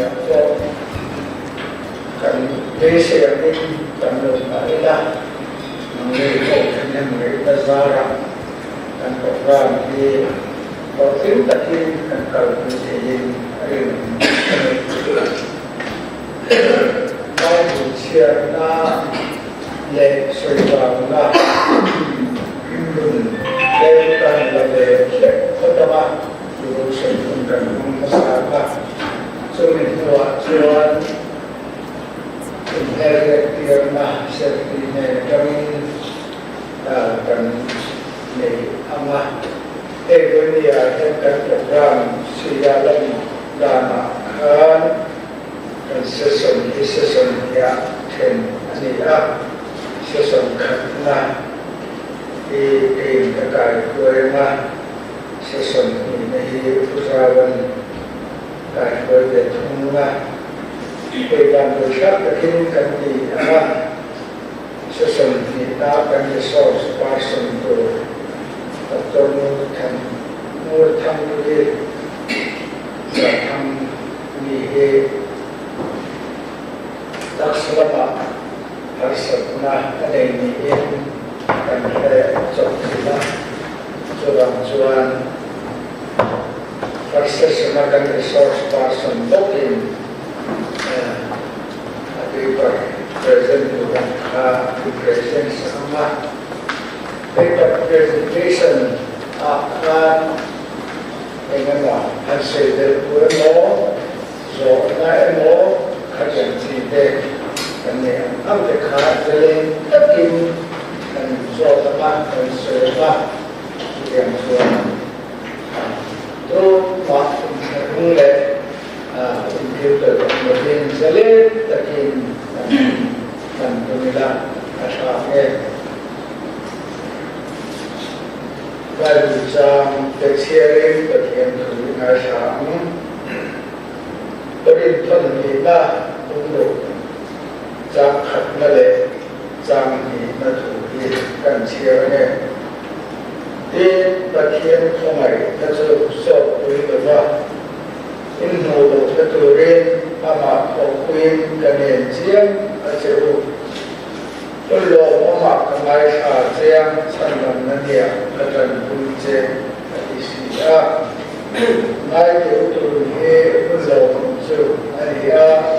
ah pawh kan beisei angin kan lo nghah ila, nangni pawh thahnemngaihna zarah kan program hi hlawhtling takin kan kalpui theiin a rinawm a ni. Bible chhiarna leh sawivauna hun tlem kan la ve hlek phawt ang a, devotion hun kan hmang hmasa ang a, chumi hnuah chuan inhmelhriattirna sertih nen atangin kan nei ang a. Hei vawinia hian kan program Sia lam danah khan kan session hi session hniah then a ni a, session khatna hi keiin ka kai hruai ang a, session hnihna hi Pu Zauan kai hruai ve thung ang a, hei dan buaithlak takin kan ti ang a. Session hnihna kan resource person tur Doctor Ngurthang Ngurthangpuii Zathang mi hi taksa lamah harsatna a nei niin kan hre chawp thin a, chuvang chuan first session a kan resource person bawkin A paper present tur ang kha i present sak ang a. Paper presentation ah khan eng emaw han sawi belh tur emaw, zawhna emaw khatiang chi te kan neih ang ang te kha zalen takin kan zawt ang a, kan sawi ang a, chutiang chuan tumah inthlahrung leh Computer lovin zalen takin kan hman tum ila a tha nge? Bible chang te chhiarin Pathian thu i ngaithla ang. Korinthon nihna tumruh chang khatna leh chang hnihna thu hi kan chhiar ange. Tin, Pathian khawngaihna chu sawtpui lova In hmuh lohna turin amah thawhpuiin ka nen chiang a che u. Hun lawmawmah ka ngaithla chiang chhandamna nia ka tanpui che a ti si a. Ngaite u tur hi hun lawmawm chu a ni a,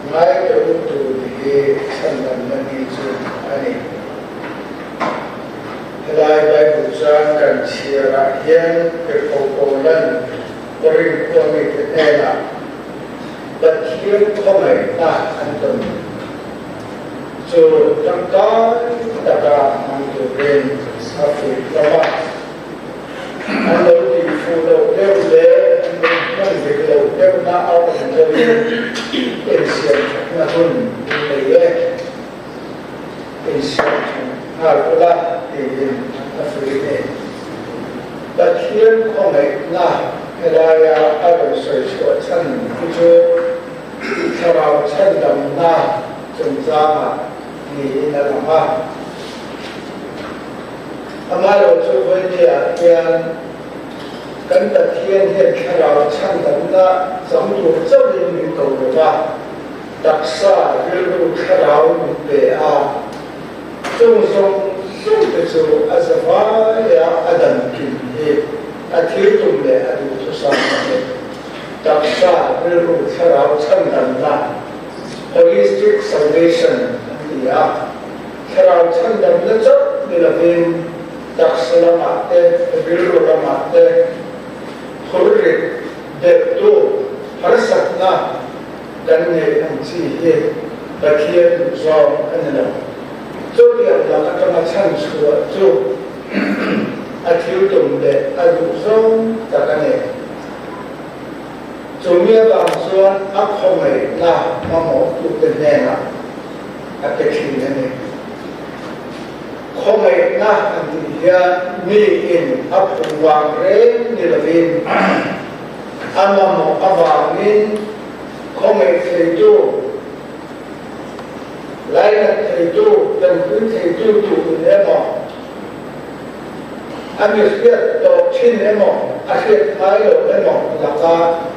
ngaite u tur hi chhandamna ni chu a ni. Helai Bible chuan kan chhiarah hian Tirhkohpawlan Korin khua mite hnenah Pathian khawngaihna an tawn chu tangkai taka hmang turin a fuih hlawm a. An lo tihfuh loh deuh leh an lo hman dik loh deuhna a awm pawhin insiamthatna hun an nei e. Insiamthat nghal ula tiin a fuih a ni. Pathian khawngaihna helaia a rawn sawi chhuah chhan hi chu thlarau chhandamna chungchangah niin a lang a. Amaherawhchu chu vawinia hian kan Pathian hian thlarau chhandamna chang tur chauhin min ko lo va, taksa rilru thlarau min pe a, chung zawng zawng te chu a zavaia a dan kim hi a thil tum leh a duhthusam a ni. Taksa rilru thlarau chhandamna, holistic salvation, an ti a, thlarau chhandamna chauh ni lovin taksa lamah te, rilru lamah te phurrit delhtu harsatna, Kan neih ang chi hi Pathian duhzawng a ni lo. Chutiang lak atanga chhan chhuah chu a thil tum leh a duhzawng tak a ni. Chumi avang chuan a khawngaihna mamawhtute hnenah a pe thin a ni. Khawngaihna an tih hian miin a phu vang reng ni lovin, A mamawh avangin khawngaih theitu, lainat theitu, tanpui theitu tuin emaw, a mi hriat tawh thin emaw, a hriat ngai lo emaw laka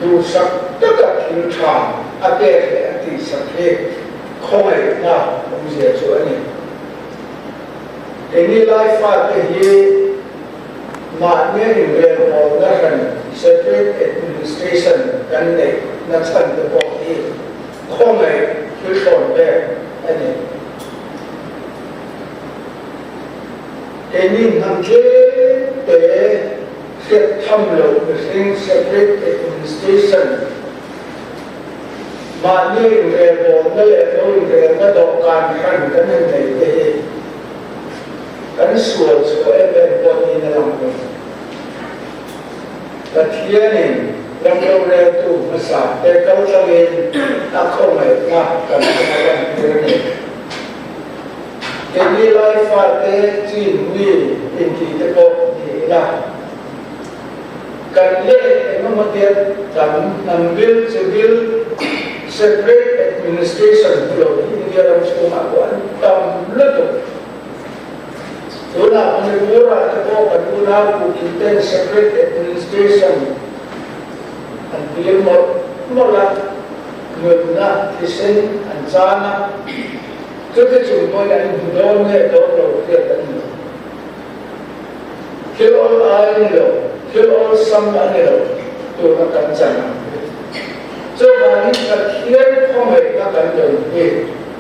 duhsak taka thil ṭha a pek le a tihsak hi khawngaihnak awmzia cu a ni. Keini Laifate hi mahni inrelbawlnak hran separate administration kan neih na chan te pawh hi khawngaih thil thlawn pek a ni. Keini hnam tlemte hriat tham lo mihring separate administration mahni inrelbawlna leh lo inrelna dawhkan hran kan han nei te hi kan sual chhuah em em pawh niin a lang lo. Pathianin ram roreltu hmasa te kaltlangin a khawngaihna kan chunga lantir a ni. Keini Laifate Chin mi inti te pawh ni ila, kan let engemaw tiat tam hnam bil chi bil separate administration hmu lo hi India ram chhungah pawh an tam lutuk. Tunah Manipur-ah te pawh kan unau Kuki ten separate administration an dil mawlh mawlh a, nunna thisen an chan a, chuti chung pawhin an hmu dawn nge dawn lo hriat a ni lo. Thil awl ai a ni lo, thil awlsam a ni lo tuna kan chan ang hi. Chuvangin Pathian khawngaihna kan dawn hi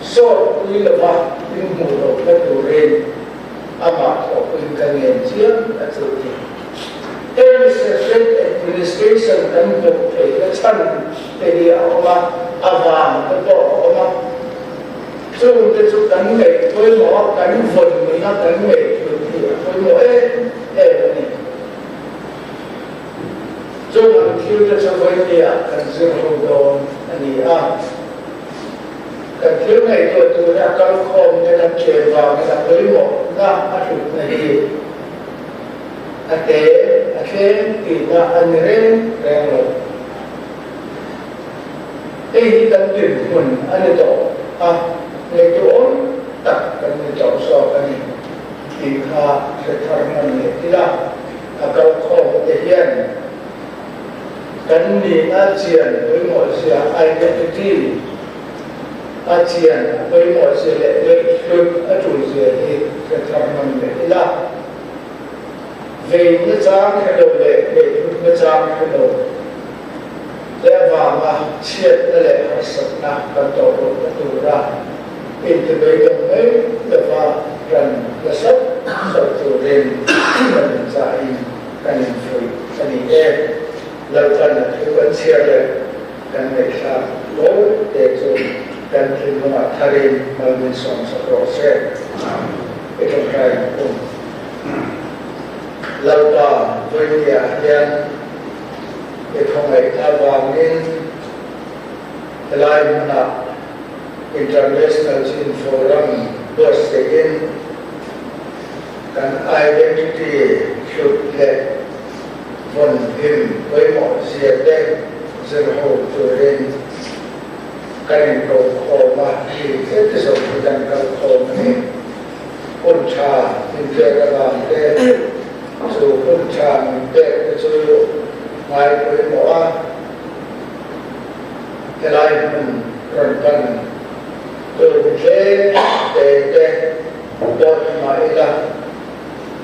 sawt pui lova inhmuh lohna turin amah thawhpuiin ka ngen chiam a chu ti. Heng separate administration kan hmuh theihna chhan te hi a awm a, a vang te pawh a awm a. Chungte chu kan ngaih pawimawh a, kan vawn nuna kan ngaih thut hi a pawimawh em em a ni. Chung ang thilte chu vawinia kan zir ho dawn a ni a. Kan thil ngaihtuah tur hi a kalkhawm te kan tlem vangin a pawimawhna a hlutna hi a te a thleng tihna a ni reng reng lo. Hei hi kan dinhmun a ni tawh a, ngaihtuahawm tak kan ni tawh zawk a ni tih kha hre thar hman leh ila, a kalkhawm te hian kan nihna chian pawimawhzia, identity, a chian a pawimawhzia leh ngaihhlut a tulzia hi hre thar hman leh ila. Vei nachang hre lo leh ngaihhlut nachang hre lo te avanga chhiatna leh harsatna kan tawh lohna tura intibeidawng mai lova ran la sauh sauh turin kan inchahin kan infuih a ni e. Lalpan a thu kan chhiar leh kan ngaihthlak lawi te chu kan thinlungah tharin mal min sawmsak rawh se. I tawngtai ang u. Lalpa vawinia hian i khawngaihna avangin helai hmunah International Chin Forum buatsaihin kan identity hlut leh vawn him pawimawh zia te zir ho turin kan inkokhawm a, hei heti zawng hi kan kalkhawm a ni. Hun tha min pek avang te, chu hun tha min pek te chu ngai pawimawh a, helai hmun rawn pan tur tlem te te pawh ni mah ila,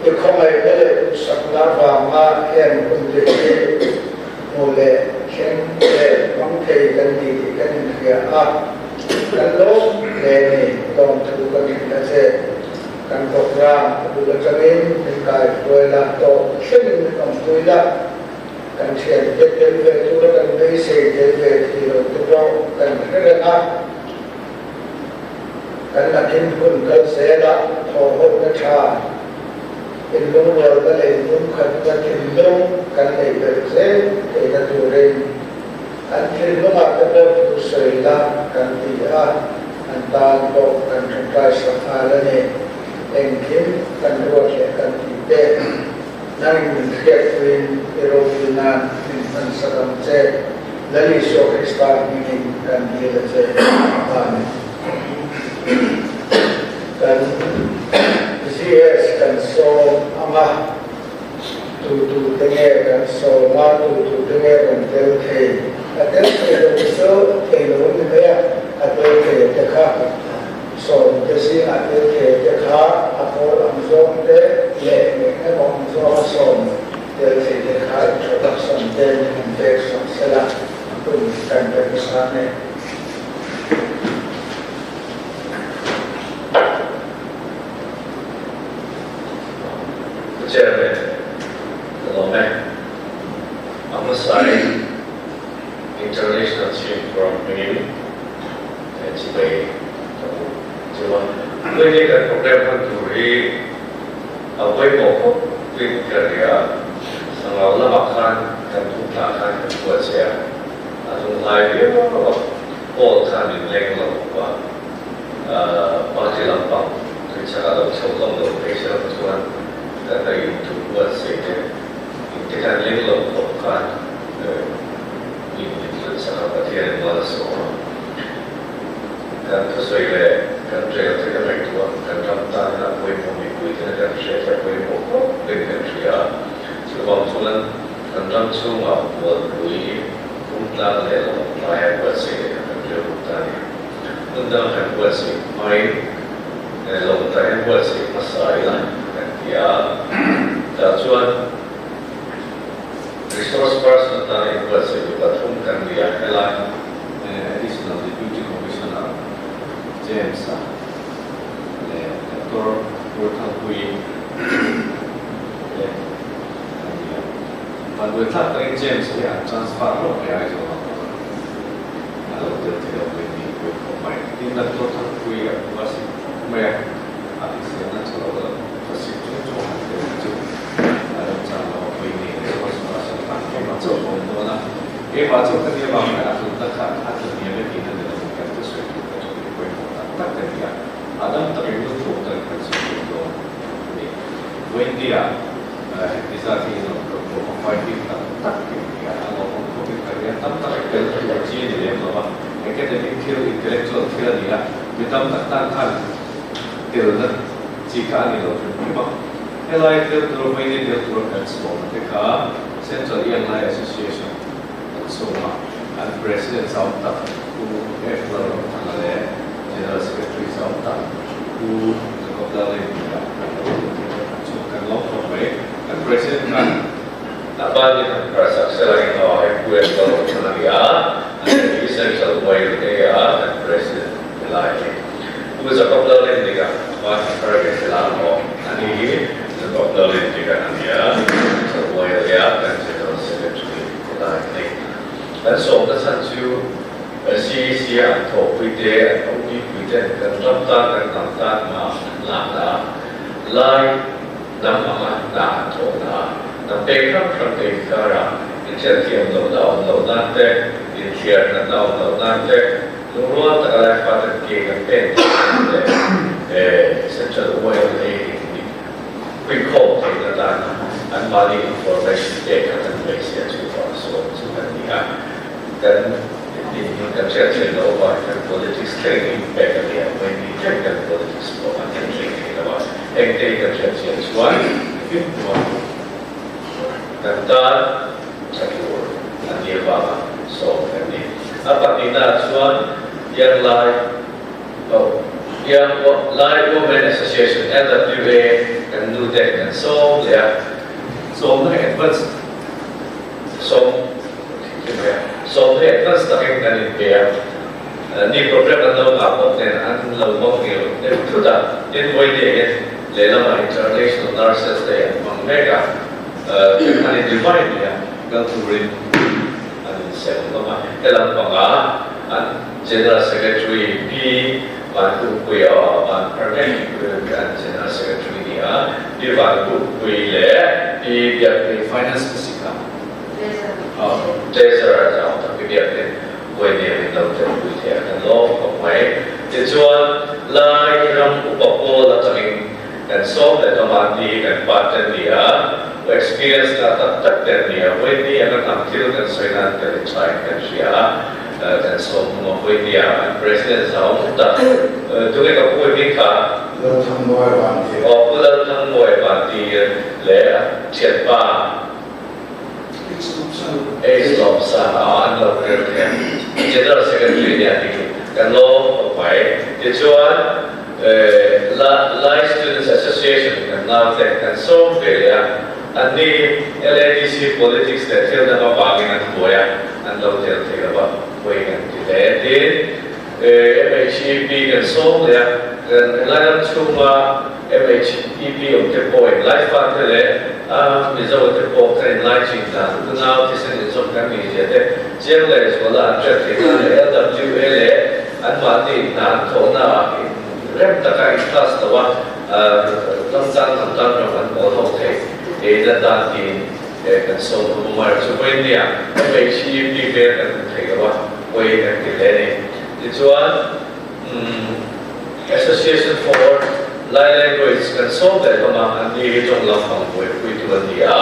i khawngaihna leh duhsakna avanga heng hun te hi hmu leh thleng leh hmang thei kan ni tih kan inhria a. Kan lawm hle ni, lawmthu kan hrilh a che. Kan program a bul atangin min kai hruai la, tawp thlengin min awmpui la. Kan thiante tel ve tura kan beisei tel ve thei lo te pawh kan hre reng a. Kan nakin hun kal zelah thawhhawpna tha, inlungrualna leh inpumkhatna thinlung kan neih belh zel theihna turin An thinlungah te pawh thu sawi la kan ti a, an tan pawh kan ṭawngṭai sak nghal a ni. Engkim kan ruat leh kan tih te, nangin min hriatpuiin i ropui nan min hman sak ang che. Lal Isua Krista hmingin kan dil a che. Amen. Kan GS kan sawm ang a. Tu tu te nge kan sawm a, tu tu te nge rawn tel thei? A tel thei lo cu thei lo an ni mai a, a tel thei te kha sawm te zingah tel thei te kha a pawl ang zawng te leh eng emaw ang zawnga sawm tel thei te kha introduction te min han pek sak sela hun kan remchang e. Pu Chairman, ka lawm e. A hmasain International Team Forum hmingin chibai ka hmuh chu a. Tunge kan program hman tur hi a pawimawh khawp in ka ria. Sangau lamah khan kan thumthlah khan kan buat che a, a hnunghlai viau a, hall khan min leng lo bawk a. Party lampang tuichak a lo chho hlawm lo phei se lam chuan kan la intum buatsaih te in te khan leng lo khawp khan min inhlut sak a, Pathian in mal a sawm a. Kan thusawi leh kan rel te kan ngaihtuah kan ram tan a pawimawh mipui tena kan hriat hi a pawimawh khawp in kan hria a. Chuvang chuan kan ram chhungah bualpui pumtlang leh lawngtlai a buatsaih leh kha kan rilru ta a ni. Hmun dang kan buatsaih hmain lawngtlai an buatsaih hmasa ila kan ti a, tah chuan resource person atana inbuatsaih mi pathum kan ni a, helai Additional Deputy Commissioner James-a leh Doctor Purthangpuii te an ni a. Vanduaithlak takin James hi an transfer hlawk mai Aizawl ah pawh. A lo tel thei lo mai tih pawh khawp mai. Tin, Doctor Thangpui a hmu a sik khawp mai a, a hriselna chu lo la tha sik chung chung han tel hi chu a lo chang lo a pawi ngei leh sual sual a sawi tak keimah chauh ka awm dawn a, keimah chauh ka nia vang hian a hlutna kha a tla hniam e tihna ni lovin kan thusawi tur ka chu tih pawimawh tak tak ka ni a, a dam takin lu thuk takin kan sawi tur dawn a ni. Wendy-a heti zat hi in rawn kal pawh a fighting tak tak tih a ni a, a lawmawm khawpin ka ria tam tak i tel tur chi a ni lem lo a, academic thil, intellectual thil a ni a, mi tam tak tan khan telna chi kha a ni lo hrim hrim a. Helai tel tur Wendy tel tura kan sawm te kha Central Young Lai Association kan sawm a, an President zau tak Pu F Lalramthanga leh General Secretary zau tak Pu Jacob Lalengpuia kan lo tel thei bawk a, chu kan lawm khawp mai. Kan President khan a ban in han phar sak sela eng aw hei Pu F Lalramthanga a ni a, an hi Central YLA a kan President ti lai hi Pu Jacob Lalengpuia a ban han phar ve sela ang aw, ani hi Jacob Lalengpuia a ni a, Central YLA a kan General Secretary ti lai hi. Kan sawmna chhan chu CEC a an thawhpui te, an OP pui ten kan ram tan, kan hnam tan hma an lakna a, lai hnam anga hna an thawhna a, hnam pek hrang hrang te inkarah inthianthiam lohna a awm loh nan te, inthliar natna a awm loh nan te, lungrual taka lai faten ke kan pen theih nan leh Central YLA in huikhawm theihna tana anmahni information pek kha kan beisei a chhungkaw a sawm chu kan ni a. Kan dinhmun kan hriat theih loh avang hian politics thleng impact a ni a, vawiin thleng kan politics pawh a thlen thleng thei lo a, engte hi kan hriat chian chuan hlimhmuh kan tan tha tur a ni avanga sawm kan ni. A pahnihnaah chuan Young Lai oh Young Lai Women Association, LWA, kan nute kan sawm leh a, Sawmna advance sawm Sawm hi advance takin kan inpe a, ni program an lo nghah bawk nen an lo hmang ngil deuh thut a, tin vawiin hian lehlamah International Nurses Day an hmang mek a, an in divide leh a, kal turin an insem hlawm a, helam panga an General Secretary Pi Vanhukpuia aw Van Parnek an General Secretary ni a, Pi Vanhukpui leh Pi Biakpui Finance ka sik a. Treasurer zawng tak hi biakin Vawinia min lo telpui thei a, kan lawm khawp mai. Tichuan, Lai ram upa pawl atangin kan sawm leh hlawm a, ni hi kan pa te an ni a, experience ngah tak tak te an ni a, Vawinia kan hnam thil kan sawi nan kan inthain kan hria a, kan sawm hlawm a, Vawinia an President zawng tak, tunge ka pu hming kha? Lalthangmawia Vantir. Aw, Pu Lalthangmawia Vantir leh a thianpa. Ace Lawmsang a an lo lo tel the. General Secretary nih a ti. Kan lawm khop mai. Tichuan Lai Students Association kan nau te kan sawm ve leh a. Annih LADC politics le thil dang avangin an buai a, an lo tel thei lo va, puai kan ti hle. Tin, MHEP kan sawm leh a, kan Lairam chhunga MHEP awm te pawhin Laifa te leh Mizo te pawh kan inlaichin dan, unau thisen inzawm kan nih zia te chiang leh zuala an hriat theih nan leh LWA leh anmahni hna an thawhna ah rem taka in class lo a, Lamtlang lamtlang ram an pawl ho thei e na tan tiin kan sawm a bawm a, chu vawiin nia MHEP vel kan hmu thei lo a, pawi kan ti hle a ni. Tichuan Association for Lai Language kan sawm leh hlawm a, an ni hi tawng lampang buaipuitu an ni a,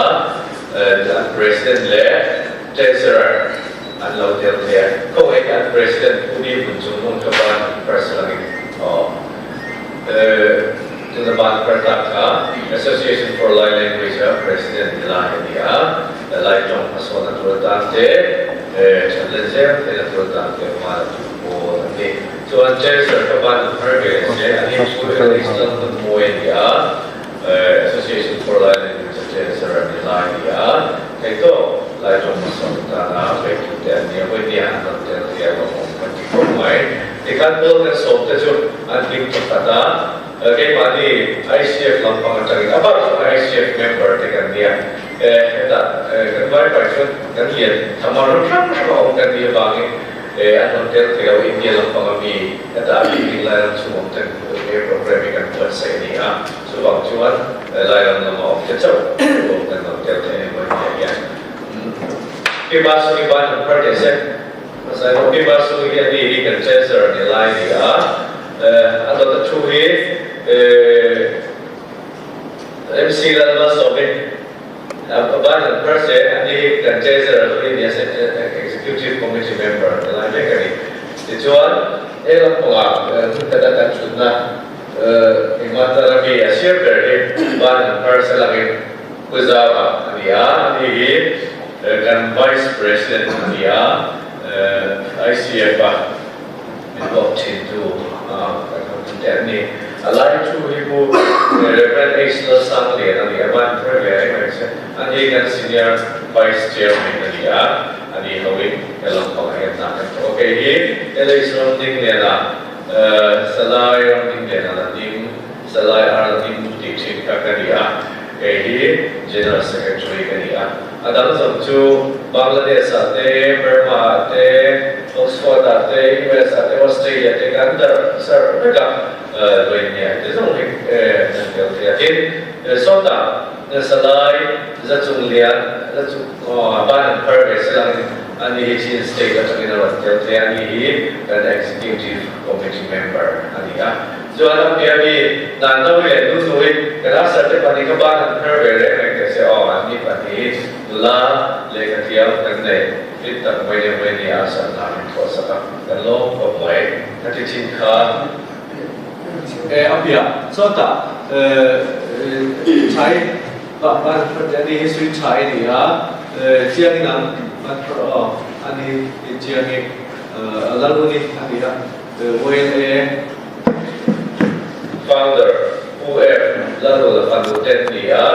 an President leh Treasurer an lo tel thei a, khawngaih an President Pu Ni Hmun Chung Hmung kha ban personal in aw. Tuna ban Pratap kha Association for Lai Language a President ni lai a ni a, Lai tawng hmasawn a tur atan te, that let zel theihna tur atan te hma la tu pawl an ni. Chuan Chancellor kha ban an phar ve se, a ni chu English lam hun mawi a ni a, Association for Lai Language a Chancellor a ni lai a ni a, theihtawk Lai tawng hmasawn atana beitute an ni a, vawinia an rawn tel thei a lawmawm kan ti khawp mai. Tikhan pawl kan sawm te chu an hlim thawkhat a, keimahni ICF lampang atangin a bak chu ICF member te kan nia, hetah kan vai pai chuan kan lian tham a ram hrang hrang a awm kan nih avangin an rawn tel thei lo, India lampang a mi hetah a bik in Lairam chhung awm ten he program hi kan buatsaih a ni a, chuvang chuan Lairam lama awm te chauh kan rawn tel thei a ni mawi nia hian. Pi Basu hi ban an phar teh se. Saihopi Basu hi a ni hi kan Chancellor ni lai a ni a, a dawt a thu hi MC Lalmalsawmi a ban an phar se, a ni hi kan Chancellor hlui a ni a, Executive Committee member ni lai mek a ni. Tichuan he lampangah hmun khata kan thutna engmah tara mi a sir ber hi ban an phar se langin Pu Zava a ni a, a ni hi kan Vice President a ni a, ICF a min bawk thintu kan ho te an ni. A lai thu hi Pu Rev. H. Lalsanglian a ni a, ban thar ve reng reng se, a ni kan Senior Vice Chairman a ni a, a ni hoin he lampangah hian hna kan thawk a. Kei hi LH Ramdingliana, Salai Ramdingliana la ding, Salai Ar la ding tih thin kha ka ni a. Kei hi General Secretary ka ni a, a dang zawng chu Bangladesh ah te, Burma ah te, Oxford ah te, US ah te, Australia te kan darh sarh vek a, Luaihnia te zawng hi kan tel thei a. Tin, sawtah Salai Zachung Lian, Zachung aw ban an phar ve se langin ani hi Chin State atangin a rawn tel thei a, ani hi kan Executive Committee member a ni a. Chuan a hmia mi dan no leh nu nuin kan asar te pahnih kha ban an phar ve reng reng teh se aw, an ni pahnih nula lehkha thiam kan nei fit tak mai leh mai nia asar hna min thuah sak a, kan lawm khawp mai ka ti thin kha. E a hmia sawtah chai ban phar teh ani hi sui chai a ni a, chiang in ang ban phar aw ani hi chiang i lalhuni a ni a. YLA Founder Pu F. Lalrula fanu te an ni a,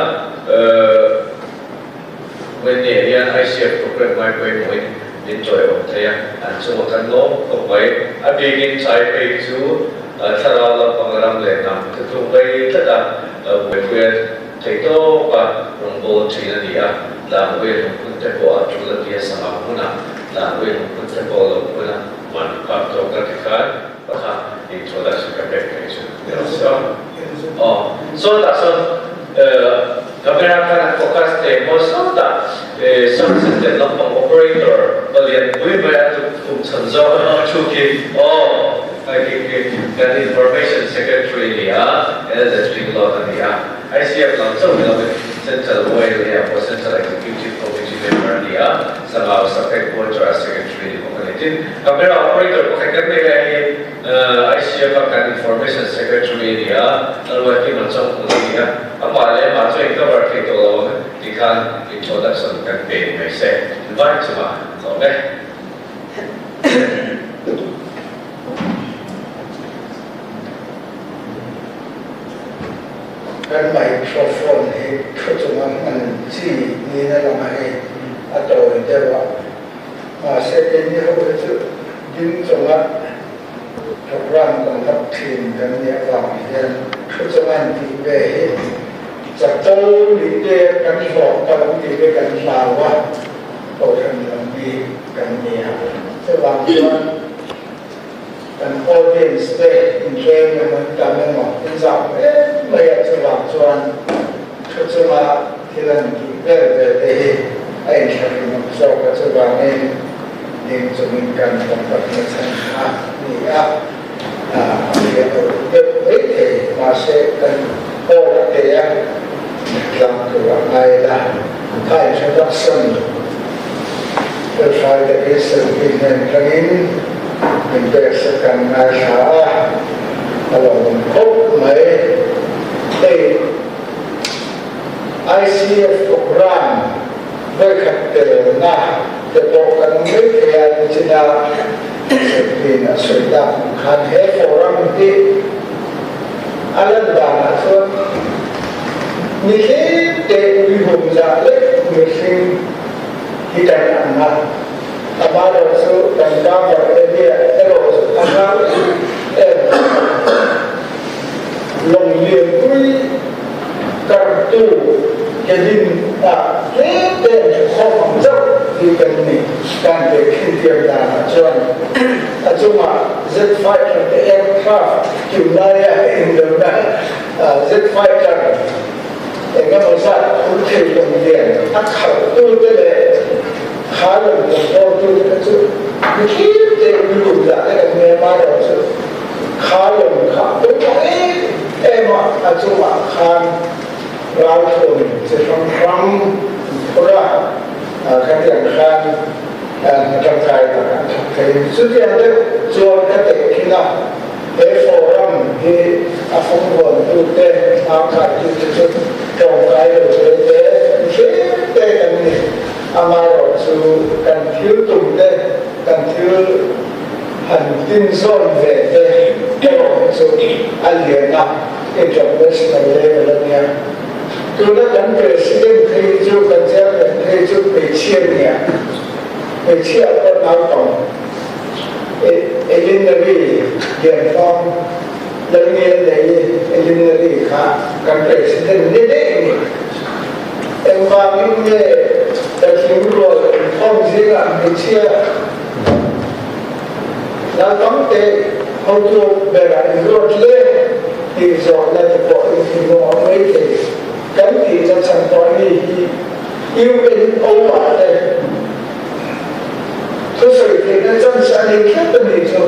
Wendy hian ICF program ngai pawimawhin min chawiawm thei a, an chungah kan lawm khawp mai. A bikin chai phei chu thlarau lampang ram leh hnam thutlung vei tlat a, buaipui a thei tawk a, rawngbâwl ṭhin a ni a, tlangui a lungphun te pawh a ṭul a ti a, sangha hmunah tlangui a lungphun te pawh a lo phun a. Man phak tawk ka ti khan pakhat introduction ka pek thei chu ni lo se aw. Aw sawtah sawn camera khan a focus thei maw sawtah sound system lampang operator palian pui mai a tuk kum chhan zawk thu khi aw hei khi khi kan information secretary ni a LZ Ringlawt a ni a ICF lam chauh ni lovin Central YLA ah pawh Central Executive Committee member a ni a. Sangau sak headquarter a secretary ni bawk a ni. Tin, camera operator pakhat kan nei lai hi ICF a kan information secretary a ni a, Lalruatkima Chawngkung a ni a, amah leh amah chu in cover thei tawh lo ang tikhan introduction kan pe ni mai se. Vai chungah tlawm e. chi niin a lang a hei a tawi deuh a. Mahse keini ho hi chu ding chungah program kan rak ṭhin kan nih avang hian thu chung an tih ve hi capo nih te kan hlawk palh ti te kan hlau a, kohhran lampi kan ni a. Chuvang chuan kan audience te intlem emaw in tam emaw in zau em mai a, chuvang chuan thu chunga thil an tih vel ve te hi a inthlahrunawm zawk a, chuvangin ding chungin kan tawngtakna chhan kha ni a, a fiah lo deuh mai thei, mahse kan aw a te a, tlang tur a ngai la, kha introduction felfai takin selfie hnen tangin min pek sak kan ngaithla a, a lawmawm khawp mai. Hei ICF program vawikhat telna te pawh kan awm mai thei a, nichina selfie-in a sawi tak ang khan he forum hi a lan danah chuan mi tlem te uihum zah lek mihring hi kan ang a, amaherawhchu kan cover area erawh chu a zau em em a. Lawng lianpui kartu cabin ah tlem te an thu khawm ang chauh hi kan ni. Kan ve khin thiam danah chuan a chungah jet fighter te aircraft tunlaia indona jet fighter eng emaw zat phur thei lawng lian a khalhtu te leh kha lawng motor te kha chu mi thlir te mi rum zah te kan nia amaherawhchu kha lawng kha a pawimawh em em a, a chungah khan ralthuam chi hrang hrang an phur a, khatiang khan hna tangkai tak an thawk thei. Chutiang deuh chuan ka tehkhin a, he forum hi a fawngvuantu te, tlangkaitu te chu tlawmkai lo te te tlem te kan ni. Amaherawhchu kan thil tum te, kan thil han tinzawn ve te erawh hi chu a lian a, international level a nia. Tuna kan President phei hi chu, kan Chairman phei chu hmeichhia nia, hmeichhia pawh naupang Elinary Lianthawng Lalngial nei Elinary kha kan President ni daih a ni. Engvangin nge patling rual inkhawm zingah hmeichhia naupang te hotu berah inruat hle tih zawhna te pawh inthinlung a awm mai thei. Kan tih chachhan pawh ni hi UNO ah te thusawi theihna chance a nei tlat a nih chu.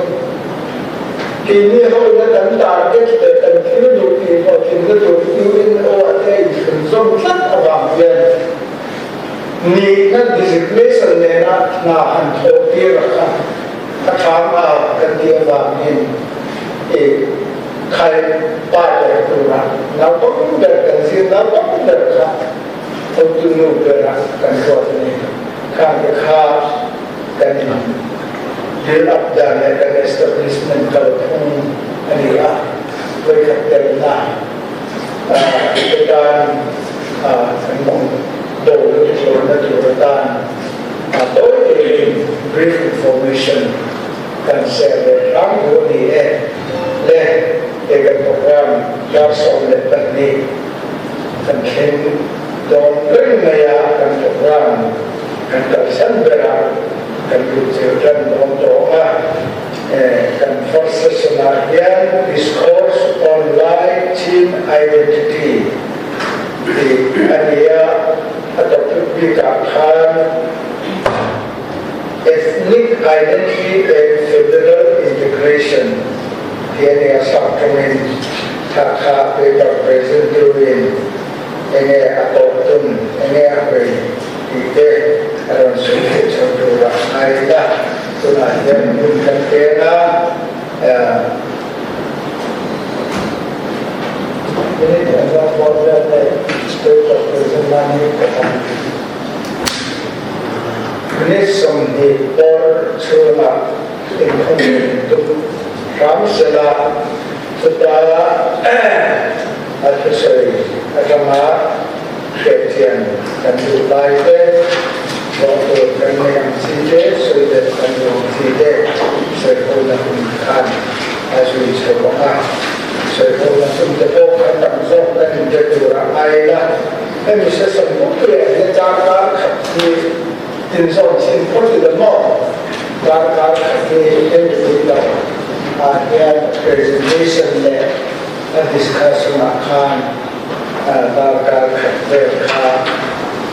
Keini ho ina kan target leh kan thil duh tih hlawhtlinna tur UNO ah te a inchhunzawm tlat avang hian nihna designation nena hna han thawh tir a kha a thang a kan tih avangin i khai pa ber tura naupang ber kan zir naupang ber kha hotu nu berah kan ruat a ni. Khang te kha kan in build up dan leh kan establishment kalphung a ni a, vawikhat telna te tan kan mawng bo lutuk lohna tur atan tawi tein brief information kan share leh hram duh a ni e. Le he kan program dar 12 kan thleng dawn reng mai a, kan program kan kalsan ber a, kan luhchilh tan dawn tawh a. Kan first session ah hian Discourse on Lai Chin Identity tih a ni a, a topic bikah khan Ethnic Identity and Federal Integration tih a ni a, sap tawngin thla kha paper present turin enge a tawp tum, enge a hawi tih te a rawn sawi theih chho turah ngai ila, tunah hian hun kan peng a, Minute engzat pawh vel leh paper present nan hi ka hmang. Minute 20 bawr chhungah inkhawm tum hram sela, chuta a thusawi atanga hriatchian. Kan duh lai te, zawh tur kan nei ang chi te, sawi belh kan duh ang chi te, sawi hona hun khan a zui chho ang a. Sawi hona hun te pawh kan tam zawk kan inbe tur a ngai la. Hemi session pumpuiah hian darkar khat hi inzawn chhin phawt ila maw? Darkar khat hi hemi pui lo ah hian presentation leh a discussion ah khan darkar khat vel kha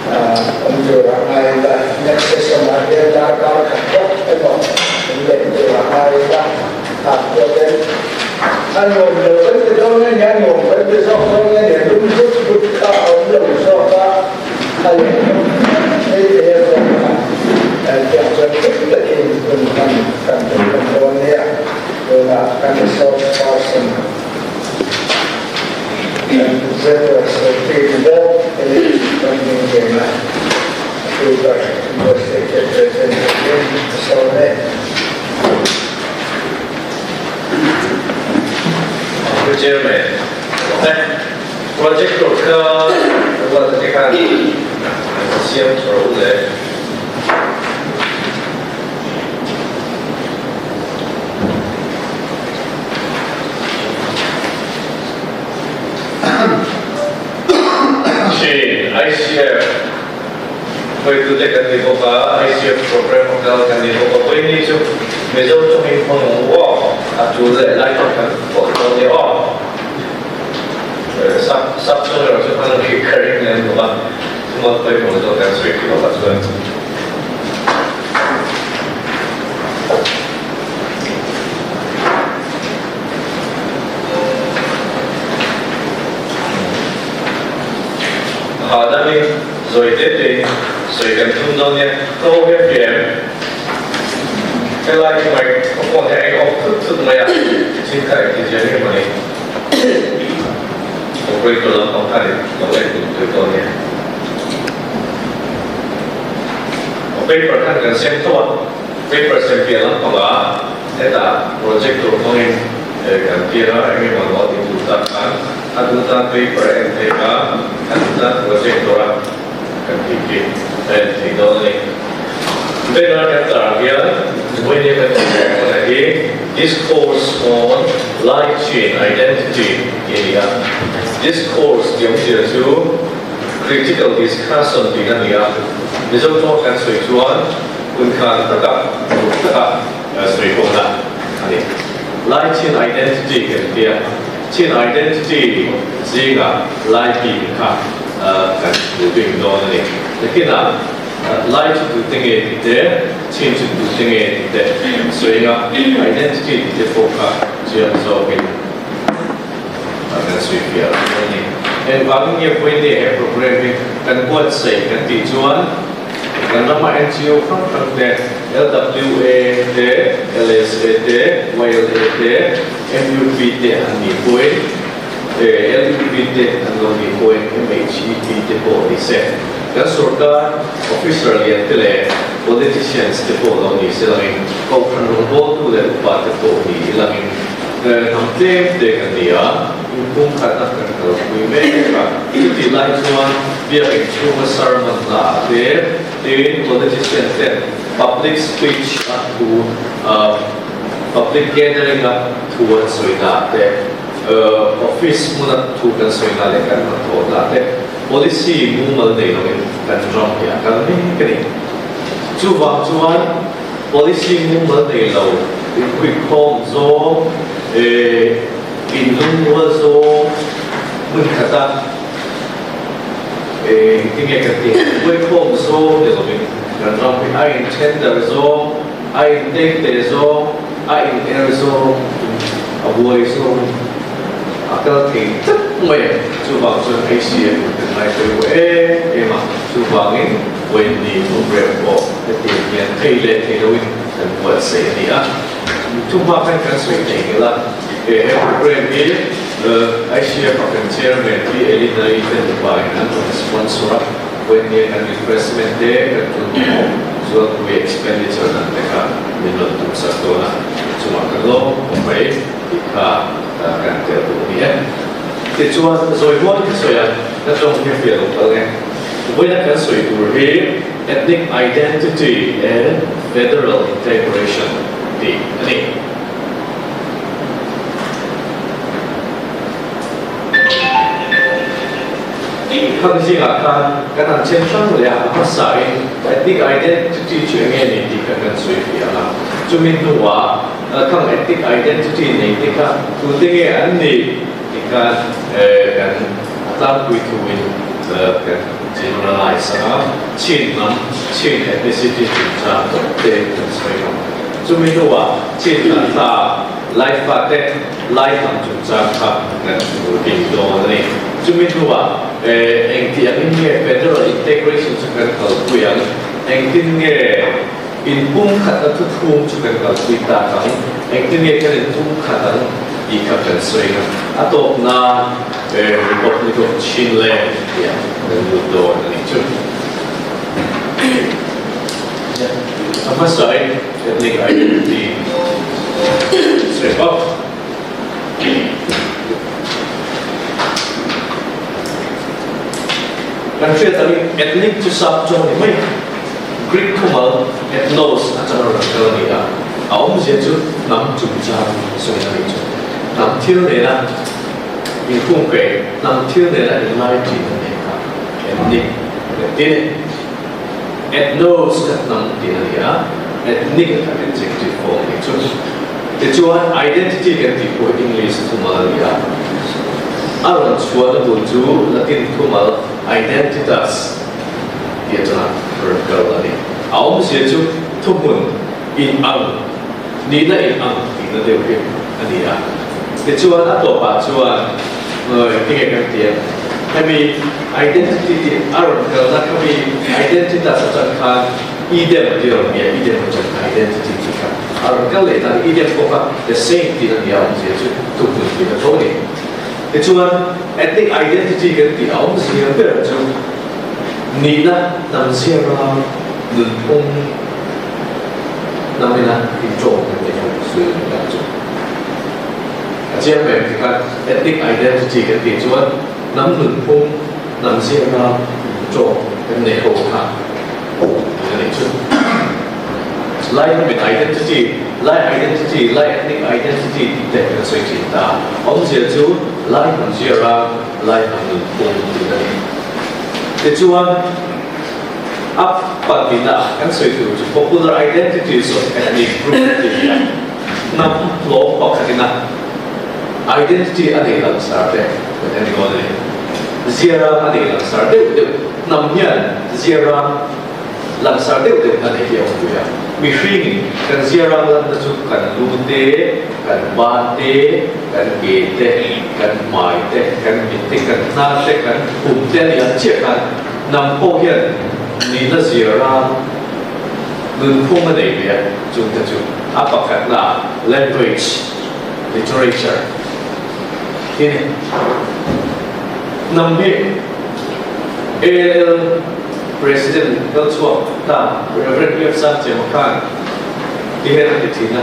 awm tur a ngai ila, next session ah hian darkar khat bawk emaw awm leh tur a ngai ila, ah chuan a nuam lo kan ti dawn a nia, nuam kan ti zawk dawn a nia, lum vut vut kha a awm lo zawk a, a lehhnawm mai thei a zawk a, tiang chuan hlim takin hun hman kan tum hlawm dawn nia, tunah kan resource person. Chairman, project tur kha ruat te khan siam tha rawh u le. Chin, ICF hruaitute kan ni bawk a, ICF program a kal kan ni bawk a, vawiini chu Mizo tawngin hmang ang u aw, a tul leh lai tawng kan pawlh dawn nia aw. Sap sap tawng erawh chu hman ang hi ka ring lem lo a, thumal pawimawh zawk kan sawi tih bawkah chuan. Hahdamin zawi te tein sawi kan tum dawn nia, ka aw hian fiah em? Helai hi mai ka phone hi a eng off thut thut mai a, thil kha engti zia nge mawni? Operator lampang khan lo en tum tur dawn nia. Paper khan kan sem tho a, paper sem piah lampangah hetah projector hmangin kan tir a, eng emaw lo a ti duh tak khan a duh tan paper a en theih a, a duh tan projector a kan tih khi a en theih dawn a ni. Banner kan tar hian vawiin kan tih dawn hi Discourse on Life Chain Identity tih a ni a, Discourse tih awmzia chu Critical discussion tih a ni a, Mizo tawng kan sawi chuan hun khan taka ruk taka sawi pawhna a ni. Lai Chin identity kan ti a, Chin identity zingah Lai bik kha kan duh bik dawn a ni. Nakinah Lai chu tute nge tih te, Chin chu tute nge tih te sawi anga identity tih te pawh kha chiang zawkin kan sawi fiah dawn a ni. Engvangin nge vawiin he program hi kan buatsaih kan tih chuan kan rama NGO hrang hrang te, LWA te, LSA te, YLA te, MUP te an nih pawhin, LUP te an lo nih pawhin MHEP te pawh ni se, kan sorkar officer lian te leh politicians te pawh lo ni se langin kohhran rawngbawltu leh upa te pawh ni ilangin Hnam tlem te kan ni a, inpumkhatna kan kalpui mek a. Chutih lai chuan biakinn chhunga sermon hna ah te, tin politician ten public speech a thu, public gathering a thu an sawi na ah te, office hmuna thu kan sawi na leh kan hnathawh na ah te policy mumal nei loin kan ram hi a kal mek a ni. Chuvang chuan Policy mumal nei lo, inhuikhawm zawng, inlungrual zawng hmun khata engtinge ka tih, huikhawm zawng ni lovin kan ram hi a inthen darh zawng, a inteite zawng, a in-er zawng, a buai zawng a kal thei tlat mai a. Chuvang chuan ACF in kan ngaihtuah em em a, chuvangin Wendy program pawh hetiang hian thei leh thei loin kan buatsaih a ni a. Chuvang khan kan sawi thei nghilh a, he program hi ICF a kan chairman hi Elina-i te nupain an rawn sponsor a, Wendy a kan refreshment te kan tul mamawh zualpui expenditure dan te kha min rawn tumsak dawn a, chungah kan lawm khawp mai tih kha kan tel duh a ni e. Tichuan, zawi huai ka sawi a, ka tawng hi a fiah lo tal nge. Vawiina kan sawi tur hi Ethnic Identity and Federal Integration tih a ni. Khang zingah khan kan han chen hrang leh a, a hmasain ethnic identity chu enge ni tih kha kan sawi fiah ang a. Chumi hnuah khang ethnic identity nei te kha tute nge an nih tih khan kan a tlangpui thuin kan generalize ang a, Chin hnam, Chin ethnicity chungchang tawp te kan sawi ang. Chumi hnuah Chin hnam Lai fate Lai hnam chungchang kha kan hmu ding dawn a ni. Chumi hnuah engti angin nge Federal Integration chu kan kalpui ang? Engtin nge inpumkhatna thuthum chu kan kalpui tak ang? Engtin nge kan inpumkhat ang tih kha kan sawi ang. A tawp nan Republic of Chinland tih kan lut dawn a nih chu. A hmasain Ethnic identity sawi bawk. Kan hriat angin ethnic chu sap tawng ni mai, Greek thumal ethnos atanga rawn kal a ni a, a awmzia chu hnam chungchang sawi a nih chu. Hnam thil nena inkhungkaih, hnam thil nena inlai thin a ni kha ethnic kan ti a ni. Ethnos kha hnam tih a ni a, ethnic kha adjective form a nih chu. Tichuan identity kan tih pawh hi English thumal a ni a, a rawn chhuahna bul chu Latin thumal identitas tih atanga rawn kal a ni. A awmzia chu thuhmun in ang, nihna in ang tihna deuh hi a ni a. Tichuan a tawpah chuan engtinge kan ti ang? Hemi identity tih a rawn kalna khami identitas atang khan idem a ti rawn nia, idem atang khan identity tih kha a rawn kal leh ta a ni. Idem pawh kha the same tih a nia awmzia chu thuhmun tih a tho a ni. Tichuan ethnic identity kan tih a awmzia ber chu nihna hnamzia ram nunphung hnam ina inṭawm kan tih kha sawi a ni tak chu. A chiang mai ang tikhan ethnic identity kan tih chuan hnam nunphung, hnam ziahna, tawng kan neih ho kha a nih chu. Lai hnamin identity, Lai identity, Lai ethnic identity tih te kan sawi thin ta. Awmzia chu Lai hnam ziara Lai hnam nunphung tih a ni. Tichuan a pahnihna kan sawi tur chu popular identities of ethnic group tih hi a. Hnam hlawm pakhatin a identity a nei langsar te kan en dawn a ni. Ziarang a nei langsar deuh deuh, hnam hian ziarang langsar deuh deuh a nei hi a awm pui a. Mihringin kan ziarang lanna chu kan lu te, kan ban te, kan ke te, kan hmai te, kan mit te, kan hnar te, kan pum te a ni ang chiah khan hnam pawh hian nihna ziarang nunphung a nei ve a, chungte chu a pakhatna language, literature hi ni. Hnam hi ALL President kal chhuak ta Rev. F. Sangchema khan ti hian a ti thin a,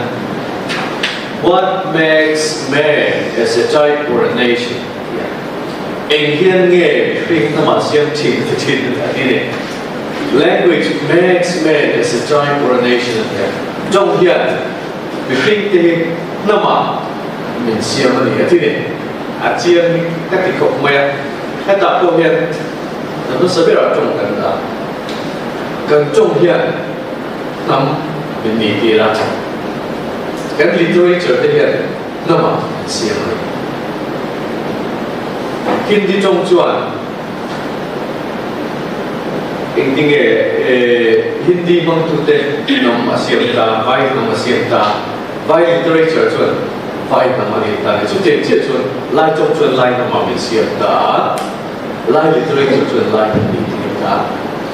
What makes man as a type or a nation? ti a. Eng hian nge mihring hnamah siam thin a ti thin a ti ni. Language makes man as a tribe or a nation a ti a. Tawng hian mihring te hi hnamah min siam a ni a ti ni. A chiang hi ka ti khawp mai a. Hetah pawh hian hnam hmasa berah tawng kan dah. Kan tawng hian hnam min nih tir a. Kan literature te hian hnamah min siam a ni. Hindi tawng chuan Engtinge Hindi hmangtute hnam a siam ta, Vai hnam a siam ta, Vai literature chuan Vai hnam a nei ta ni. Chutiang chiah chuan Lai tawng chuan Lai hnam ah min siam ta a, Lai literature chuan Lai hnam min ti ta.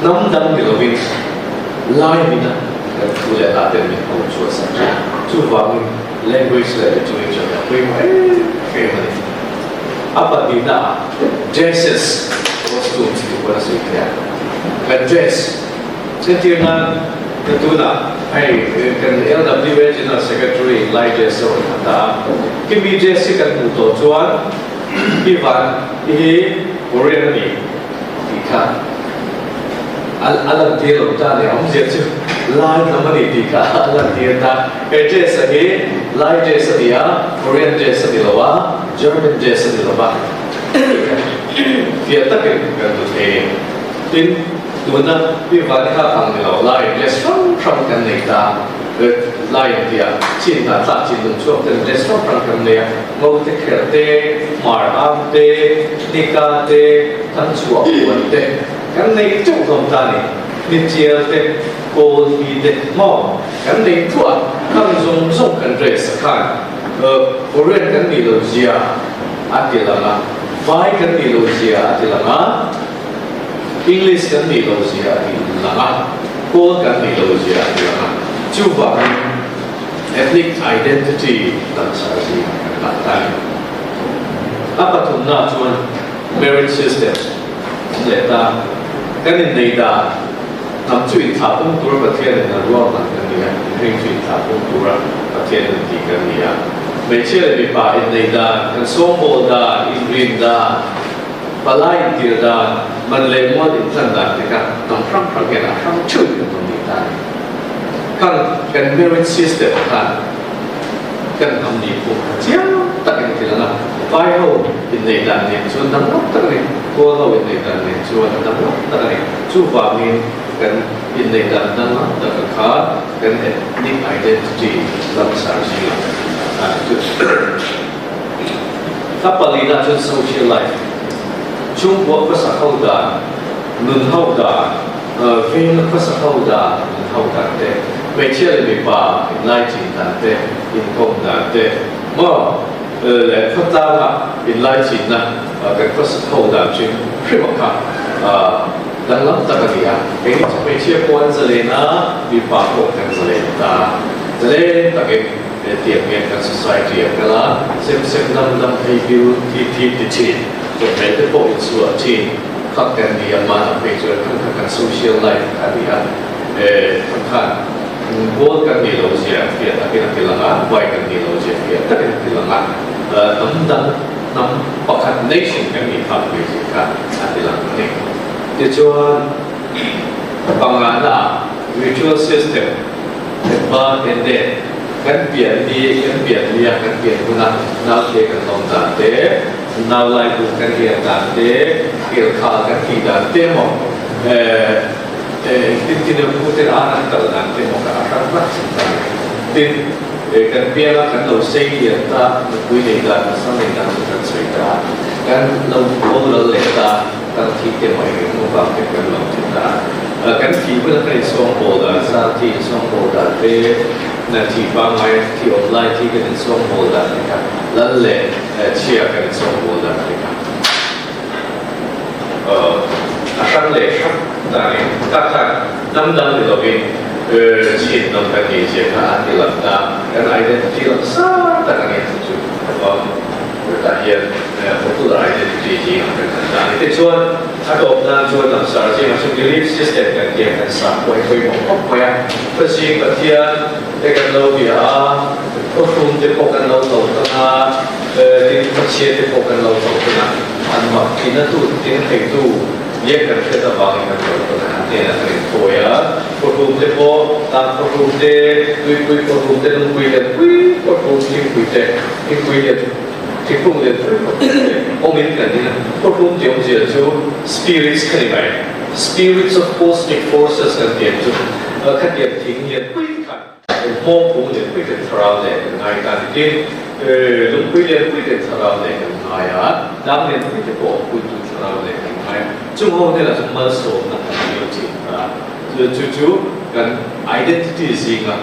Hnam dang ni lovin Lai mina kan thu leh hla ten min ho chhuah sak thin. Chuvangin language leh literature hi a pawimawh em em a ni. A pahnihna ah dresses, costumes tih pawh a sawi thei a, kan dress entir nan ka tunah hei kan LWA General Secretary lai dress a rawn ha ta a, khimi dress hi kan hmuh tawh chuan hi van hi Korean a ni tih kha. A lantir lo ta le awmzia chu Lai hnam a ni tih kha a lantir ta. He dress a hi Lai dress a ni a, Korean dress a ni lo a, German dress a ni lo va fiah takin kan hmu thei a ni. Tin, tuna mi Vanika ang ni lo Lai dress hrang hrang kan nei ta. Lai tiah chin hna tlak chin lung chuak ten dress hrang hrang kan nei a, ngo te kher te, hmar am te, nika te, thangchhuah puan te, Kan nei teuh hlawm ta ni. Nitial te, kawl hi te maw kan nei thuah khang zawng zawng kan dress a khan Korean kan nih lo zia a ti lang a, Vai kan nih lo zia a ti lang a, English kan nih lo zia a ti lang a, Kawl kan nih lo zia a ti lang a. Chuvangin ethnic identity langsar zingah kan dah ta ni. A pathumna chuan Marriage system awm leh ta. Kan innei dan hnam chu inthlah pung tura Pathian in a rual hman kan ni a, mihring chu inthlah pung tura Pathian in tih kan ni a. Hmeichhia leh mipa innei dan, kan sawngbawl dan, inrin dan, palai intir dan, man leh mual intlan dan te kha hnam hrang hrang hian a hrang theuh kan rawn nei ta a ni. Khang kan marriage system khan kan hnam nih pawh kha chiang takin a ti lang a, vai ho inneih dan nen chuan danglam tak a ni, kawl ho inneih dan nen chuan a danglam tak a ni. Chuvangin kan inneih dan danglam taka kha kan ethnic identity langsar zingah kan indah ta ni chu. A palina chuan social life, chhungkua khawsak ho dan, nun ho dan, Veng khawsa ho dan, in ho dan te, hmeichhia leh mipa inlaichin dan te, inkawm dan te, maw leh khawtlanga inlaichinna kan khawsa ho dan hrim hrim a kha danglam tak a ni a. Kei ni chu hmeichhia pawh an zalen a, mipa pawh kan zalen ta. Zalen takin tiang hian kan society a kal a, sem sem dam dam hei bil thi thi ti thin, chawhmeh te pawh insuah thin. Kha kan ni a, hmanah phei chuan khan kha kan social life kha a ni a, khan khan goal kan nih loh zia fiah takin a ti lang a, why kan nih loh zia fiah takin a ti lang a, hnam dang hnam pakhat nation kan nih phak ve zia kha a ti lang a ni. Tichuan pangana ah ritual system birth and death kan pian ni kan pian ni a kan pian huna naute kan lawm dan te, Nau lai bu kan rian dan te, kilkhal kan tih dan te maw, engtin tin emaw pu ten an an kal dan te maw kha a hrang hlak chin ta a ni. Tin, kan biala kan lo sei lian ta, nupui nei dan, pasal nei dan chu kan sawi ta a, kan lo boral leh ta, kan thi te maw eng eng vang te kan lo thi ta a. Kan thih huna kan insawngbawl dan, zan thi insawngbawl dan te, na thih pangngai, thih awm lai thi kan insawngbawl dan te kha lal leh Chhia kan insawngbawl dan te kha a hrang leh hrang danin tak khan hnam dang ni lovin chin hnam kan nih zia kha a ti lang ta, kan identity lang sang tak a ni chu chu tah hian popular identity zingah kan han dah a ni. Tichuan a tawp nan chuan langsar zingah chuan belief system kan tih ang kan sak pawh hi pawimawh khawp mai a, Khawzing Pathian te kan lo bia a, khawhrum te pawh kan lo to tan a, tin khawchhia te pawh kan lo to tan a, an mak thin a tu tin theitu lian kan hriat avangin kan lo tan a, an hnenah kan inthawi a, khawhrum te pawh tlang khawhrum te, tuipui khawhrum te, lungpui lian pui khawhrum, thingpui te, thingpui lian thingkung lian pui khawhrum te awmin kan in a, khawhrum tih awmzia chu spirits kha ni mai, spirits of cosmic forces kan tih ang chu khatiang thing lian pui khan hmawngpung lian pui kan thlarau leh kan ngai ta ni tin lungpui lian pui kan thlarau leh kan ngai a, tlang lian pui te pawh puitu thlarau leh kan ngai a, chung ho hnenah chuan malsawmna kan dil thin a, chu chu kan identity zinga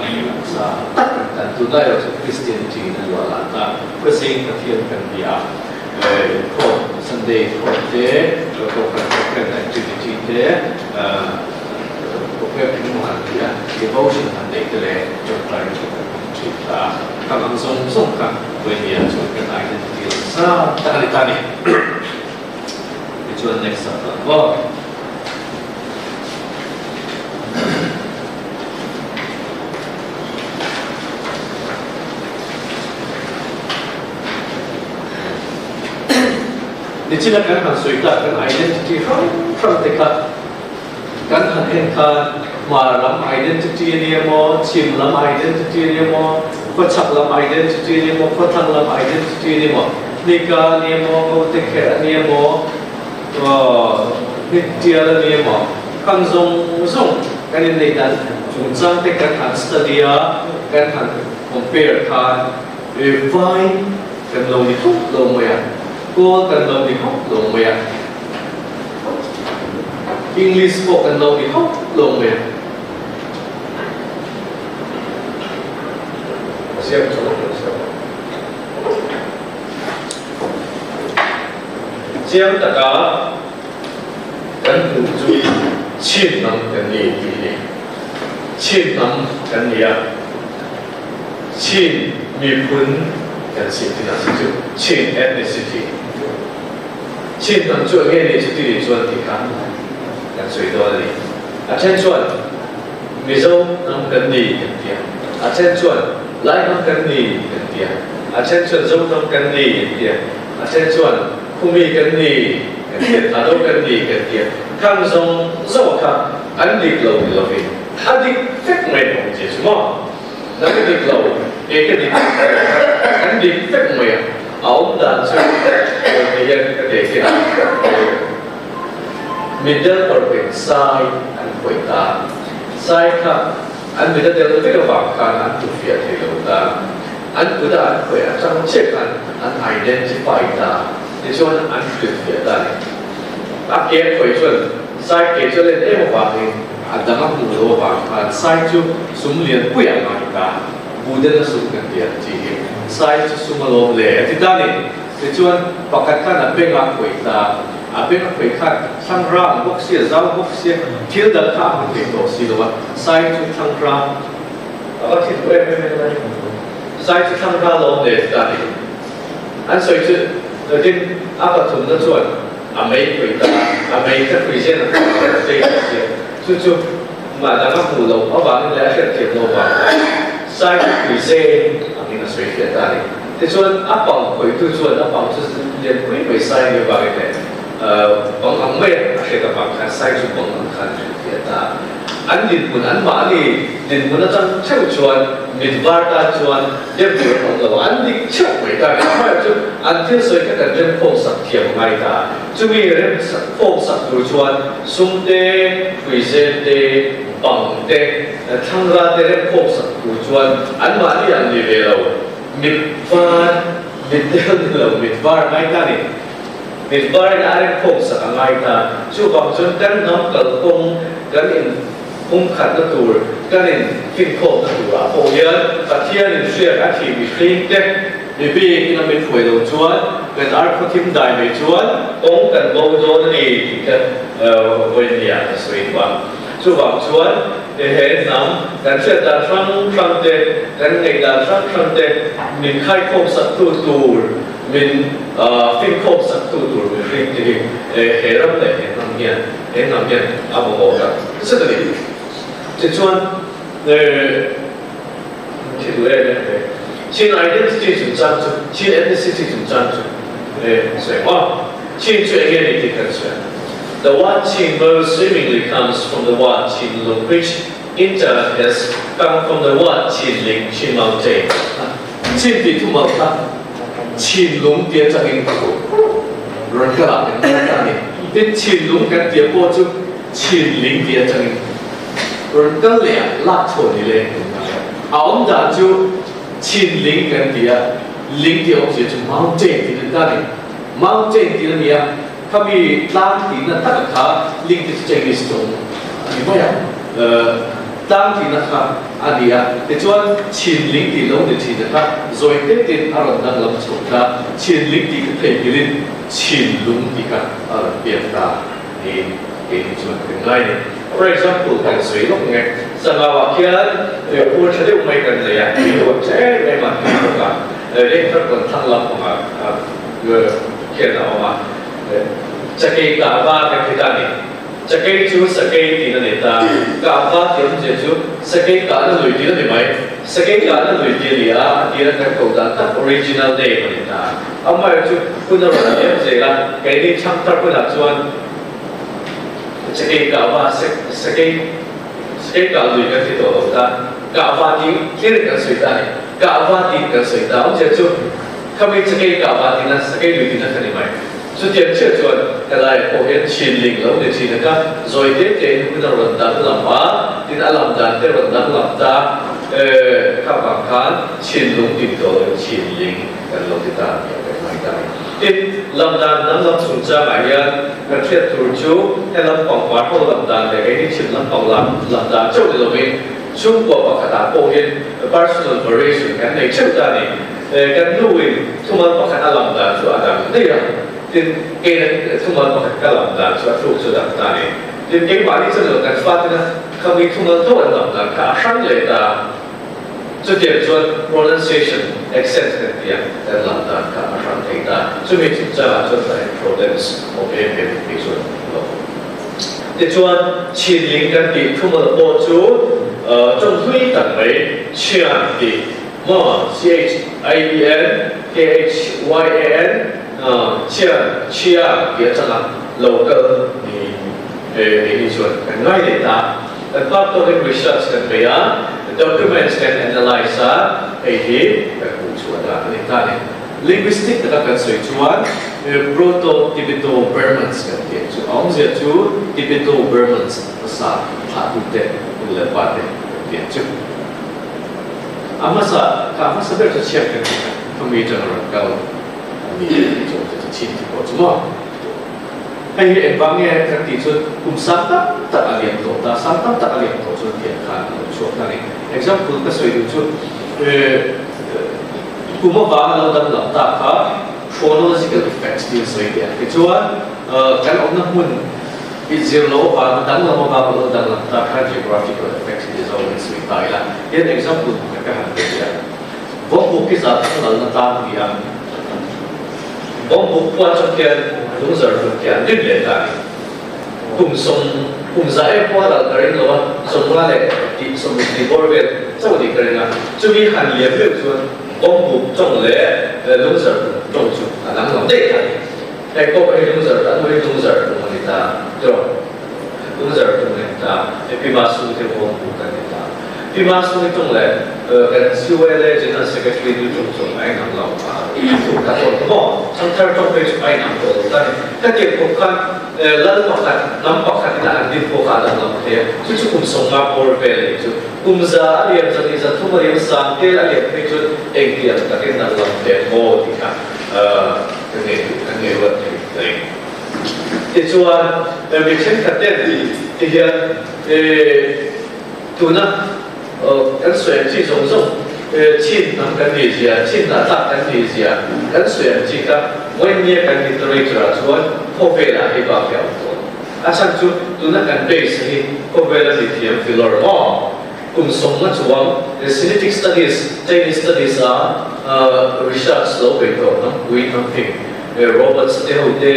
sa tak kan tan tunlai erawh chu Christianity in a luah lah ta, Khawsing Pathian kan bia a, inkhawm Sunday inkhawm te, Kohhran program activity te, Program engemaw han tih a, devotion han neih te leh tawngtai te kan hmang thin ta a, khang ang zawng zawng kha Vawimia chuan kan identity lang zau tak a ni ta a ni. Tichuan next ah chuan aw. Nichina kan han sawi tak kan identity hrang hrang te kha. Kan han en khan Hmar lam identity a ni emaw, Chim lam identity a ni emaw, Khawchhak lam identity a ni emaw, Khawthlang lam identity a ni emaw, Hnika a ni emaw, Ngotekherh a ni emaw, Hnittial a ni emaw, khang zawng zawng kan inneih dan chungchang te kan han study a, kan han compare khan vai kan lo ni hauh lo mai a, Kawl kan lo ni hauh lo mai a. English pawh kan lo ni hauh lo mai a. Siam chu kan siam. Chiang taka kan hmuh chu Chin hnam kan ni tih hi. Chin hnam kan ni a. Chin miphun kan si ti na si cu. Chin ethnicity. Chin hnam cu nge ni cuti nih chuan ti kha kan sawi dawn a ni. A then chuan Mizo hnam kan ni kan ti a, a then chuan Lai hnam kan ni kan ti a, a then chuan Zo hnam kan ni kan ti a, a then chuan Khumi kan ni kan ti a, Thado kan ni kan ti a. Khang zawng zawng kha an dik lo ni lovin a dik vek mai bawk che chu maw? Nang i dik lo, kei ka dik kan dik vek mai a, a awm dan chu ti hian ka teh khin a, mitdel kawr peng sai an khawih ta, sai kha an mit a tel vek avang khan an tu fiah thei lo ta, an kut a an khawih atang chiah khan an identify ta, tichuan an hrilh fiah ta a ni. A ke a khawih chuan sai ke chu a len em avangin A dang a hmuh loh avang khan sai chu sum lian pui ah ngai ta, Buden a sum kan ti ang chi hi sai chu sum a lawm le a ti ta ni. Tichuan pakhat khan a beng a khawih ta, a beng a khawih khan thlang rang bawk sia, zau bawk sia, thil dang kha a hmu thei tawh si lo a, sai chu thlang rang a va thil duh em em em a ni. Sai chu thlang ra lawm le a ti ta ni. An sawi chu tin a pathumna chuan A mei pui ta, a mei kha pui zen a hmuh a chei ta sia. Chu chu mah dang a hmuh loh avangin leh a hriatthiam loh avang khan sai kha pui zen angin a sawi fiah ta a ni. Tichuan a pang khawitu chuan a pang chu lian pui mai sai a nih avangin leh pang ang mai a hriat avang khan sai chu pang ang khan a hrilhfiah ta a. An dinhmun anmahni dinhmun atang theuh chuan mit var tan chuan dem tur an awm lo a, an dik theuh mai ta a ni. Amaherawhchu chu an thil sawi kha kan remkhawm sak thiam ngai ta. Chumi rem khawm sak tur chuan sum te, hruizen te, bang te, thlangra te remkhawm sak tur chuan anmahni an ni ve lo. Mit var, mit deuh ni lo, mit var ngai ta a ni. Mit varin a remkhawm sak a ngai ta. Chuvang chuan kan hnam kalkawng kan in pumkhatna tur, kan in finkhawmna turah pawh hian Pathianin hriak a thih mihring te mi bikin a min hruai lo chuan kan ar khawthim dai mai chuan kawng kan bo dawn a ni tih kha vawinia ka sawi duh a. Chuvang chuan he hnam kan hriat dan hrang hrang te, kan ngaih dan hrang hrang te min khaikhawm saktu tur, Min finkhawm saktu tur mihring te hi he ram leh he hnam hian he hnam hian a mamawh tak zet a ni. Tichuan thi duh em em ve. Chin identity chungchang chu, Chin ethnicity chungchang chu sawi maw? Chin chu enge ni tih kan sawi a. The word Chin most seemingly comes from the word Chinlung which in turn has come from the word Chinling, Chin mountain. Chin tih thumal kha Chinlung tia changin rawn kal ah kan kal ta a ni. Tin, Chinlung kan tia pawh chu Chinling tia changin rawn kal leh a, lak chhuah ni leng kan ngai a. A awm dan chu Chinling kan ti a, ling tih awmzia chu mountain tih na ta a ni. Mountain tih na ni a, khami tlang tihna taka kha ling te chu Chinese tawng a ni mai a. Tlang tihna kha a ni a, tichuan Chinling tih lo ni thin kha zawi tetin a rawn danglam chho ta, Chinling tih kha theihnghilhin Chinlung tih kha a rawn piak ta niin keini chuan kan ngai a ni. For example, kan sawi lawk nge, Sangau-ah khian khur tha deuh mai kan nei a, tui ruah che em em a tui bawk a, lengthar kawn thlang lam pangah khian a awm a, Chakei kahva kan ti ta a ni. Sakei chu sakei tiin a nei ta. Kahva tih awmzia chu sakei kahna lui tih a ni mai. Sakei kahna lui tih a ni a, a tir a kan ko dan tak original name a ni ta. Amaherawhchu hun a rawn liam zel a, keini chhang thar hunah chuan. Cakei kah va sakei sakei kah lui kan ti to lo ta kah va ti clear kan soi ta ni kah va ti kan soi ta um che chu khami cakei kah va ti na sakei lui ti na kan i mai chu tiang che chuan kalai ko hian chin ling lo ni chin ka zoi te te in hun ron dang lam a tin alam dan te ron dang lam ta kha bang khan chin lung ti to lo chin ling kan lo ti ta kan mai ta tin lamdan danglam chungchang ah hian kan hriat tur chu helam pangpar ho lamdan leh keini chhim lampang lam lamdan chauh ni lovin chhungkua pakhat ah pawh hian personal variation kan nei theuh ta a ni. Kan nu in thumal pakhat a lamdan chu a dang daih a, tin keina thumal pakhat ka lamdan chu a thluk chu a dang ta a ni. Tin keimahni chuan lo kan fatina khami thumal tho an lamdan kha a hrang leh ta a. Chutiang chuan pronunciation, accent kan tih a, kan lam dan kha a hrang thei ta. Chumi chungchangah chuan tah hian problems awm em em phei chuan a awm lo. Tichuan, Chinling kan tih thumal pawh chu tawnghlui tak mai Chian tih maw, C-H-I-E-N, K-H-Y-A-N, Chian, Chia tih atanga lo kal niin kei hi chuan kan ngai leh ta. Kan pa tawkin research kan bei a, documents kan analyse a, hei hi kan hmuh chhuah dan a ni ta a ni. Linguistic taka kan sawi chuan Proto-Tibeto-Burmans kan tih ang chu. A awmzia chu Tibeto-Burmans hmasa thlahtute nu leh pa te kan tih ang chu. A hmasa kha hmasa ber chu chhiat kan tih kha khami atanga rawn kal a ni tih chu awmzia chu chhin tih pawh chu maw. Hei hi engvang nge kan tih chuan kum sang tam tak a liam tawh ta, sang tam tak a liam tawh chuan tiang khan a lo chhuak ta a ni. Example ka sawi duh chu kum avanga lo danglam ta kha chronological effects tiin sawi teh ang. Tichuan kan awmna hmun inzir lo avanga danglam avanga lo danglam ta kha geographical effects ti zawngin sawi ta ila. Hian example pakhat ka han pe teh ang. Vawkbuk hi zah tak lalna tlang a ni a. Vawkbuk khua chu khian lungzar hlun khi an rin leh ta a ni. Kum sawm, kum za em pawh a lal ka ring lo a, 50 leh tih 60 tih bawr vel chauh a nih ka ring a. Chumi han liam meuh chuan Vawkbuk tawng leh lungzar hlun tawng chu a danglam daih ta a ni. Hei pawh hei lungzar a hnu hi lungzar hlun a ni ta tiraw? Lungzar hlun a ni ta. Pi Masu te Vawkbuk a ni ta. Pi Masu tawng leh kan CYLA General Secretary nu tawng chu a inang lo a, ka tawn ta maw? Thangthar tawng phei chu a inang tawh lo ta ni. Hetiang khawp khan lal pakhat, hnam pakhat ina an din pawh kha a danglam thei a, chu chu kum 50 bawr vel a nih chu. Kum za a liam, 200, 300 a liam, sang tel a liam phei chuan engtiang takin danglam ve maw tih kha ka ngei ka ngei ruat thei a ni. Tichuan, mi thenkhat ten ti hian Tuna kan sawi ang chi zawng zawng chin hnam kan nih zia, chin hnah tlak kan nih zia kan sawi ang chi kha Moinnia kan literature ah chuan khawvel ah hei bak hi a awm tawh lo. A chhan chu tuna kan base hi khawvel a mithiam filawr maw? Kum 50 chuang Sinitic studies, Chinese studies a research lo bei tawh hnampui hnamfing Roberts te ho te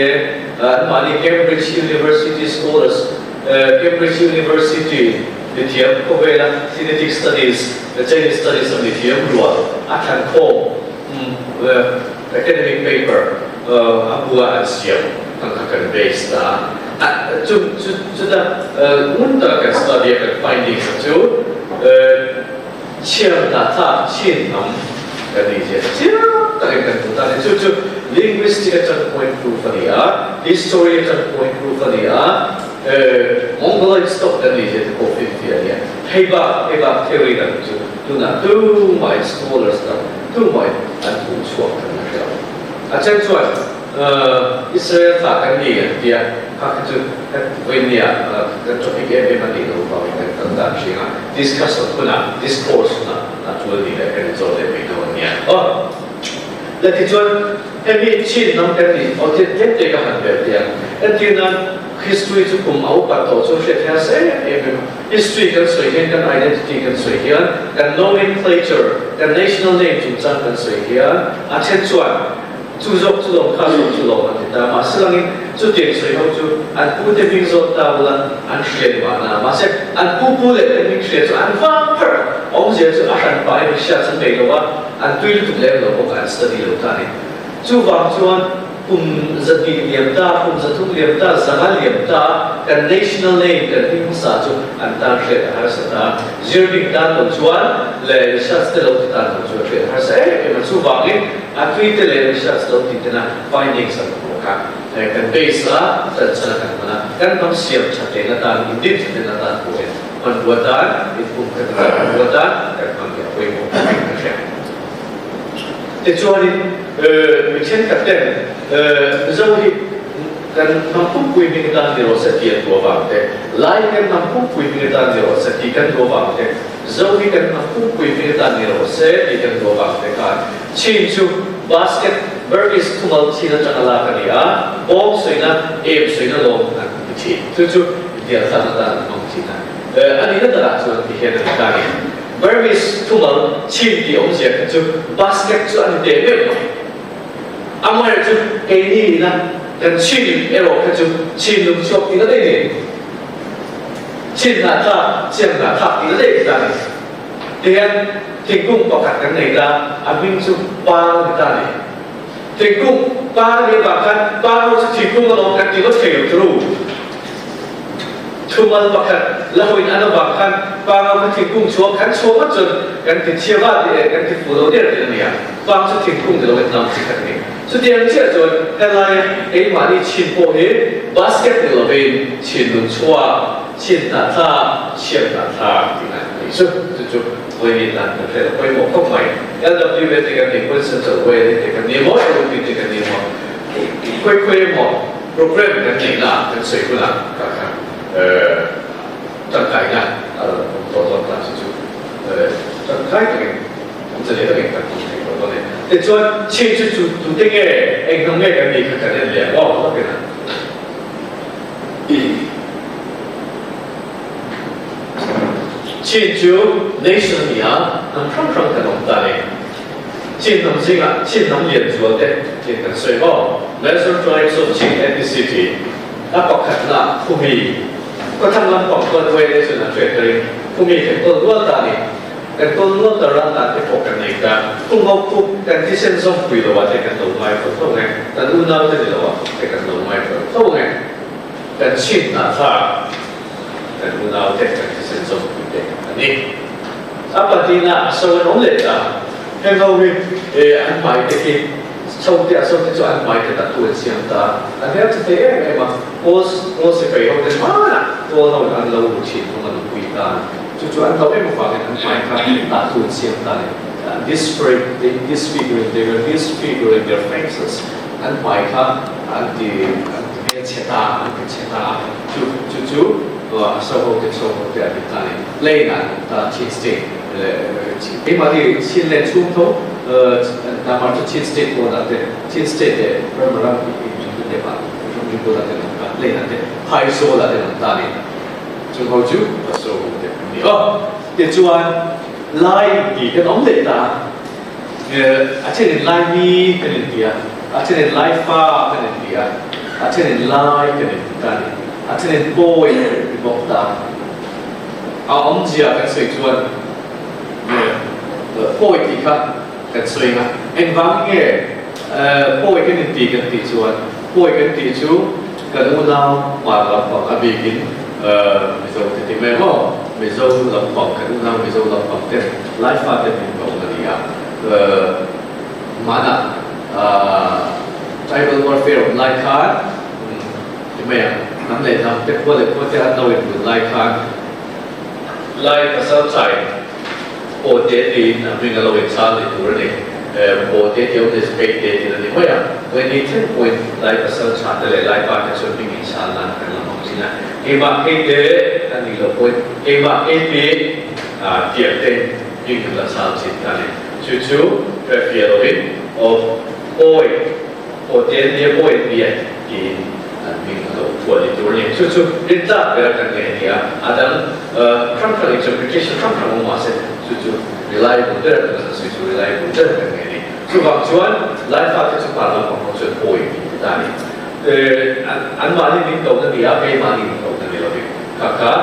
anmahni Cambridge University scholars Cambridge University mithiam khawvela Sinitic Studies leh Chinese Studies a mithiam rual a thlan khawm academic paper a bua an siam ang kha kan base ta a. Chu chuta ngun taka kan study a kan findings a chu chhiar hna thlak chin hnam kan nih zia chiang takin kan hmu ta a ni. Chu chu linguistic atang point proof a ni a, history atang point proof a ni a, Mongoloid stock kan nih zia te pawh finfiah a ni a. Hei bak hei bak theory dang chu tunah tumah in scholars dang tumah in an hmuh chhuak kan la hre lo. A then chuan Israel thlah kan ni an ti a, kha kha chu kan vawinia kan topic em em a nih loh vangin kan kal dan hring a, discussion hunah, discourse hunah a tul ni leh kan inzawt leh mai dawn a nia. Aw, le tichuan hemi chin hnam kan nih aw thil tlem te ka han belh teh ang. Entir nan history chu kum a upat tawh chu hriat hian se em em a, history kan sawi hian kan identity kan sawi hian kan nomenclature, kan national name chungchang kan sawi hian a then chuan Chu zawk chu lawm kha zawk chu lawm an ti ta. Mahse langin chutiang sawi ho chu an pu te hming zawt ta ula an hriat mahna. Mahse an pu pu leh te hming hriat chu an vang pharh a. Awmzia chu a hran pa in hriat san nei lo a, an tui lutuk lem lo bawk a, an study lo ta a ni. Chuvang chuan. Kum 200 liam ta, kum 300 liam ta, 500 liam ta kan national name kan hming hmasa chu an tan hriat a harsa ta. Zirbing tan lo chuan le research te lo ti tan lo chuan hriat a harsa em em a. Chuvangin a tui te le research lo ti tena findings an hmuh kha kan base a chan chan a kan hman a, kan hnam siam tha te na tan, in din tha te na tan pawhin hmanrua tan, in pum khat na tan hmanrua tan kan hmang hi a pawimawh khawp in ka hria. Tichuanin mi thenkhat ten Mizo hi kan hnam pumpui hming atan ni rawh se ti an duh avang te, Lai kan hnam pumpui hming atan ni rawh se ti kan duh avang te, Zo hi kan hnam pumpui hming atan ni rawh se ti kan duh avang te khan Chin chu basket Burmese thumal chin atanga lak a ni a, bawng sawina, em sawina lawm an ti thin. Chu chu intialthlak atan an hmang thin a. A nihna takah chuan ti hian a ni ta a ni. Burmese thumal chin tih awmzia kha chu basket chu a ni teh meuh mai. Amaherawh chu keini ina kan chin erawh kha chu chin lung chhuak tih na daih ni. Chin hnah thlak, chiang hnah thlak tih na daih ta ni. Tihian thingkung pakhat kan nei ta, a hming chu par a ni ta ni. Thingkung par a nih avang khan par ho chu thingkung alawm kan ti ngawt thei lo thuru. Thumal pakhat la hawiin an avang khan pangau kha thingkung chhuak khan chhuak ngawt chuan kan ti chhia va tih leh kan ti fuh lo der tih a ni a, pang chu thingkung ni loin hnam chi khat a ni. Chutiang chiah chuan helaia keimahni chhin pawh hi basket ni lovin chhin lung chhuak, chhin hnah thlak, chhiam hnah thlak tih a ni chu. Chu chu vawiin dan kan hriat a pawimawh khawp mai. LWA te kan ni pawn Central YLA te kan ni emaw, LUP te kan ni emaw, khawi khawi emaw, Program kan neihna kan sawi hunah kha khan tangkaina a rawn awm tawh dawn ta chu chu tangkai takin awm zalen takin kan hmang thei tawh dawn e. Tichuan chin chu chu tute nge eng hnam nge kan nih kha kan en leh ang aw hlawkin a. Chin chu nation a ni a, hnam hrang hrang kan awm ta a ni. Chin hnam zingah Chin hnam lian zual te tih kan sawi maw? Major tribes of Chin ethnicity a pakhatna Khumi khawthlang lampang chuan Wele chuan an hriat ring Khumi kan kawl nual ta a ni. Kan kawl nual ta ral dan te pawh kan nei ta. Khung ho khu kan thisen zawmpui lo ah te kan lo ngai fo tho nge, kan unau te ni lo ah te kan lo ngai fo tho nge. Kan Chin hnahthlak kan unau te kan thisen zawmpui te a ni. A patina a so an awm leh ta. Heng ho hi an hmai te khi chho te a so te chu an hmai te tattoo an siam ta. An hmel tha thei em em a, Kawl Kawl sipai ho te hmanah Kawl ho in an lo ru thin thung a nupui tan. Chu chu an hlauh em avangin an hmai kha tattoo an siam ta ni. Disfiguring, disfiguring, they were disfiguring their faces. An hmai kha an ti an ti hmelchhe ta, an ti chhe ta. Chu chu chu a so ho te so ho te an ti ta ni. Lane ah an awm ta Chin State keimahni Chin Land chhung tho Myanmar chu Chin State pawn ah te Chin State leh Burma ram inrin te ah ramri bulah te an awm ta Lane ah te Phaizawl ah te an awm ta a ni. Chung ho chu a so ho te an ni aw. Tichuan Lai inti kan awm leh ta a thenin Laimi kan inti a, a thenin Laifa kan inti a, a thenin Lai kan inti ta a ni. A thenin Pawi kan inti bawk ta. A awmzia kan sawi chuan pawi tih kha kan sawi ang a, engvang nge pawi kan inti kan tih chuan pawi kan tih chu kan unau hmar lampang a bikin Mizo te ti mai maw, Mizo lampang kan unau Mizo lampang te Laifa te min ko a ni a, hmanah tribal warfare awm lai khan Ti mai ang, hnam leh hnam te khua leh khua te an lo inbun lai khan lai pasal chai paw te tiin a hming a lo inchhal ni tur a ni. Paw te tih awm chu pei te tih a ni mai a, Wendy thleng pawhin lai pasal tha te leh lai pa te chuan hming inchhal nan kan la hmang thin a. Keimah kei te a nih loh pawhin keimah kei te tiang te hming kan la chhal thin ta a ni. Chu chu hriatfiah lovin aw pawi. Aw te an nia mawi an nia tiin an hming a lo phuah ni tur a ni. Chu chu rintlak ber a kan nge a ni a, a dang hrang hrang interpretation hrang hrang awm mahse chu chu reliable ber kan han sawi chu reliable ber kan nge a ni. Chuvang chuan Laifa te chu hmar lampang ho chuan awi min ti ta a ni. Anmahni min kohna ni a, keimahni min kohna ni lovin kha kha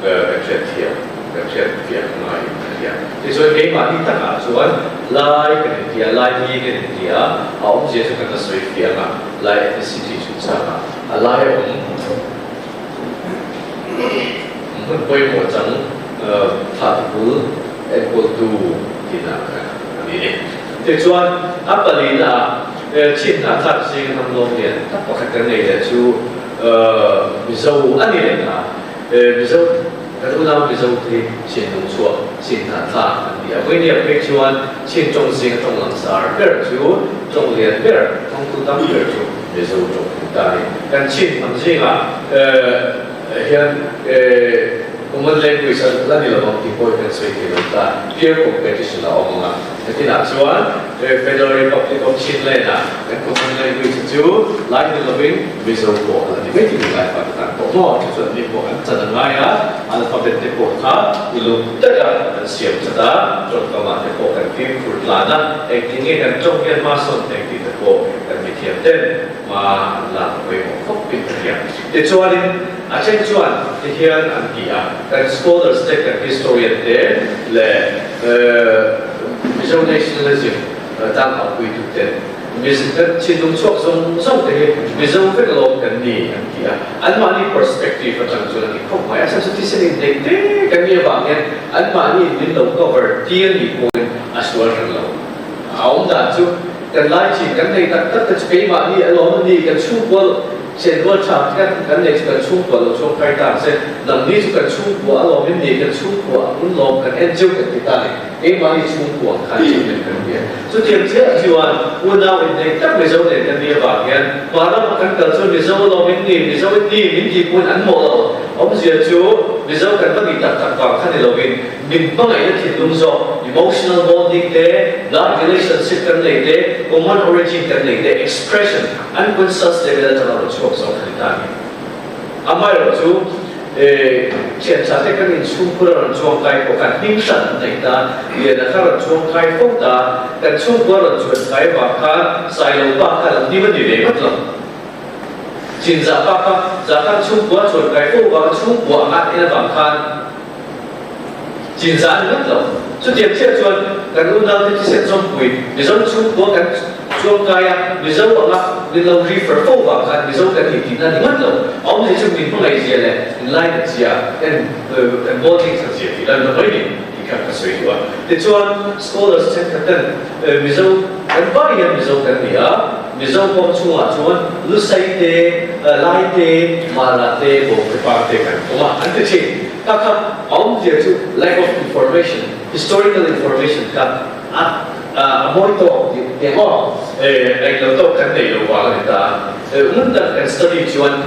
kan hriatthiam kan hriatfiah ngaiin. hria. Tichuan keimahni takah chuan Lai kan inti a, Laimi kan inti a, a awmzia chu kan la sawi fiang a, Lai ethnicity chungchangah a lai a awm. Hmun pawimawh chang thatbul enkawltu tinak a ni ni. Tichuan a palina ah Chin hnahthlak zing hnam lawm lian tak pakhat kan nei leh chu Mizo a ni leh ta. Mizo kan unau Mizo te hi Chin lungchhuak Chin hnahthlak an ni a. Vawinia phei chuan Chin tawng zing a tawng langsar ber chu tawng lian ber hmangtu tam ber chu Mizo tawng an ta a ni. Kan Chin hnam zingah hian common language a la ni lo ang tih pawh hi kan sawi thei lo ta. Peer competition a awm ang a. Hetinah chuan Federal Republic of Chinland-ah kan common language chu Lai ni lovin Mizo pawh a la ni mai tih Lai pa te tan pawh maw chu chuan ni pawh an chan a ngai a, alphabet te pawh kha uluk taka an siam chat a, tawngkamah te pawh kan fimkhur tlan a, engtin nge kan tawng hian hma sawn thei tih te pawh kan mithiam ten hma an lak a pawimawh khawp in ka hria. Tichuanin a then chuan tihian an ti a, kan scholars te, kan historian te leh Mizo nationalism tan aupuitu ten Mizo kan thinlung chhuak zawng zawng te hi Mizo vek alawm kan ni an ti a, anmahni perspective atang chuan a ti khawp mai. A chhan chu thisen inneih te kan nih avang hian anmahni min lo cover tir nih pawhin a sual hran lo. A awm dan chu kan lai chin kan nei tak tak te chu keimahni alawm a ni, kan chhungkua chenrual tha te kan nei chu kan chhungkua lo chhuak kai ta ang che, nangni chu kan chhungkua alawm in ni, kan chhungkua ang un lawm kan en cheu kan ti ta ni. Keimahni chhungkua khan chu min kan bia. Chutiang chiah chuan unau inneih tak Mizo nen kan nih avang hian Hmarama kan kal chuan Mizo alawm in ni, Mizo in ni min tih pawhin an mawh lo. Awmzia chu Mizo kan va nih tak tak vang kha ni lovin min hmangaihna thinlung zawk, emotional bonding te, blood relationship kan nei te, common origin kan nei te, expression, unconscious level atanga rawn chhuak zawk kha ni ta a ni. Amaherawhchu, Thianchah te kan inchhungkhur a rawn chuang kai pawh kan hming hran an nei ta, lian a kha rawn chuang kai fo ta, kan chhungkua rawn chuan kai vang khan Sailo pa kha lo hnim a ni ve ngawt lo. Chinzah pa kha zah khan chhungkua chuan kai fo vang a chhungkua anga an en avang khan Chinzah a ni ngawt lo. Chutiang chiah chuan kan unaute thisen zawmpui Mizo chhungkua kan chuangkai a, Mizo anga min lo refer fo vang khan Mizo kan ni tihna a ni ngawt lo. A awmzia chu min hmangaihzia leh min lainatzia kan kan bonding thatzia tih lan mai ni tih kha ka sawi duh a. Tichuan scholars thenkhat ten Mizo kan vai hian Mizo kan ni a, Mizo kawng chhungah chuan Lusai te, Lai te, Mara te, Bawngtepa te kan awm a an ti thin. Kha kha a awmzia chu lack of information, historical information kha a a mawi tawk tih teh maw englo tawk kan nei lo vang a ni ta. Ngun tak kan study chuan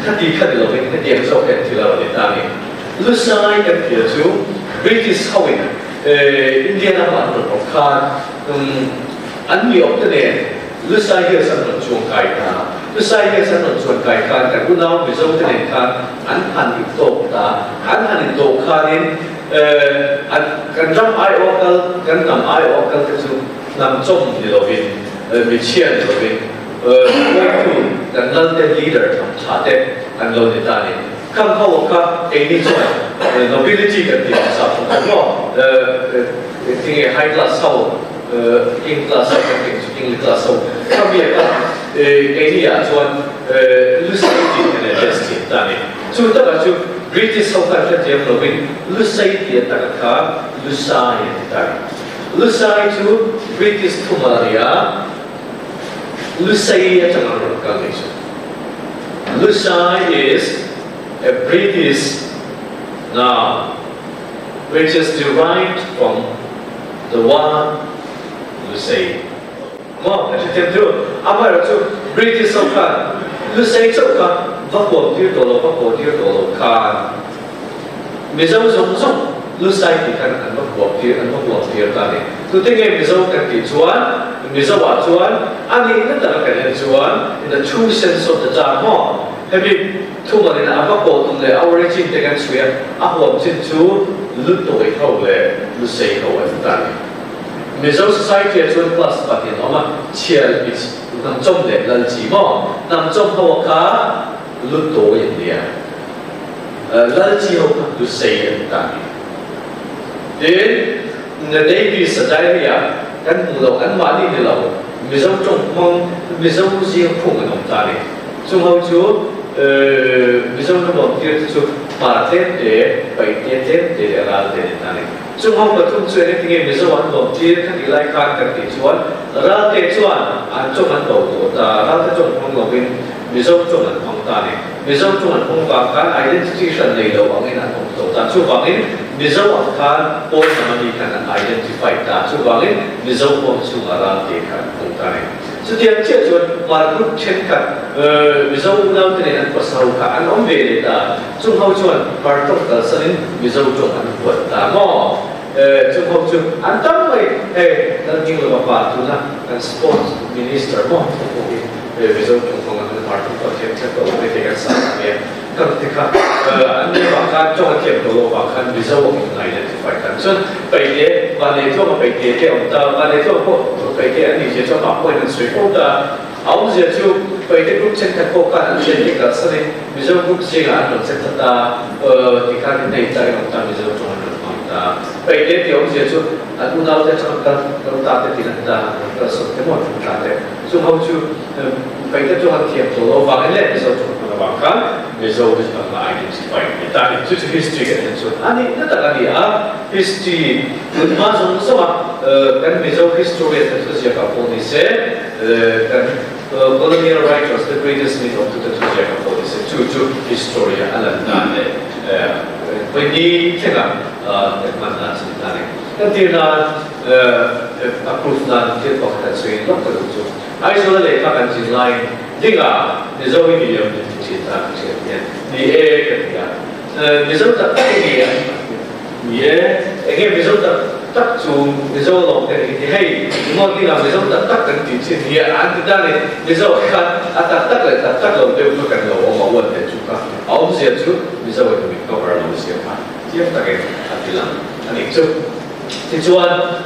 khati kha ni lovin hetiang zawk hian thil a rawn ni ta a ni. Lusai kan thil chu British ho in India lamah an rawn awm khan an mi awmte nen Lusai Hills an rawn chuang kai ta. Lusai Hills an rawn chuan kai khan kan unau Mizo te nen khan an han intawk ta. An han intawk khanin an kan ram aiawh kal, kan hnam aiawh kal te chu hnam chawm ni lovin, michhia ni lovin, hruaitu kan lal te, leader tham tha te an lo ni ta a ni. Khang ho kha keini chuan nobility kan tih ang sa thung maw? Tinge high class ho King class ho kan tih chu King class ho kha mi kha keini ah chuan Lusei tih kan address thin ta a ni. Chu takah chu British ho khan hrethiam lovin Lusei tih a taka kha Lusai an ti ta a ni. Lusai chu British thumal a ni a, Lusei atanga rawn kal ni chu. Lusai is a British noun which is derived from the word Lusei. Maw ka hrethiam chu amaherawhchu British ho khan Lusei chauh kha va huam tir tawh lo, va haw tir tawh lo khan Mizo zawng zawng Lusai tih khan an va huam tir, an va huam tir ta a ni. Tute nge Mizo kan tih chuan Mizo ah chuan a nihna taka kan en chuan in the true sense of the term maw hemi thumalin a va kawh tum leh a origin te kan chhui a, a huam chin chu Lutawi ho leh Lusei ho an ta a ni. Mizo society ah chuan class pahnih an awm a, chhial mi hnamchawm leh lalchi maw? Hnamchawm ho kha Lutawi an ni a, lalchi ho kha Lusei an ta a ni. Tin Davis a diary ah kan hmu lo, anmah nih ni lo, Mizo ṭong hmang, Mizo zing phung an um ta ni. Cu ho cu Mizo na tir cu pa tlemte, pai te tlemte le ral te ni ta ni. Cu ho pathum cu ene tinge Mizo an nuam tir kha ti lai khan kan ti chuan ral te chuan an chong an bo to ta, ral te chong hmang loin Mizo chong an hmang ta ni. Mizo chong an hmang vang khan identity hran nei lo angin an um to ta. Chu wangin Mizo ang khan pawl namani khan an identify ta. Chu wangin Mizo huam chungah ral te kha an phung ta ni. Chutiang chiah chuan Hmar group thenkhat Mizo unaute nen an pasal kha an awm ve leh ta. Chung ho chuan Hmar tawng kalsanin Mizo tawng an huat ta maw? Chung ho chu an tam mai. Hei Lalhming lova pa tuna kan Sports Minister maw thu pawh hi Mizo tawng hmanga kan Hmar tawng pawh a thiam kher tawh lo mai thei kan sa ta mai a. Kan ti kha an ni vang khan tawng a thiam tawh lo vang khan Mizo ang in identify kan chuan Paite Vanlei tluanga Paite te a awm ta, Vanlei tluanga pawh Paite an nih zia chu amah pawhin an sawi fo ta. A awmzia chu Paite group thenkhat pawh khan an thian te kalsanin Mizo group zingah an rawn che ta ta, ti khan in nei ta in awm ta, Mizo tawng an rawn hmang ta. Paite tih awmzia chu an unaute atanga kal kal ta te tin an ta, an rawn kalsawn te maw an tla te. Chung ho chu Paite tawng an thiam tawh lo avangin leh Mizo tawng hman avang khan Mizo hi chu an la identify ni ta ni. Chu chu history kan en chuan a nihna tak a ni a, history tun hma zawng zawnga kan Mizo historian te thuziak ah pawh ni se, kan colonial writers te British min awmtute thuziak ah pawh ni se, chu chu history a lan dan leh vawiini thlenga kan hman dan chu ni ta ni. Kan tir nan a proof nan thil pakhat an sawi lawk ka duh chu Aizawl a lehkha kan zin laiin dingah Mizo i ni em min ti thin ta ka hriat hian ni e ka ti a, Mizo tak tak i ni em? Ni e, enge Mizo tak tak chu Mizo lawm te ni ti hei ringawt dingah Mizo tak tak kan tih thin hi an ti ta ni, Mizo khan a tak tak leh tak tak lo deuh kha kan lo awm a uan leh chu kha a awmzia chu Mizo in min cover lo zia kha chiang takin a ti lang a nih chu. Tichuan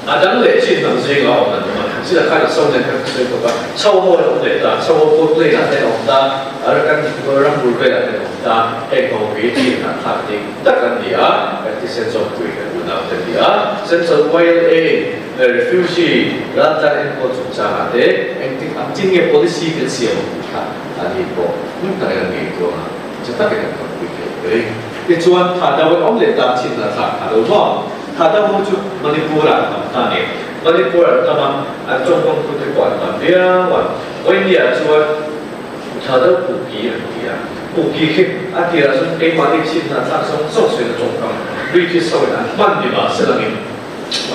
a dang leh chin hnam zinga awm an awm a, chila khan a so nen khan ka sawi bawk a, chho ho an awm leh ta, chho ho food plane ah te an awm ta, kan ram bul velah te an awm ta, heng ho hi chin an thlak dik tak an ni a, kan thisen zawmpui kan unau te an ni a, Central YLA refugee raltlan enkawl chungchangah te engtik ang chin nge policy kan siam ang tih kha a ni pawh hmun takin an ngaihtuah ang a. Chu takin an kalpui thei mai. Tichuan, Thada an awm leh ta chin a thlak thla lo maw? Thada ho chu Manipur-ah an tam ta nen. Manipur an tam a, an tawngkawng thute pawh an tam viau a. Vawinia chuan Thada Kuki an ti a. Kuki khi a tirah chuan keimahni chin a thlak zawng zawng sawiin a tawngkam British hoin an hman ni mah se langin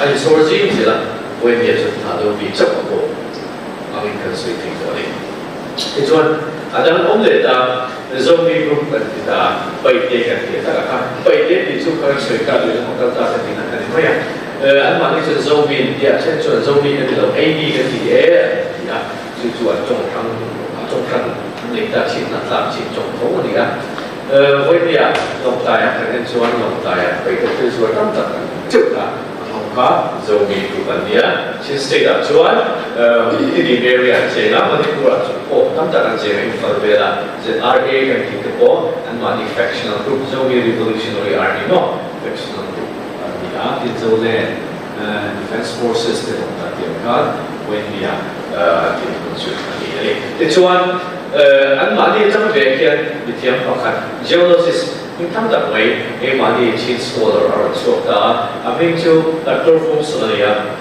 a insawr zing zel a. Vawinia chuan Thada bik chauh a pawh angin kan sawi thei tawh a ni. Tichuan, a dang awm leh ta, Zomi group kan ti ta a, Paite kan ti a, takah khan Paite tih chu kan sawi ta lui emaw kal ta ka tihna ka ni mai a. Anmahni chuan Zomi an ti a, a then chuan Zomi kan ti lo, Eimi kan ti e an ti a, chu chu an tawng hrang, a tawng hran an nei ta chin, an tlak chin tawng tho a ni a. Vawinia Lawngtlaia kan en chuan Lawngtlaia Paite thil zuar tam tak kan hmu teuh ta. Hong kha Zomi group an nia. Chin state ah chuan Tidim area an cheng a, Manipur ah chu pawh tam tak an cheng a, Imphal vela ZRA kan tih te pawh anmahni factional group Zomi Revolutionary Army maw factional group an ni a, tin Zoland Defence Forces te awm ta tiang khan Wendia tih hmun chu a ni a ni. Tichuan anmahni atang ve khian mithiam pakhat geologist Hming tam tak mai keimahni Chin Scholar a rawn chhuak ta a, a hming chu Doctor Vumsun a ni a.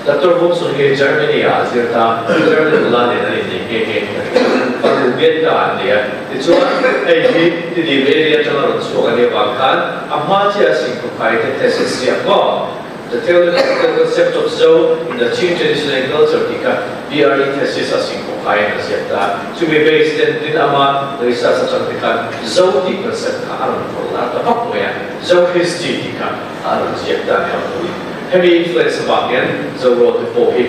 Doctor Vumsun hi Germany ah a zir ta, Germany nula nen an innei nghe nghe ka ring a, fanu Bianca an nei a. Tichuan, hei hi Tidim area atanga rawn chhuak a nih avang khan a hma chiah a Singkhawkhai te thesis ziak maw? The Theological Concept of Zo in the Chin Tradition and Culture tih kha BRE thesis a singkhawk aiin a ziak ta. Chumi base ten tin ama research atang te khan Zo tih concept kha a rawn phawrh lar ta vak mai a, Zo history tih kha a rawn ziak ta nia hmuhin. Hemi influence avang hian Zo road te pawh hi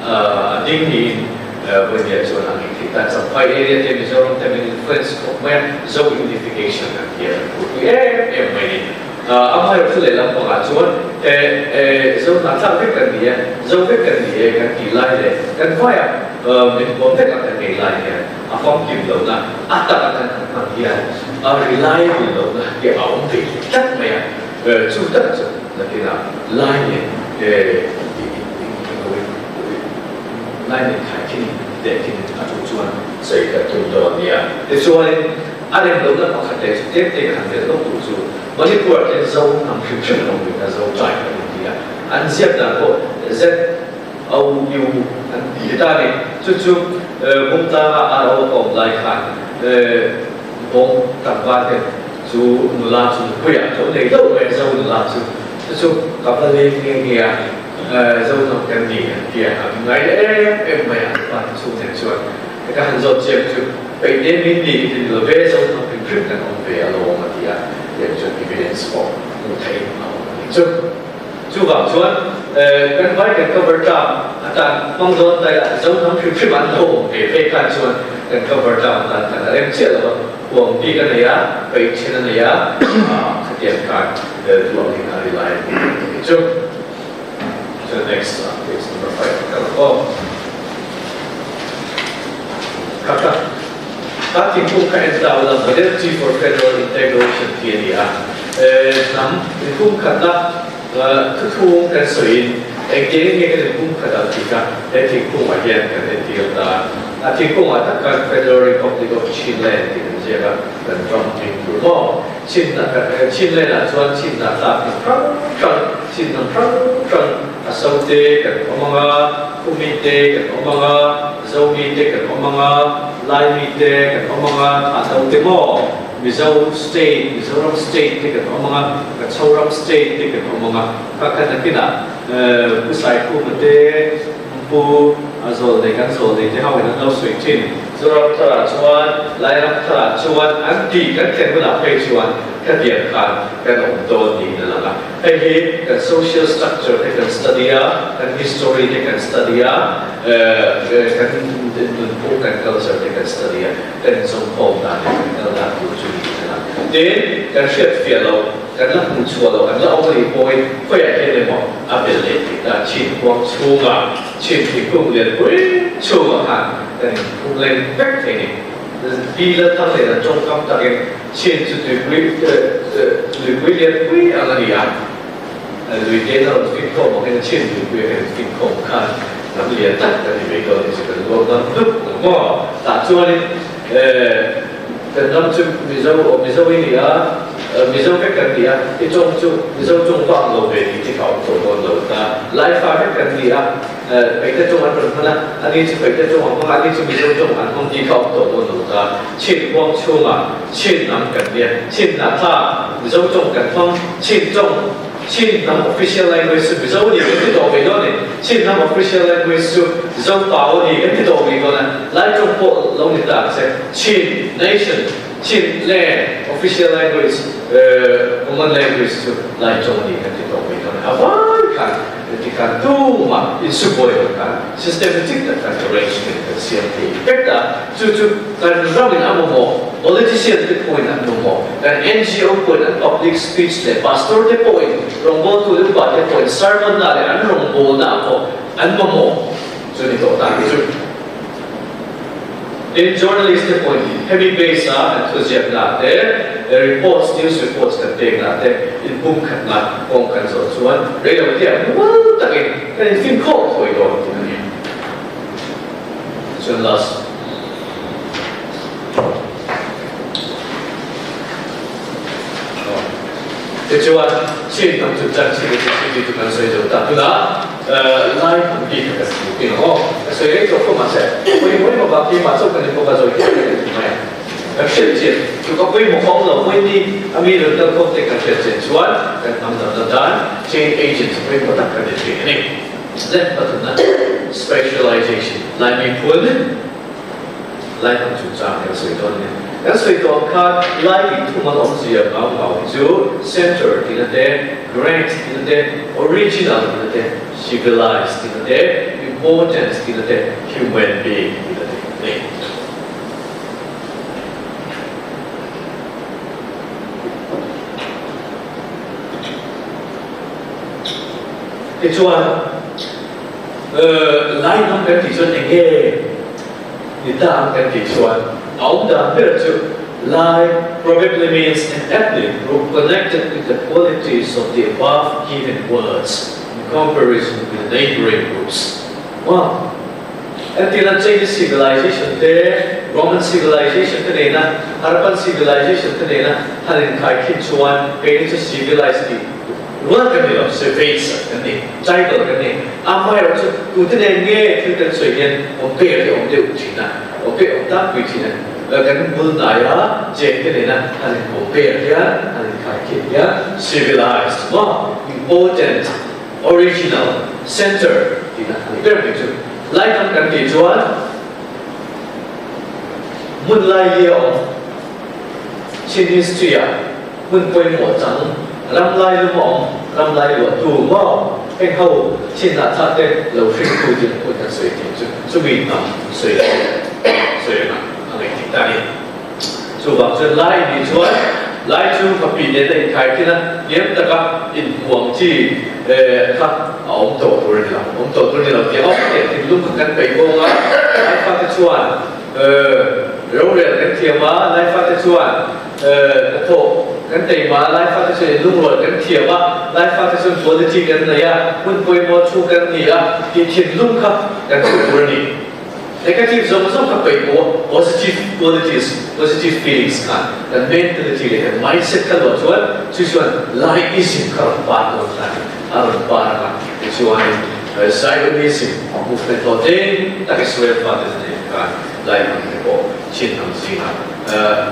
a ding niin Vawinia chuan a ngei thei ta. Champhai area te Mizoram te min influence khawp mai a, Zo unification kan ti a, kan phurpui em em mai a ni. Amaherawhchu leh lampangah chuan e zo hnahthlak vek kan ni e, zo vek kan ni e kan tih lai leh kan vaia min huam vek ang kan ngei lai hian a famkim lohna a taka kan han hman hian a reliable lo na ti a awm ve tlat mai a. Chu tak chu nakinah lai nen lai nen khaikhin tehkhin a ṭul chuan sawi kan tum dawn nia. Tichuanin a rem lohna pakhat leh chu tlem te ka han belh lawk tur chu Manipur ah khian Zo hnam hrim hrim an awm ve ta, Zo tribe an inti a, an ziak dan pawh ZOU an ti ta a ni. Chu chu Bungtlanga RO a awm lai khan Bawng tlangval te chu nula chu nupuiah a lo nei deuh mai a, Zo nula chu. Chu chu ka va leng nghe nghe a, Zo hnam kan ni an ti a, an ngai em em mai a, an pa te chhung nen chuan. Ka han zawt chiang chu peih te min ni ti lo ve, Zo hnam hrim hrim kan awm ve alawm a ti a, tiang chuan evidence pawh hmuh theih a awm a ni chu. Chuvang chuan kan vai kan cover term atan hmang dawn ta ila, Zo hnam hrim hrim an lo awm ve ve khan chuan kan cover term atan kan a rem chiah lo a, huam bik a nei a, peih then a nei a, khatiang khan duang in a rilai a ni chu. So next page number 5 ka kal aw. Kaka ka thingkung kha en ta ula Model G for Federal Integration tih a ni a. Hnam inpum khatna thuthung kan sawiin engtiangin nge kan inpum khat ang tih kha he thingkungah hian kan entir ta a. A thingkungah tak khan Federal Republic of Chinland tih kan ziak a, kan ram hming tur maw? Chin Chinland ah chuan Chin ah tlak hnam hrang hrang, Chin hnam hrang hrang a so te kan awm ang a, Khumi te kan awm ang a, Zomi te kan awm ang a, Laimi te kan awm ang a, Thahno te maw, Mizo state, Mizoram state te kan awm ang a, Kachhoram state te kan awm ang a, kha kha nakinah Pu Saikhuma te, Pu a zawl nei kan zawl nei te ho in an lo sawi thin. Zoram tharah chuan, Lairam tharah chuan an ti kan thlen hunah phei chuan khatiang khan kan awm dawn niin a lang a. Hei hi kan social structure te kan study a, kan history te kan study a, kan nunphung kan culture te kan study a, kan inzawmkhawm dan leh kan kal dan tur chu niin a lang. Tin, kan hriatfiah loh, kan la hmuh chhuah loh, kan la awm a nih pawhin khawiah hian emaw a bel leh theih ta chin huang chhunga chin thingkung lianpui chhungah khan kan inphung leng vek thei ni. Pi Lalthang nen an tawngkam takin chin chu tuipui luipui lianpui ang a ni a, lui te a rawn fin khawm angin chin luipui a kan infin khawm khan hnam lian tak kan ni mai dawn ni chu kan luak dam dup ang maw? Tah chuanin Kan ram chu Mizo aw Mizo i ni a, Mizo vek kan ni a, i tawng chu Mizo tawng vak lo ve tih te kha awm tawh dawn lo ta. Laifa vek kan ni a, Peihte tawng an rawn hman a, ani chu Peihte tawng an hmang a, ani chu Mizo tawng an hmang tih kha awm tawh dawn lo ta. Chin huang chhungah Chin hnam kan ni a, Chin hnah Mizo tawng kan hmang, Chin tawng Chin hnam official language chu Mizo a ni kan ti tawh mai dawn e. Chin hnam official language chu Zo Pau a ni kan ti tawh mai dawn a. Lai tawng pawh lo ni ta che. Chin nation, Chin land official language, common language chu Lai tawng a ni kan ti tawh mai dawn e. A vai khan ti khan tumah insubuai lo khan systematic tak khan arrangement kan siam thei vek a. Chu chu kan ramin a mamawh, politician te pawhin an mamawh, kan NGO pawhin an public speech leh pastor te pawhin rawngbawltu leh upa te pawhin sermon na leh an rawngbawlna ah pawh an mamawh chu ni tawh ta hi chu. Tin, journalist te pawhin hemi base a an thuziakna ah te, reports, news reports kan pekna ah te inpumkhatna kawng kan zawh chuan reilote ah mual takin kan infinkhawm thawi dawn tih a ni. Chuan last Tichuan chin hnam chu chan chin chu chin ti chu kan sawi zo ta tunah lai hnam bik kha kan hmu pin ang aw ka sawi rei tawh khawp mahse pawimawh em avang keimah chauh kan inpawk a zawi hian kan inhmu mai a kan hriat chian chu ka pawimawh awm lo pawimawh a mi rawn kal khawm te kan hriat chian chuan kan hnam damna dan chain agent pawimawh tak kan ni thei a ni. Zet pathumna specialization Laimi phun Lai hnam chungchang kan sawi dawn a ni. Kan sawi tawh ang khan Lai tih thumal awmzia ngau ngau hi chu center tihna te, great tihna te, original tihna te, civilized tihna te, important tihna te, human being tihna te a ni. Tichuan, Lai hnam kan tih chuan eng nge ni ta ang kan tih chuan a awm dan ber chu Lai probably means an ethnic group connected with the qualities of the above given words in comparison with the neighboring groups. Wow. Entirnan Chinese civilization te, Roman civilization te nena, Harappan civilization te nena han in khaikhin chuan keini chu civilized ti rual kan ni lo, savage kan ni, tribal kan ni. Amaherawhchu tute nen nge thil kan sawi hian compare hi a awm deuh thin a, compare awm tlangpui thin a. Kan bul hnaia cheng te nena han in compare hian, han in khaikhin hian civilized maw, important, Original, Center tihna a ni ber mai chu. Laikam kan tih chuan hmun lai hi a awm. Chin history ah hmun pawimawh chang ram lai lum a awm, ram lai luahtu maw heng ho chin hnah thlak te lo hringtu tih hmun kan sawi thin chu chumi hnam sawi sawi anga a ngaih theih ta a ni. Chuvang chuan lai nih chuan lai chu fapi nen a inkhai thin a, hniam taka inhmuang chi kha a awm tawh tur a ni lo. Awm tawh tur a ni lo tih a awm leh thinlung kha kan peih bawk a, lai fate chuan rorel kan thiam a, lai fate chuan hnathawh kan teima a, lai fate chuan inlungrual kan thiam a, lai fate chuan quality kan nei a, hun pawimawh thu kan ni a tih thinlung kha kan hmu tur a ni. Negative zawng zawng kha peih pawh positive qualities, positive feelings kha kan mentality leh kan mindset kha luah chuan chu chuan Laiism kha rawn par dawn kha a ni. A rawn par ang a, tichuanin Zionism movement hlawh deng tak Israel fate chu nei khan Lai hnam te pawh Chin hnam zingah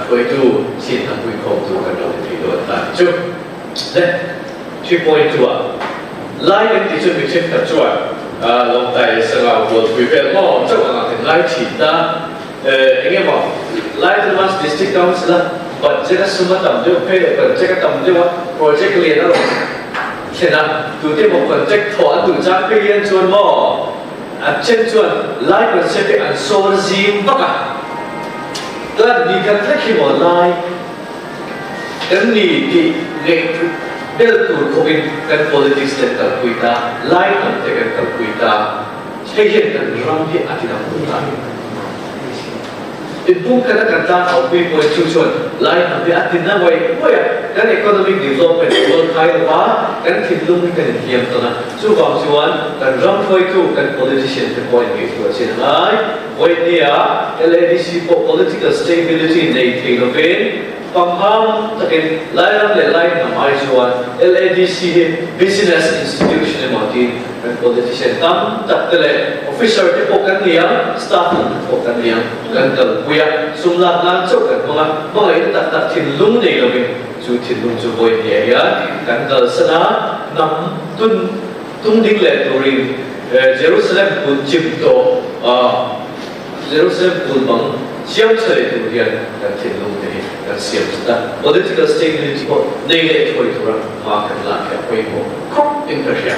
hruaitu Chin hnam puikhawmtu kan lo ni thei dawn ta ni chu. Le 3.2 ah Lai kan tih chu mi thenkhat chuan Lawngtai sangau bualpui vel maw chauh anga kan ngai thin ta. Eng emaw Lai Tumas District Council a budget a sum a tam deuh phei lo contract a tam deuh a project lian a rawn thlen a tute emaw contract thawh an duh chang phei hian chuan maw a then chuan Lai concept hi an sawr zim vak a tlan ni khat hlek hi maw Lai Kan ni tih ngaih bel tur khawpin kan politics te an kalpui ta, lai hnam te kan kalpui ta. Hei hian kan ram hi a ti dang hun ta ni. Inpumkhat a kan tlang aupui pawhin chu chuan lai hnam hi a ti na nguai nguai a, kan economic development a rual khai lo va, kan thinlung hi kan inhliam tawn a. Chuvang chuan kan ram hruaitu kan politician te pawhin ngaihtuah chin a ngai. Vawinia LADC pawh political stability nei thei lovin pangham takin Lairam leh Lai hnam ai chuan LADC hi business institution emaw tiin kan politician tam tak te leh officer te pawh kan ni ang, staff lam te pawh kan ni ang, kan kalpui a, sum lak nan chauh kan hmang a, hmangaihna tak tak thinlung nei lovin chu thinlung chu vawinia hian kan kalsan a, hnam tun Tung ding leh turin Jerusalem kut chim tawh a, Jerusalem kut bang siam chhe leh tur hian kan thinlung te hi kan siam chat a, political stability pawh nei leh thuai tura hma kan lak hi a pawimawh khawp in ka hria.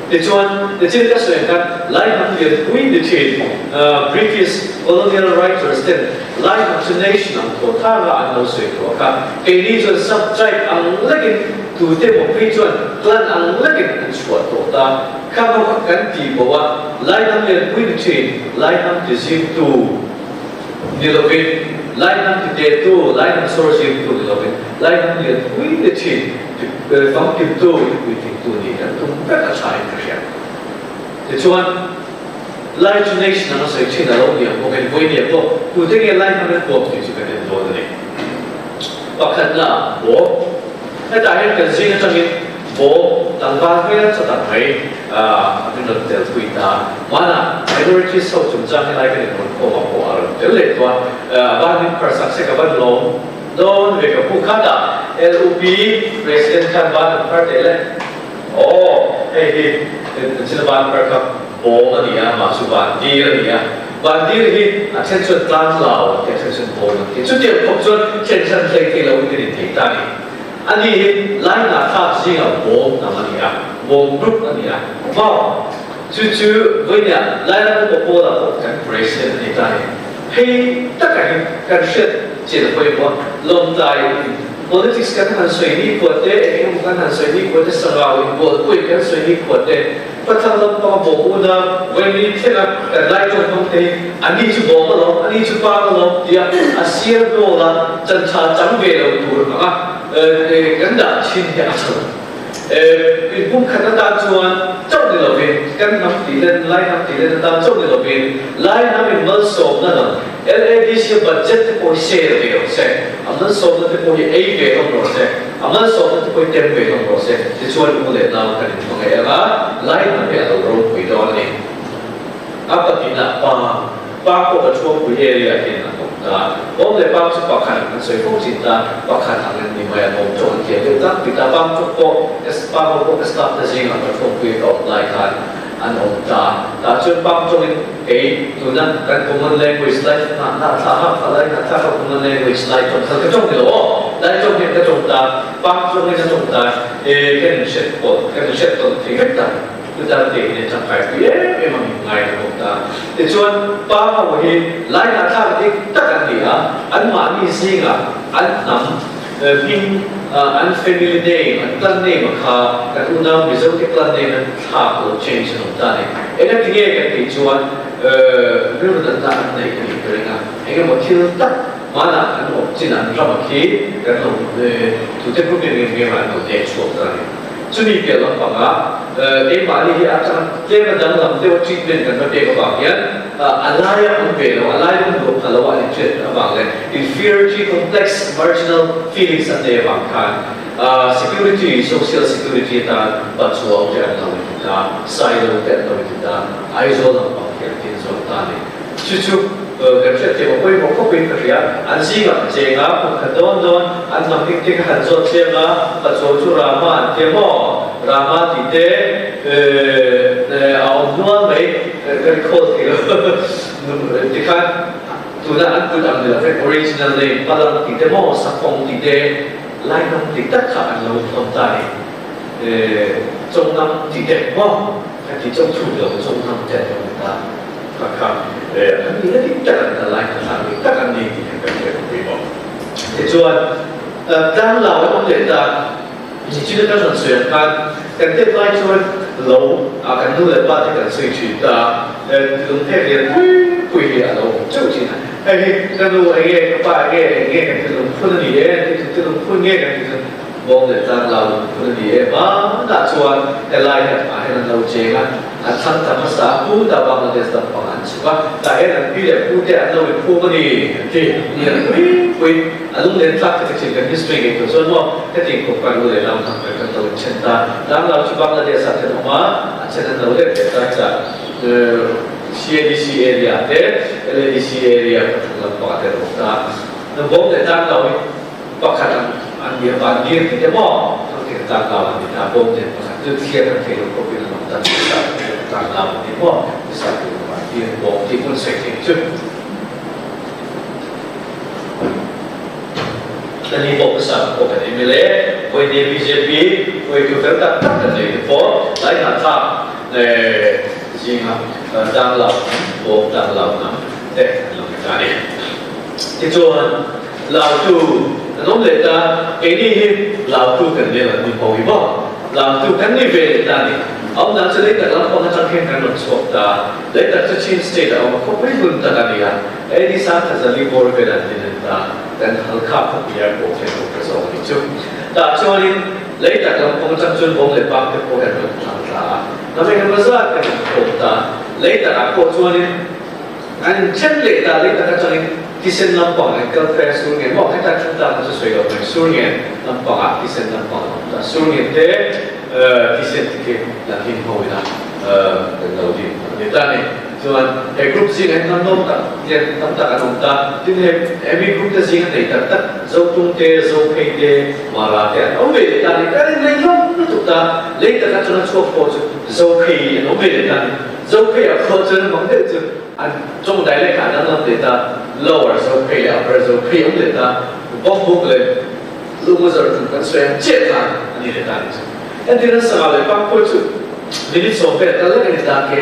Tichuan, nichin ka sawi ang khan Lai hnam lian pui ni thin British colonial writers ten Lai hnam chu nation ang thaw thanga an lo sawi tawh a kha, keini chuan sub-tribe ang lekin Tute maw phei chuan clan ang lekin an chhuah tawh ta. Kha ho kha kan ti bo a, Lainam lianpui ni thin, Lainam ti zingtu ni lovin, Lainam ti tehtu, Lainam sawr zingtu ni lovin, Lainam lianpui ni thin, ti famkimtu, ti puitlingtu nih kan tum vek a tha in ka hria. Tichuan, Lai chu nation anga sawi thin a lo ni ang bawkin vawinia pawh tute nge Lainam an huam tih chu kan en dawn a ni. Pakhatna, Aw. Hetah hian kan zing atangin bawm tlangval hmel tha tak mai a min rawn tel pui ta. Hmanah minorities ho chungchang helai kan inrawn khawm ah pawh a rawn tel leh tawh a, a ban min phar sak se ka van lawm dawn ve ka pu khat a, LUP President khan ban an phar teh le. Aw, hei hi china ban phar kha bawm a ni a, mah chu van dir a ni a. Van dir hi a then chuan tlang lau an ti a, then chuan bawm an ti. Chutiang khawp chuan then hran hlei thei lo in kan inthei ta a ni. Ani hi Laina thlak zingah bawm hnam a ni a, bawm group a ni a. Wow! Chu chu vawinia Laina upa pawlah pawh kan president a ni ta a ni. Hei takah hi kan hriat chin a pawimawh a, lawmtlai in. Politics kan han soi ni khua te, eng emaw kan han soi ni khua te, sangau in bualpui kan soi ni khua te, khuathlang lampang a bawm unau voimi thlen ah kan Lai tawng hmang te hi ani chu bawm alawm, ani chu pang alawm tiah a siar nawl a chan tha cang ve lo tur anga kan dah chin hi a tha lo. Pumkhat atan chuan chauh ni lovin kan hnam tih len Lai hnam tih len atan chauh ni lovin Lai hnam in malsawmna lam LADC budget te pawh hi share ve rawh se, a malsawmna te pawh hi ei ve hlawm rawh se, a malsawmna te pawh hi tem ve hlawm rawh se tichuan u leh nau kan inhmangaih anga Lai hnam hi a lo ropui dawn a ni. A pahnihna pa Pa pawh ka Thuampui area hian an awm ta. Awm leh Pang chu pakhat an sawi fo thin ta, pakhat ang an ni mai an awm tawh an thiam deuh tak pit a, Pang chu pawh ka Pang ho pawh ka staff te zingah ka Thuampui ka awm lai khan an awm ta. Tah chuan Pang tawngin kei tuna kan common language lai hna hna thla hak kha lai hna thlak a common language lai tawng khan ka tawng ni lo aw, lai tawng hian ka tawng ta, Pang tawngin a tawng ta, e kan inhriat pawh kan inhriat tawn thei vek ta. Chutan te hi tangkai pui em em a min ngai ta bawk ta. Tichuan pa ho hi lainah thlak dik tak an ni a, anmahni zingah an hnam hming, an family name, an clan name a kha kan unau Mizo te clan name an thlak lo change an awm ta a ni. Engati nge kan tih chuan rilru natna an nei a nih ka ring a, engemaw thil tak hmanah an awm chin an ram a khi kan lo tute group in ngem ngem ah an lo nek chhuak ta a ni. Chumi piah lampangah keimahni hi a chang tlem a danglam deuh a treatment kan va pek avang hian a laia awm ve lo, a lai lung luak pha lo a an inhriat avang leh inferiority complex, marginal feelings an nei avang khan security, social security atan Pachuau te an lo inti ta, Sailo te an lo inti ta, Aizawl lampang hi an tin zawk ta a ni. Chu chu kan hriat thiam a pawimawh khawpin ka hria. An zingah ka cheng a, kum khat dawn dawn an hnam hming te ka han zawt chiang a, Pachuau chu Rama an tia maw? Rama tih te a awm hnual mai, ka recall thei lo. Tikhan tuna an kut ang ni lo vek, original name, Palang tih te maw, Sakhawng tih te, Lainam tih tak kha an lo hlawm ta a ni. Chawngnam tih te maw? Ka ti chauh thuk lo, chawngnam te an lo ni ta. Kha kha an nihna dik tak an kal lai kha thlah dik tak an ni tih kha kan hriat pui bawk. Tichuan, Tlanglau an awm leh ta, nichina kan rawn sawi ang khan kan tet lai chuan lo ah kan nu leh pa te kan sawi thin ta, lungphek lian pui pui hi a lo awm teuh thin a. Hei hi ka nu eng nge, ka pa eng nge, eng nge kan ti lungphun a ni e, an ti chu ti lungphun nge kan ti chu Bawng leh tlanglau lungphun a ni e. Hmanah chuan helai hian ah hian an lo cheng a. An thlang ta hmasa a, pu ta Bangladesh lam pang an chhuk a, tah hian an pi leh pu te an lo inphum a ni an ti. Ni an pui pui, a lunglen tlak te ka chin kan history ngei tur chuan maw heti khawp kan lu leh lam thang kan lo inthen ta. Tlanglau chu Bangladesh ah then awm a, a then an lo let leh ta hetah CADC area te LADC area pathum lam pangah te an awm ta. Bawng leh tlanglau hi Pakhat ang an ni a, van dir ti te maw thang thei tlang lau an ni ta, bawm nen pakhat chu thliar kan thei lo khawp in an awm ta ti sa tlang lau an ni maw ti sa tu van dir bawm ti hmun sawi thei chu Tani pawh ka sa pawh kan MLA vawi ne bjp vawi tu fel tak tak kan nei te pawh lai hna thlak zinga tlang lau bawm tlang lau nam te an lo ni ta ni. Tichuan Lautu an awm leh ta, keini hi Lautu kan leng an ni ho hi maw? Lautu kan ni ve leh ta a ni. A awm dan chu lei tak lampang atang hian kan rawn chhuak ta, lei tak chu Chin State a awm a, khawpui hmun tak a ni a, AD Sangthazali bawr vel an din an ta, kan Halkha khawpui airport hian awm ta zawk a ni chu. Tah chuanin lei tak lampang atang chuan bawm leh pang te pawh hian rawn thlang thla a, hnam engemaw zat kan inkhawm ta, lei takah pawh chuanin, An then leh ta leh tak atangin thisen lampang an kal phei a, sur ngen maw heta thu tak chu sawi loh mai, sur ngen lampangah thisen lampang a awm ta, sur ngen te thisen te khi la hlim ho ila kan lo hlim a ni ta ni. Chuan he group zingah hian hnam nawm tak lian tam tak an awm ta, tin he hemi group te zinga nei tak tak Zotung te, Zophei te, Mara te an awm ve leh ta ni, kan inlei hlawm lutuk ta, lei tak atanga chhuak pawh chu Zophei an awm ve leh ta ni. Zophei ah khual chuan mang deuh chu an tawng dialect ah an danglam leh ta, lower Zophei leh upper Zophei awm leh ta, Bawkbuk leh Lungmazar tum kan sawi ang chiah khan a ni leh ta ni chu. Entir an sangau leh Pangpui chu minute 10 vel kal lek a ni ta ke,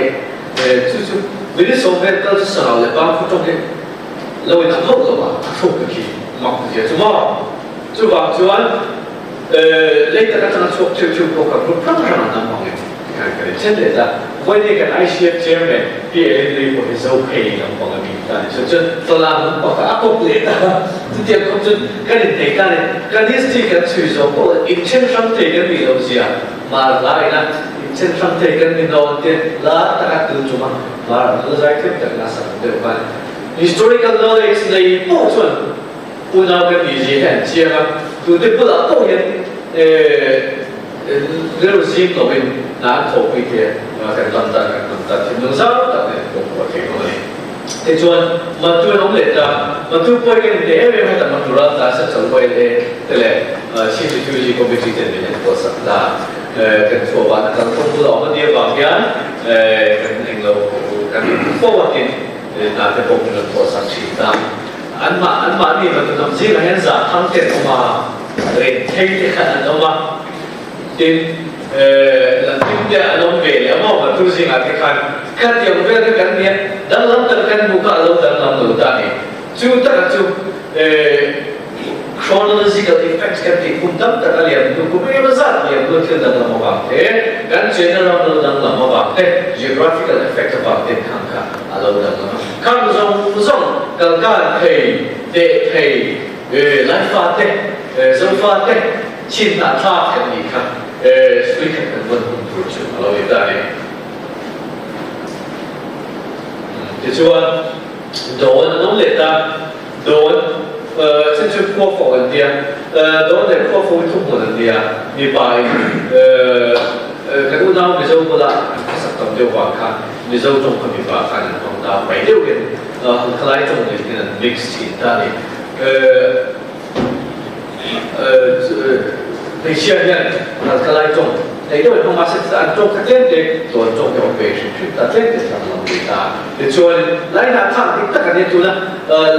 chu chu minute 10 vel kal chu sangau leh Pangpui tawng hi lo in ang hauh lo a, a thluk te khi mak zia chu maw. Chuvang chuan leitak atanga chhuak theuh theuh pawh kha group hrang hrang an awm ang em tikhan kan inchen leh ta. Vawiin kan ICF chairman Pi Ellen Lee pawh hi Zophei lampang a mi ta a ni. Chuan chuan Falam lampang kha a kawp leh ta. Chutiang khawp chuan kan inthei ta a ni. Kan history kan chhui zawh pawh inchen hrang thei kan nih loh zia mar laina inchen hrang thei kan ni nawn te lar taka tul chunga mar an la zai thiam tak nasa deuh khan historical knowledge nei pawh chuan Unau kan nih zia hi an chiang a, tute bulah pawh hian rilru zim loin hna an thawhpui te kan lam dan kan lam dan thinlung zau tak nen pawh pawh a thei hlawm a ni. Tichuan, Matu an awm leh ta, Matu pawi kan inti em em heta Matu ral ta Central YLA te leh Chief Refugee Committee ten min enkawl sak ta, kan chhuahvahna kalphung bula awm a nih avang hian kan englo kan forward in hna te pawh min rawn thawh sak thin ta. Anmah anmahni bantuk lam zingah hian zah thang te an awm a, ren thei te khan an awm a, tin lantim te an awm ve leh a maw bantuk zingah te khan khatiang vel kha kan nia danglam tak kan hmuh kha a lo danglam lo ta a ni. Chu takah chu chronological effects kan tih kum tam tak a liam hnu kum engemaw zat liam hnu thil danglam avang te, kan chenna ram lo danglam avang te, geographical effect avang te khang kha a lo danglam a. Khang zawng zawng kalkan thei, teh thei, Laifa te, Zofa te chinhnah thlak kan nih kha sui khat kan vawn hun tur chu a lo ni ta a ni. Tichuan, dawn an awm leh ta. Dawn chin chu khua fo an tia, dawn leh khua fo hi thuhmun an nia, mipa in kan unau Mizo bula an khawsak tam deuh vang khan Mizo tawng kha mipa khan an hmang ta mai deuh hian khalai tawng nen hian an mix thin ta a ni. Hmeichhia hian khalai tawng nei deuh an hmang mahse an tawng kha tlem te chuan tawng te awm ve hrim hrim ta tlem te thlang lam ve ta. Tichuan lai hna thlak dik tak an ni tuna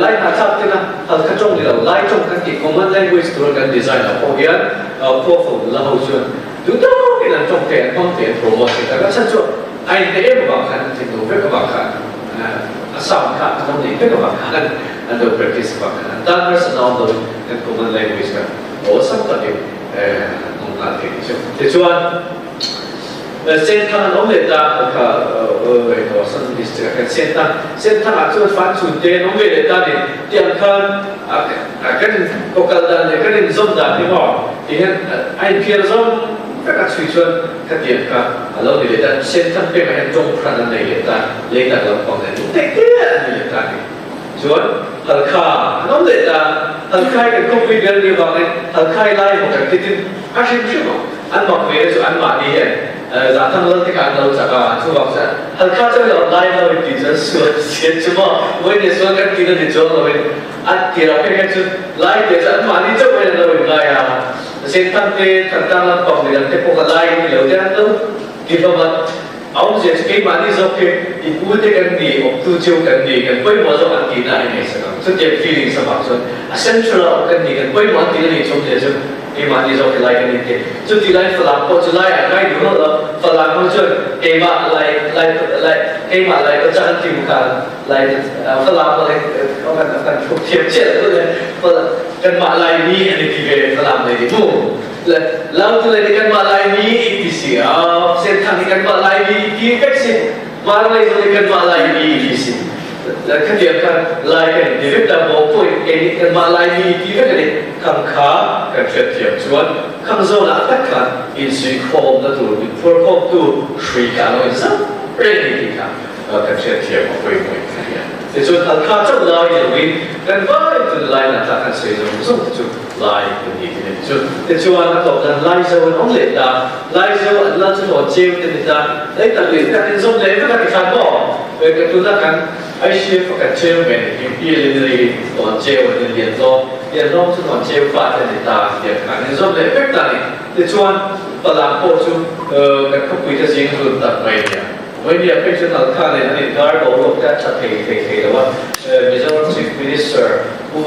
lai hna thlak tena halkha tawng ni lo lai tawng kan tih common language tura kan design ah pawh hian khua fo nula ho chuan duh tawkin an tawng te an hmang te an promote thei tak a chhan chu a inte em avang khan an thinlung vek avang khan a sound kha an lo neih vek avang khan an lo practice avang khan an tan harsa na awm loin kan common language kha awlsam takin an hmang nghal thei chu. Tichuan. Senthang an awm leh ta kha Dawson district ah khan Senthang Senthang ah chuan fan chhun te an awm ve leh ta ni tiang khan kan in kawkal dan leh kan in zawm dan hi maw ti hian a in phiar zawm vek a chhui chuan khatiang kha a lo ni leh ta Senthang peng ah hian tawng hran an nei leh ta leitak lampang nen tek te an ni leh ta ni chuan Halkha an awm leh ta Halkha hi kan khawpui ber ni avangin Halkha hi lai emaw kan ti tin a hrim hrim ang. An mak ve te chu anmahni hian Zahthang lal te kha an lo chak a, an chuvang chuan Halkha chuan lo lai lo in tih chuan sual sian chu maw vawiin leh sual kan tihna ni chuang loin a tirah phei khan chu lai tih chu anmahni chauh hian an lo inngai a, Senthang te Thantlang lampang midang te pawh kha lai in ni lo te an lo ti hlawm a, a awmzia chu keimahni zawk hi i pu te kan ni, awptu cheu kan ni, kan pawimawh zawk an tihna a inei sak ang. Chutiang feelings avang chuan a central a awm kan ni, kan pawimawh an tihna ni chu awmzia chu Keimahni zawk hi lai kan inti. Chuti lai Falam pawh chu lai an ngai duh hlawh lo. Falam ho chuan keimah lai lai lai keimah lai ka chak an ti mu khan lai Falam ho hi kan kan thluk thiam chiah lo le kanmah lai mi an i ti ve Falam lei nih mu. Le lau tu lei nih kanmah lai mi i ti si a Senthang hi kanmah lai mi i ti vek si. Mar lei zong nih kanmah lai mi i ti si. Khatiang khan lai kan in ti vek ta maw pawh in kei nih kanmah lai mi ti vek a ni. Khang kha kan hriatthiam chuan khang zawn ah tak khan insuih khawmna tur min phuar khawmtu hrui kha a lo in zauh reng a ni tih kha kan hriatthiam a pawimawh in ka hria. Tichuan Halkha chauh lai ni loin kan vai tun lai na tla kan sawi zawng zawng te chu lai kan ni tih a ni chu. Tichuan a tawp dan Laizo an awm leh ta, Laizo an lal chu hlawn cheu te ni ta, lei tak leh kan inzawm leh vek a ti khan maw? Ka tuna kan ICF a kan chairman hi PLN hi hlawn cheu an ni Lianhlawm, Lianhlawm chu hlawn cheu fa te ni ta tiang khan inzawm leh vek ta ni. Tichuan Palang pawh chu kan khawpui te zing hlun tak mai nia. Vawinia phei chu Nalkha nen an inkar boruak te a tha thei thei thei lo a, Mizoram Chief Minister Pu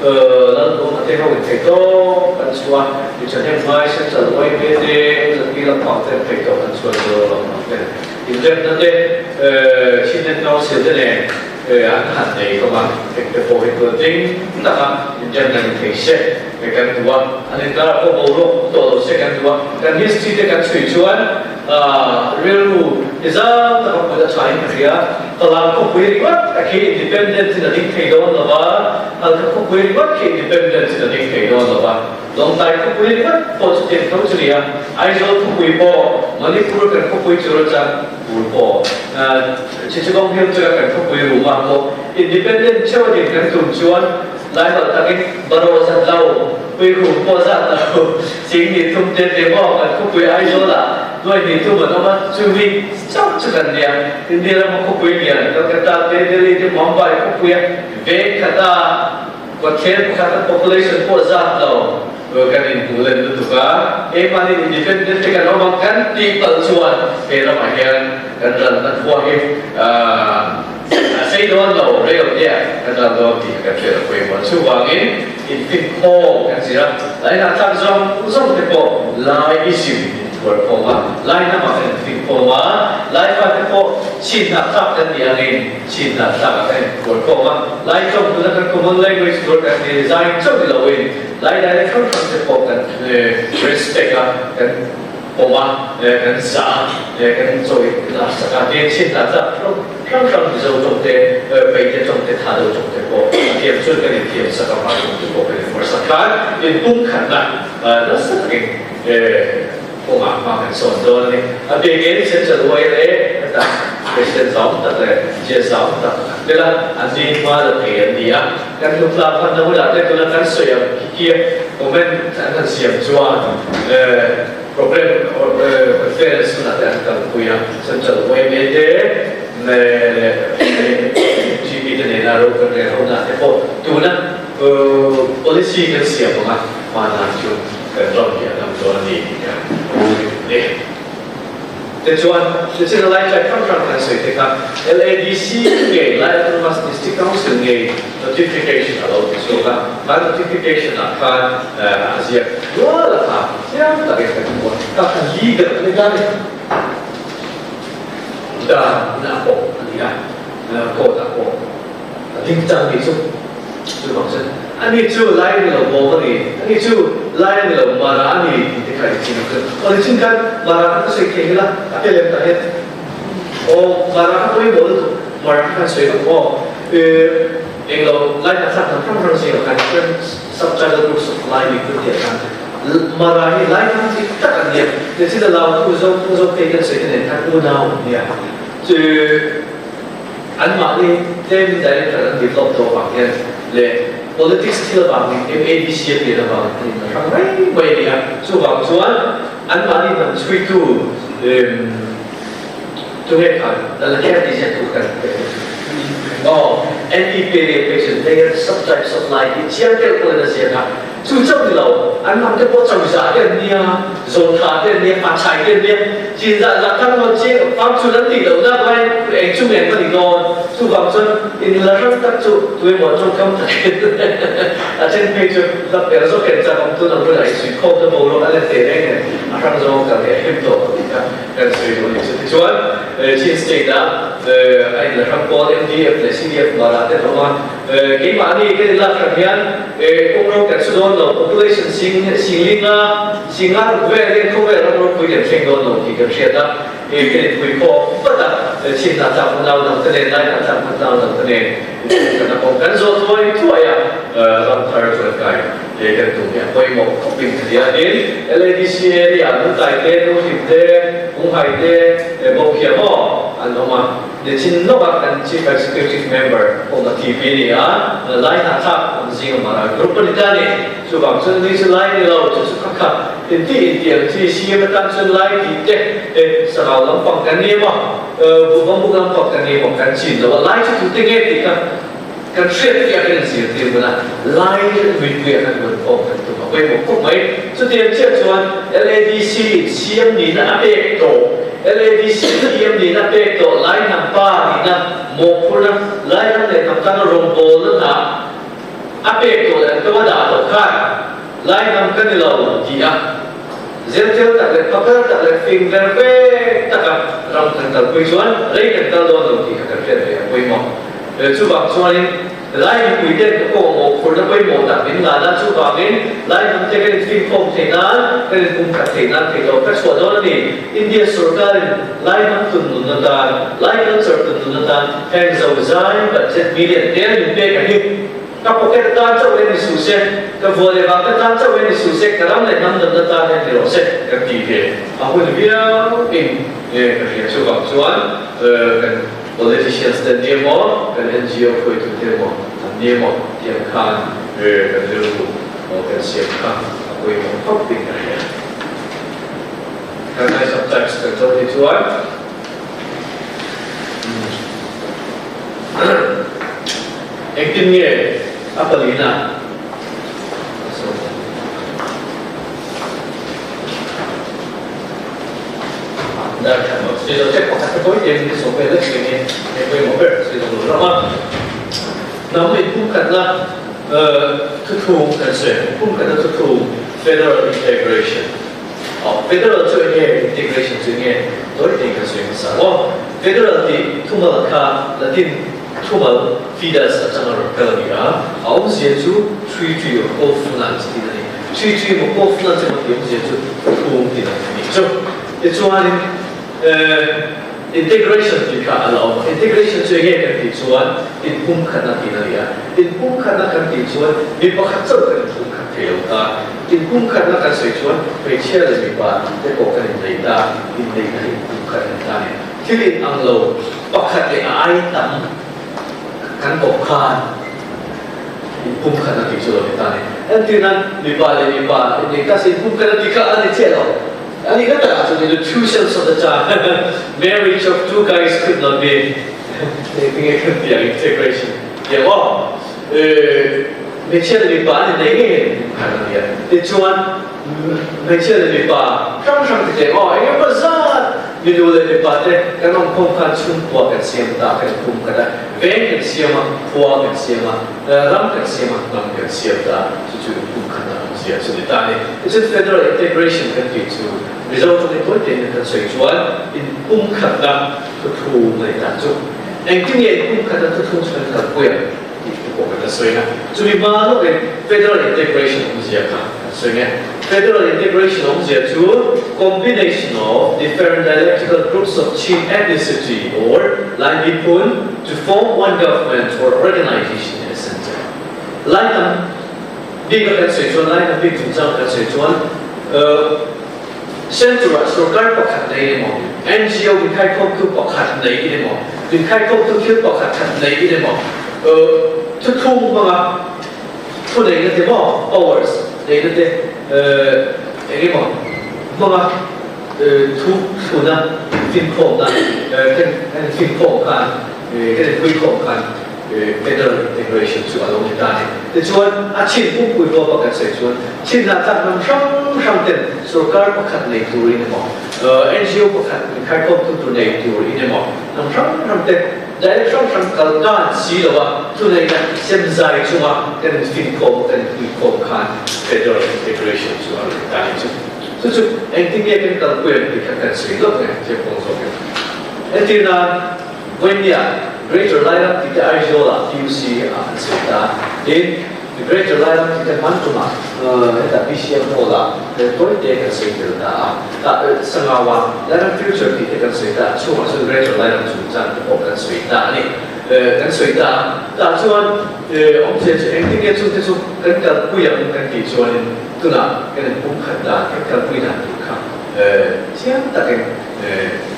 Lalduhawma te ho in thei tawp an chhuah a, mi thahnem ngai Central YMA te, MZP lampang te an thei tawp an chhuah Mizoram lampang te inremna te Chinland Council te nen. An han nei khawp a, engte pawh hi tluantling taka inremna ni thei se kan duh a, an inkarah pawh boruak awm tawh lo se kan duh a, kan history te kan chhui chuan rilru hi zau taka put a thain ka hria. Falam khawpui ringawt a khi independence in a ding thei dawn lo va, Halkha khawpui ringawt khi independence in a ding thei dawn lo va, Lawngtlai khawpui ringawt pawh chu tiang tho chu ni a, Aizawl khawpui pawh Manipur kan khawpui chu rawchang tur pawh Chichigong Hill chunga kan khawpui Ruma pawh independent theuh a din kan tum chuan Laiholh takin Baro zat lo, Puikhum pawh zat lo, Ching ni thum te te maw kan khawpui Aizawl ah nuai hnih thum an awm a, chu mi chauh chu kan nia. India rama khawpui lian Calcutta te Delhi te Mumbai khawpuia veng khata Kawtthler pakhat a population pawh zat lo kan inhmuh len lutuk a, keimahni independent te kan awm ang kan tih palh chuan he ramah hian kan ralna khua hi a sei dawn lo rel nia kan ral dawn tih kan hriat a pawimawh. Chuvangin infinkhawm kan zir a, lainah tlak zawng zawng te pawh lai i zir in thuar khawm a, lai hnamah kan infinkhawm a, lai fate pawh chhinhnah tlak kan nih angin Chinhna tlak ah kan inphuar khawm a, Lai tawng tuna kan common language tur kan design chauh ni loin Lai dialect hrang hrang te pawh kan respect a, kan pawm a, kan zah a, kan chawi lar sak a, tin Chinhna tlak hrang hrang Mizo tawng te, Peite tawng te, Thado tawng te pawh a thiam chuan kan inthiam sak a, Hmar tawng te pawh kan inphuar sak khan inpumkhatna nasa takin Kawngah hma kan sawn dawn a ni. A biakin Central YLA heta President zau tak leh Chair zau tak an tel a, an ni hma la thei an ni a. Kan hlutla phanna hunah te tuna kan sawi ang khi khi comment an han siam chuan program conference hunah te an kalpui a. Central YMA te leh MGP te nena ro kan rel ho nah te pawh tuna policy kan siam ang a, hmanah chu Kan ram hi a dam dawn a ni tih kha a ni. Tichuan, Hlichin Lai tlai hrang hrang kan sawi te kha LADC ngei, Lai Autonomous District Council ngei notification a lo ti chhuak a, kha notification ah khan a ziak nual a kha chiang takin kan hmu a, kha kha legal a ni ta ni. Dan in a pawh a ni a, court ah pawh a ding chang ni chu. Chuvang chuan, Ani chu Lai ni lo bawm a ni, ani chu Lai ni lo Mara a ni tih te kha i chim ang chu. Aw nichin khan Mara kha ka sawi thei ila, a pe lem ta hian aw Mara kha pawimawh lutuk, Mara kha kan sawi ang aw. Englo Lai hnahthlak hnam hrang hrang zingah khan different sub-tribal groups of Lai mi phun tih ah khan Mara hi Lai hnam dik tak an nia. Nichin a Lau thu Zo thu Zo phei kan sawi te nen khan unau an nia. Chu. Anmahni tlem director an develop tawh avang hian leh politics thil avangin MADC a pian avangin an inla hrang mai mai a ni a. Chuvang chuan anmahni hnam chhuitu tunge khan Lalher tih ziak tu kan pe chu aw NEP ria phei chuan layer sub-types of lai tih chiang deuh pawhin a ziak a. Chu chauh ni lo, an hnam te pawh chauhzah te an nia, zawntha te an nia, hmachhai te an nia, chinzah zah khan rawn chiang fam chu an tih loh nak laiin eng chu nge ka ni dawn? Chuvang chuan in la hrang tak chu tuemaw tawngkam takin a then phei chu la per zawk en chak awm tun ang hunah i suikhawm na boruak a let teh reng nen a hrang zawng kal hi a him tawh lo tih kha kan sawi duh a ni. Chutichuan Chin State-ah a in la hrang pawl MDF leh CDF Mara te an awm a, Keimahni kan inlak hran hian kawngro kan su dawn lo, population sing singlinga singa ruk vel hian khawvel ram ropui kan thleng dawn lo tih kan hriat a, kan inpui khawm vat a, chhinna tlak hmun au dang te nen, laina tlak hmun au dang te nen inpui kan a kawng kan zawh thuai thuai a, ram thar chuan kai kan tum hi a pawimawh khawp in ka nia. Tin, LADC area Lungtai te, Nuhlim te, Punghai te, Bawkhiam aw an awm a. Nichin lawkah kan Chief Executive Member awm a TP a ni a, Lai hnahthlak awm zing a Mara Group a ni ta a ni. Chuvang chuan ni chu Lai ni lo, chu chu kha kha inti inti ang chi CM atan chuan Lai tih te e sangau lampang kan ni emaw, buhbambuk lampang kan ni emaw kan chin lo a, Lai chu tute nge tih kha kan hriat fiah kan inzirtir hmun a, Lai mipui ah kan rawn awm kan tum a pawimawh khawp mai. Chutiang chiah chuan LADC in CM nihna a pek tawh, LADC CM nihna a pek tawh Lai hnam pa nihna mawhphurhna, Lai ram leh hnam tana rawngbawlna hna a pek tawh leh an kama dah tawh khan Lai hnam ka ni lo ti a zelthel tak leh pakar tak leh fing ver vek taka ram kan kalpui chuan rei kan kal dawn lo tih kha kan hriat ve a pawimawh. Chuvang chuanin Lai mipui ten ka kawhmawh phurna pawimawh tak min ngan a, chuvangin Lai hnam te kan infimkhawm theih nan, kan inpumkhat theih nan theih tawp ka chhuah dawn a ni. India sorkarin Lai hnam tunnun atan, Lai culture tunnun atan heng zozai budget million tel min pek a hi. Ka pocket atan chauh hian ni suh se, ka vua leh vang te tan chauh hian ni suh se, ka ram leh hnam damna tan hian ni rawh se ka ti ve a hun viau in ka hria. Chuvang chuan kan politicians te an ni emaw, kan NGO hruaitu te emaw an ni emaw tiang khan kan rilru kan siam kha a pawimawh khawp in ka hria. Kan ngai sometimes kan zo hi chuan Engtin nge a palina a sawi ang? Dar khat maw? Sawi lo check pakhat ka tawi te min sawi vel vek mai nge hei pawimawh ber sawi lo lo ram a. Hnam inpumkhatna thuthlung kan sawi inpumkhatna thuthlung federal integration Federal chu enge integration chu enge tawi te kan sawi hmasa maw? Federal tih thumal kha Latin Thumal Fides atanga rawn kal a ni a, a awmzia chu Treaty of Covenant tih a ni. Treaty emaw Covenant emaw tih awmzia chu thum tih a ni chu. Tichuanin integration tih kha a la awm a, integration chu enge kan tih chuan inpumkhatna tih a ni a, inpumkhatna kan tih chuan mi pakhat chauh kan inpumkhat thei lo ta, inpumkhatna kan sawi chuan hmeichhia leh mipa te pawh kan inneih ta, inneihna hi inpumkhat a ni ta a ni. Thil in ang lo pakhat leh a ai tam kan kawp khan in pum khat a tih chu lo ni ta ni. Entir nan mipa leh mipa in nei ta se in pum khat a tih kha a ni chiah lo. A nih na takah chuan in the true sense of the term marriage of two guys could not be engtinge kan tih ang integration tih ang aw. Hmeichhia leh mipa an innei ngei ngei in pum khat a nia. Tichuan Hmeichhia leh mipa hrang hrang te tlem aw engemaw zat minu leh mipa te kan awmkhawm khan chhungkua kan siam ta kan kum khat a, veng kan siam a, khua kan siam a, ram kan siam a, hnam kan siam ta chu chu kum khat a awmzia chu ni ta a ni. Tichuan Federal Integration kan tih chu Mizo tawng in tawi tein kan sawi chuan inpumkhatna thuthlung a ni ta chu. Engtin nge inpumkhatna thuthlung chu kan kalpui ang? tih te pawh kan la sawi a. Chumi hma lawkin Federal Integration awmzia kha kan sawi nge. Federal Integration awmzia chu combination of different dialectical groups of Chin ethnicity or Lai miphun to form one government or organization in a center. Lai hnam bik a kan sawi chuan Lai hnam bik chungchang kan sawi chuan Centre-ah sorkar pakhat nei emaw, NGO inkhaikhawmtu pakhat nei in emaw, inkhaikhawmtu thil pakhat khat nei in emaw, thuthung hmanga thu neihna te maw, powers neihna te eng emaw hmanga thu thluna infinkhawmna kan infinkhawm khan, kan inpuikhawm khan Federal integration chu a lo ni ta a ni. Tichuan, a chin pumpuitu a pakhat sawi chuan chinah tlak hnam hrang hrang ten sorkar pakhat nei turin emaw, NGO pakhat inkhaikawmtu tur nei turin emaw, hnam hrang hrang te dialect hrang hrang kal tan si lova thuneihna semzai chunga kan infinkhawm a kan inpuikhawm khan Federal integration chu a lo ni ta a ni chu. Chu chu engtin nge kan kalpui ang tih kha kan sawi lawk nge chiangkuang zawk em. Entirnan, Vawinia Greater Lairam tih te Aizawl-ah PUC ah an sawi ta. Tin, Greater Lairam tih te hman tumah hetah BCM Hall-ah tawi te kan sawi tel ta a. Tah Sangawa Lairam Future tih te kan sawi ta a, chhungah chuan Greater Lairam chungchang te pawh kan sawi ta a ni. Kan sawi ta a, tah chuan awmzia chu engtin nge chungte chu kan kalpui ang kan tih chuanin tunah kan inpumkhat dan, kan kalpui dan tur kha chiang takin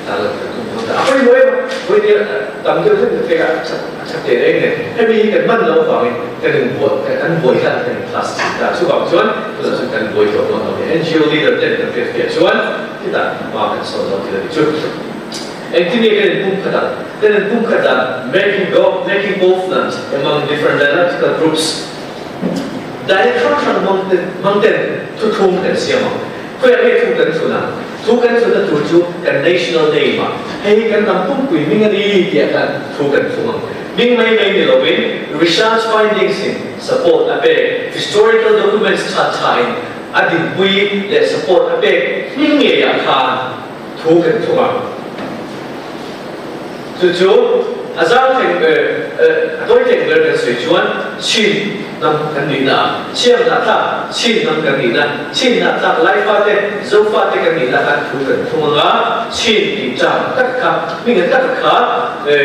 Tala kan tum dawn ta. A pawi mawi a, vawi nia tam deuh hlek hlek a that teh reng nen hemi hi kan hman loh avangin kan inbuat kan buai hlan kan in class thin ta. Chuvang chuan tunah chuan kan buai tawh dawn lo ni. NGO leader ten kan hriat fiah chuan khitah hma kan sawn dawn thil a ni chu. Engtin nge kan inpumkhat ang? Kan inpumkhat dan making go making covenant among different dialectical groups dialect hrang hrang hmang ten thuthung kan siam ang. Khawiah nge thu kan chhun ang? Thu kan chhunna tur chu kan national name ah, hei hi kan hnam pumpui hming a ni tih ah khan thu kan chhung ang. Hming mai mai ni lovin research findings in support a pek, historical documents tha tha in a dinpui leh support a pek hming ngei ah khan thu kan chhung ang. Chu chu. A zau theng a tawi theng ber kan soi chuan Chin hnam kan nih na Chiang hnahthlak Chin hnam kan nih na Chin hnahthlak Lai fate Zo fate kan nih na kan thu kan thung anga Chin ti term tak kha hming tak kha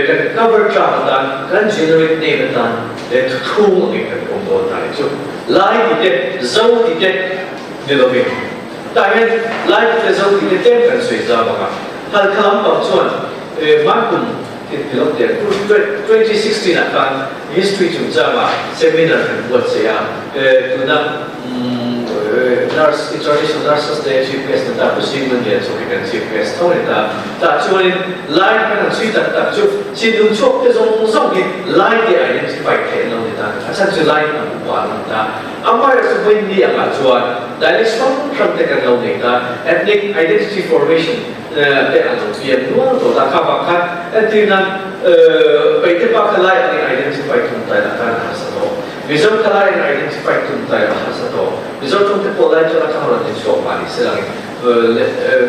kan cover term atan kan generic name atan thuthung angin kan pom dawn ta ni chu. Lai ti te Zo ti te ni lovin tah hian Lai ti te Zo ti te tlem kan sawi zau anga Halkha lampang chuan hmankum 2016 ah khan history chungchangah seminar kan buatsaih a, tuna nurse International Nurses Day chief guest ni ta Pu Singman Lian chu khi kan chief guest tho ni ta. Tah chuanin Lai kan han chhui tak tak chu thinlung chhuak te zawng zawng hi Lai te identify theih an lo ni ta. A chhan chu Lai hnam upa an ni ta. Amaherawhchu vawiin ni angah chuan dialects hrang hrang te kan lo nei ta, ethnic identity formation te an lo pian nual tawh ta. Kha vang khan entir nan Paite pa kha lai an in identify tum tai lah khan a harsa tawh. Mizo kha lai an identify tum tai lah a harsa tawh. Mizo tawng te pawh lai chuan a thang rawn in chhuak mah ni se langin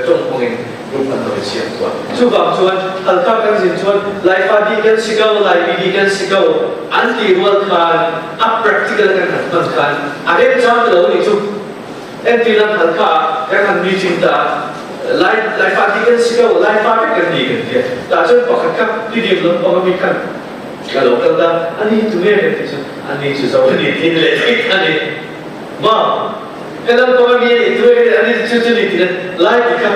tawng hmangin group an lo in siam tuah. Chuvang chuan Halkha kan zin chuan Laifa dih kan si ko, Laimi dih kan si ko an ti rual khan a practical kan han hman khan a remcang ti lo nih cu. Entirnan Halkha ah kan han meeting ta Lai Laifa ti kan si ko, Laifa vek kan ni kan ti. Tahcun pakhat kha tidim lam pang mi khan ka lo kal ta, ani tu nge kan ti cu, ani cu zo ani tin le thik ani. Ma ka lam pang mi ani tu nge ani cu cu ni tin Lai ti kha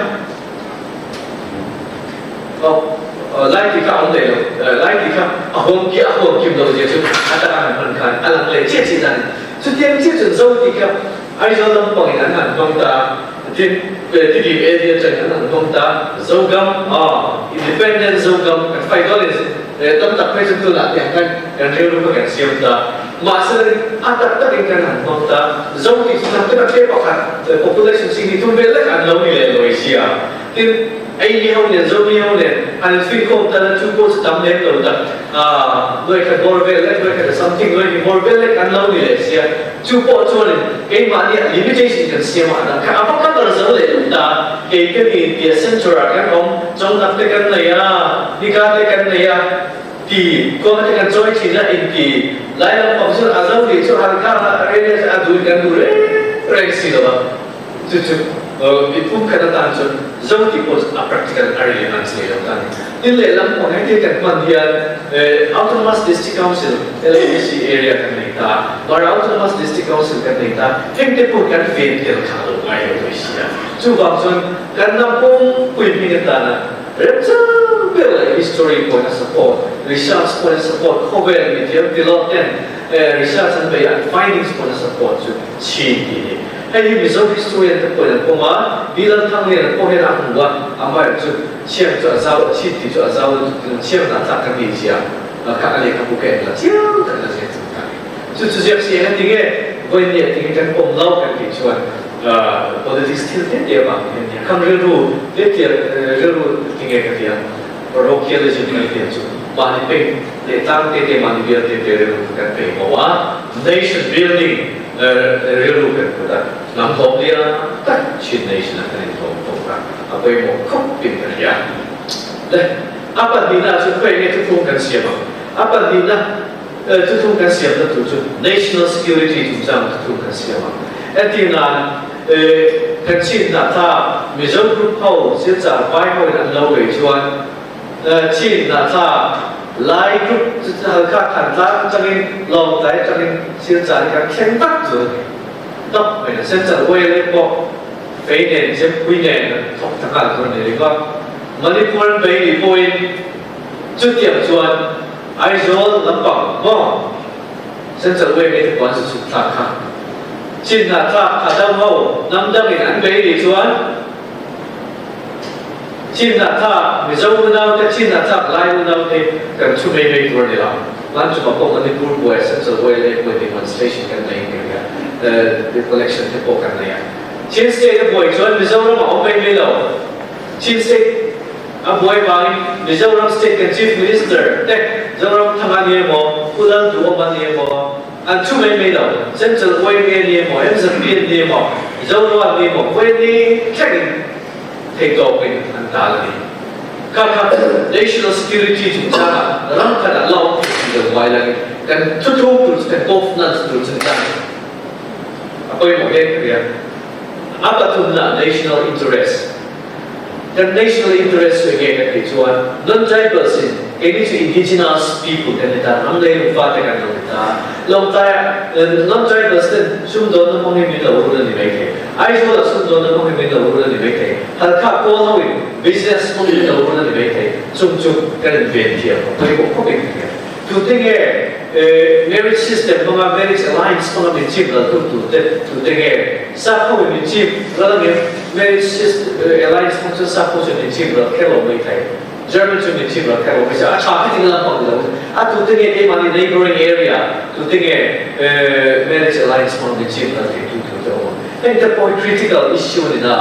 oh Lai ti kha om le lo, Lai ti kha a hom ki a hom kim lo zia cu a tak an hman khan a lang le che chi nan. Cu tiang che cun zo ti kha Aizawl lampang in an han hmang ta, Tidim area ṭang an han hmang ta, Zogam, Independent Zogam kan fai dawn in tam tak phei cu tunah tiang khan kan rilru kha kan siam ta. Mah sinain a taktak in kan han hmang ta. Zo ti cu tam taktak te pakhat population sing hi thum vel lek an lo ni le loi sia. Tin ei mi ho nen zo mi ho nen an in khawm ta na chu ko chu tam lem lo tak nuai khat bor vel lek nuai khat something nuai ni bor vel lek an lo ni le sia. Chu pawh chuanin keimahni ah limitation kan siam ah dah kha a va cover zo leh lo ta. Kei ka ni tia centre ah kan awm, chawngnak te kan nei a, nika te kan nei a, ti kuang te kan chawi thin a in ti. Lai lampang cun a zo nih cu Halkha ah rel a dul kan duh reng reng si lo a. Cucu miphun khat atan cun zo ti pawh a practical a relevance ngei lo ta ni. Tin lehlam kong he thil kan hman hian Autonomous District Council LADC area kan nei ta, Mara Autonomous District Council kan nei ta, heng te pawh kan ven tel kha lo ngai lo thei si a. Chuvang cun kan ram pumpuii hming atana remchang ber leh history pawhin a support, research pawhin a support, khawvel mithiam tilawt ten research an bei an findings pawhin a support chu Chin ti hi. Hei hi Mizo historian te pawhin an pawm a, Pi Lalthangliana pawh hian a hmu a, amaherawh chu Chiang chu a zau, a chin ti chu a zau lutuk tiin Chiang dah tlak kan ni tia kha a lehkhabu ka en la chiang tak in a ziak chung ta ni. Chu chu ziak si eng a ti nge vawiin a ti nge kan pawm lo kan tih chuan politics thil te te avang hian nia khang rilru te te rilru ti nge ka ti a, parochialism kan ti ang chu mahni peng leh tlang te te mahni bial te te rilru kha kan pei bo a, nation building rilru kan put a, hnam hlawm lian tak Chin nation ah kan inhlawm tawk a, a pawimawh khawp in ka hria. Le a pahnihna ah chuan khawi nge thuthlung kan siam ang? A pahnihna thuthlung kan siamna tur chu national security chungchang thuthlung kan siam ang. Entir nan kan Chin hnahthlak Mizo group ho Silchar vai ho in an lo vei chuan Chin hnahthlak Lai group chu Halkha Thantlang atangin Lawngtlai atangin Silchar hi kan thleng vat tur a ni. Tap mai a Central YLA pawh fei nen Zempui nen an thawk ta nghal tur a ni ringawt. Manipur an bei nih pawhin chutiang chuan Aizawl lampang maw Central YLA te pawh an zu chhuk thlak kha. Chin hnahthlak Thadam ho hnam dangin an bei nih chuan Chin hnahthlak Mizo unaute, Chin hnahthlak Lai unaute kan thu mai mai tur a ni lo. Hman chungah pawh Manipur buai, Central YLA buai demonstration kan nei ngei a, recollection te pawh kan nei a. Chin state a buai chuan Mizoram a awm mai mai lo. Chin state a buai vangin Mizoram state kan Chief Minister te Zoram Thanga ni emaw, Pu Lalduhawma ni emaw, An thu mai mai lo. Central YMA ni emaw, MZP ni emaw, Zonuam ni emaw, YMA thlengin theihtawpin an tal a ni. Khakha national security chungchang ah ram khat ah law ti lo ngai lang kan thuthung tur kan governance tur chungchang a poi mo he kriya. A pathumna, national interest. Kan national interest cu nge kan ti chuan non-tribals in keini cu indigenous people kan ni ta, ram lei fa te kan lo ni ta. Lawngtlai non-tribals ten sumdawn na hmang in min lo run ani mai thei. Aizawl ah sumdawn na hmang in min lo run ani mai thei. Halkha Kawl ho in business hmang in min lo run ani mai thei. Chung cu kan in ven thiam poi ko khop in thiam. Tu te nge marriage system hmanga marriage alliance hmanga min chim ral tum tu te tu te nge sakho in min chim ral ngem marriage system alliance hmang cun sakho cu min chim ral khelo mai thei. German cu min chim ral khelo mai a tha ti ting lam pang lo a tu te nge keimah ni neighboring area tu te nge marriage alliance hmang min chim ral thei tu tu te om. Heng te poi critical issue ni na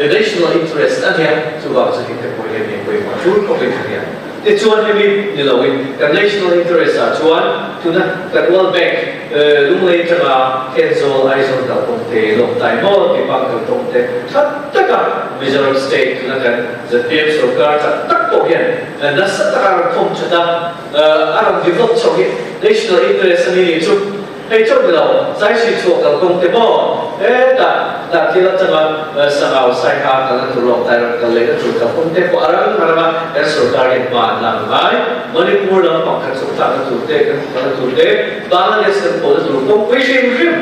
national interest ania chu wang chu heng te poi he me poi ma tul ko pe thania. Tichuan himi ni loin kan national interest ah chuan tuna kan World Bank Lunglei tanga Thenzawl Aizawl kalkawng te Lawngtlai maw ti pang kalkawng te tha taka Mizoram state tuna kan ZPM sorkar tha tak pawh hian nasa taka ran thawm that a a ran develop chho hi national interest ani ni chu. Hei chauh ni lo, Zaisui chhuah kalkawng te maw hetah dah thil atanga Sangau Saiha kal na tur lawng Tairan kal leh na tur kalkawng te pawh a rang a rang a kan sorkar hian hma an lak ngai. Manipur lam pakhat chawk tlak na tur te kan kal na tur te Bangladesh kan pawh na tur kawngpui hrim hrim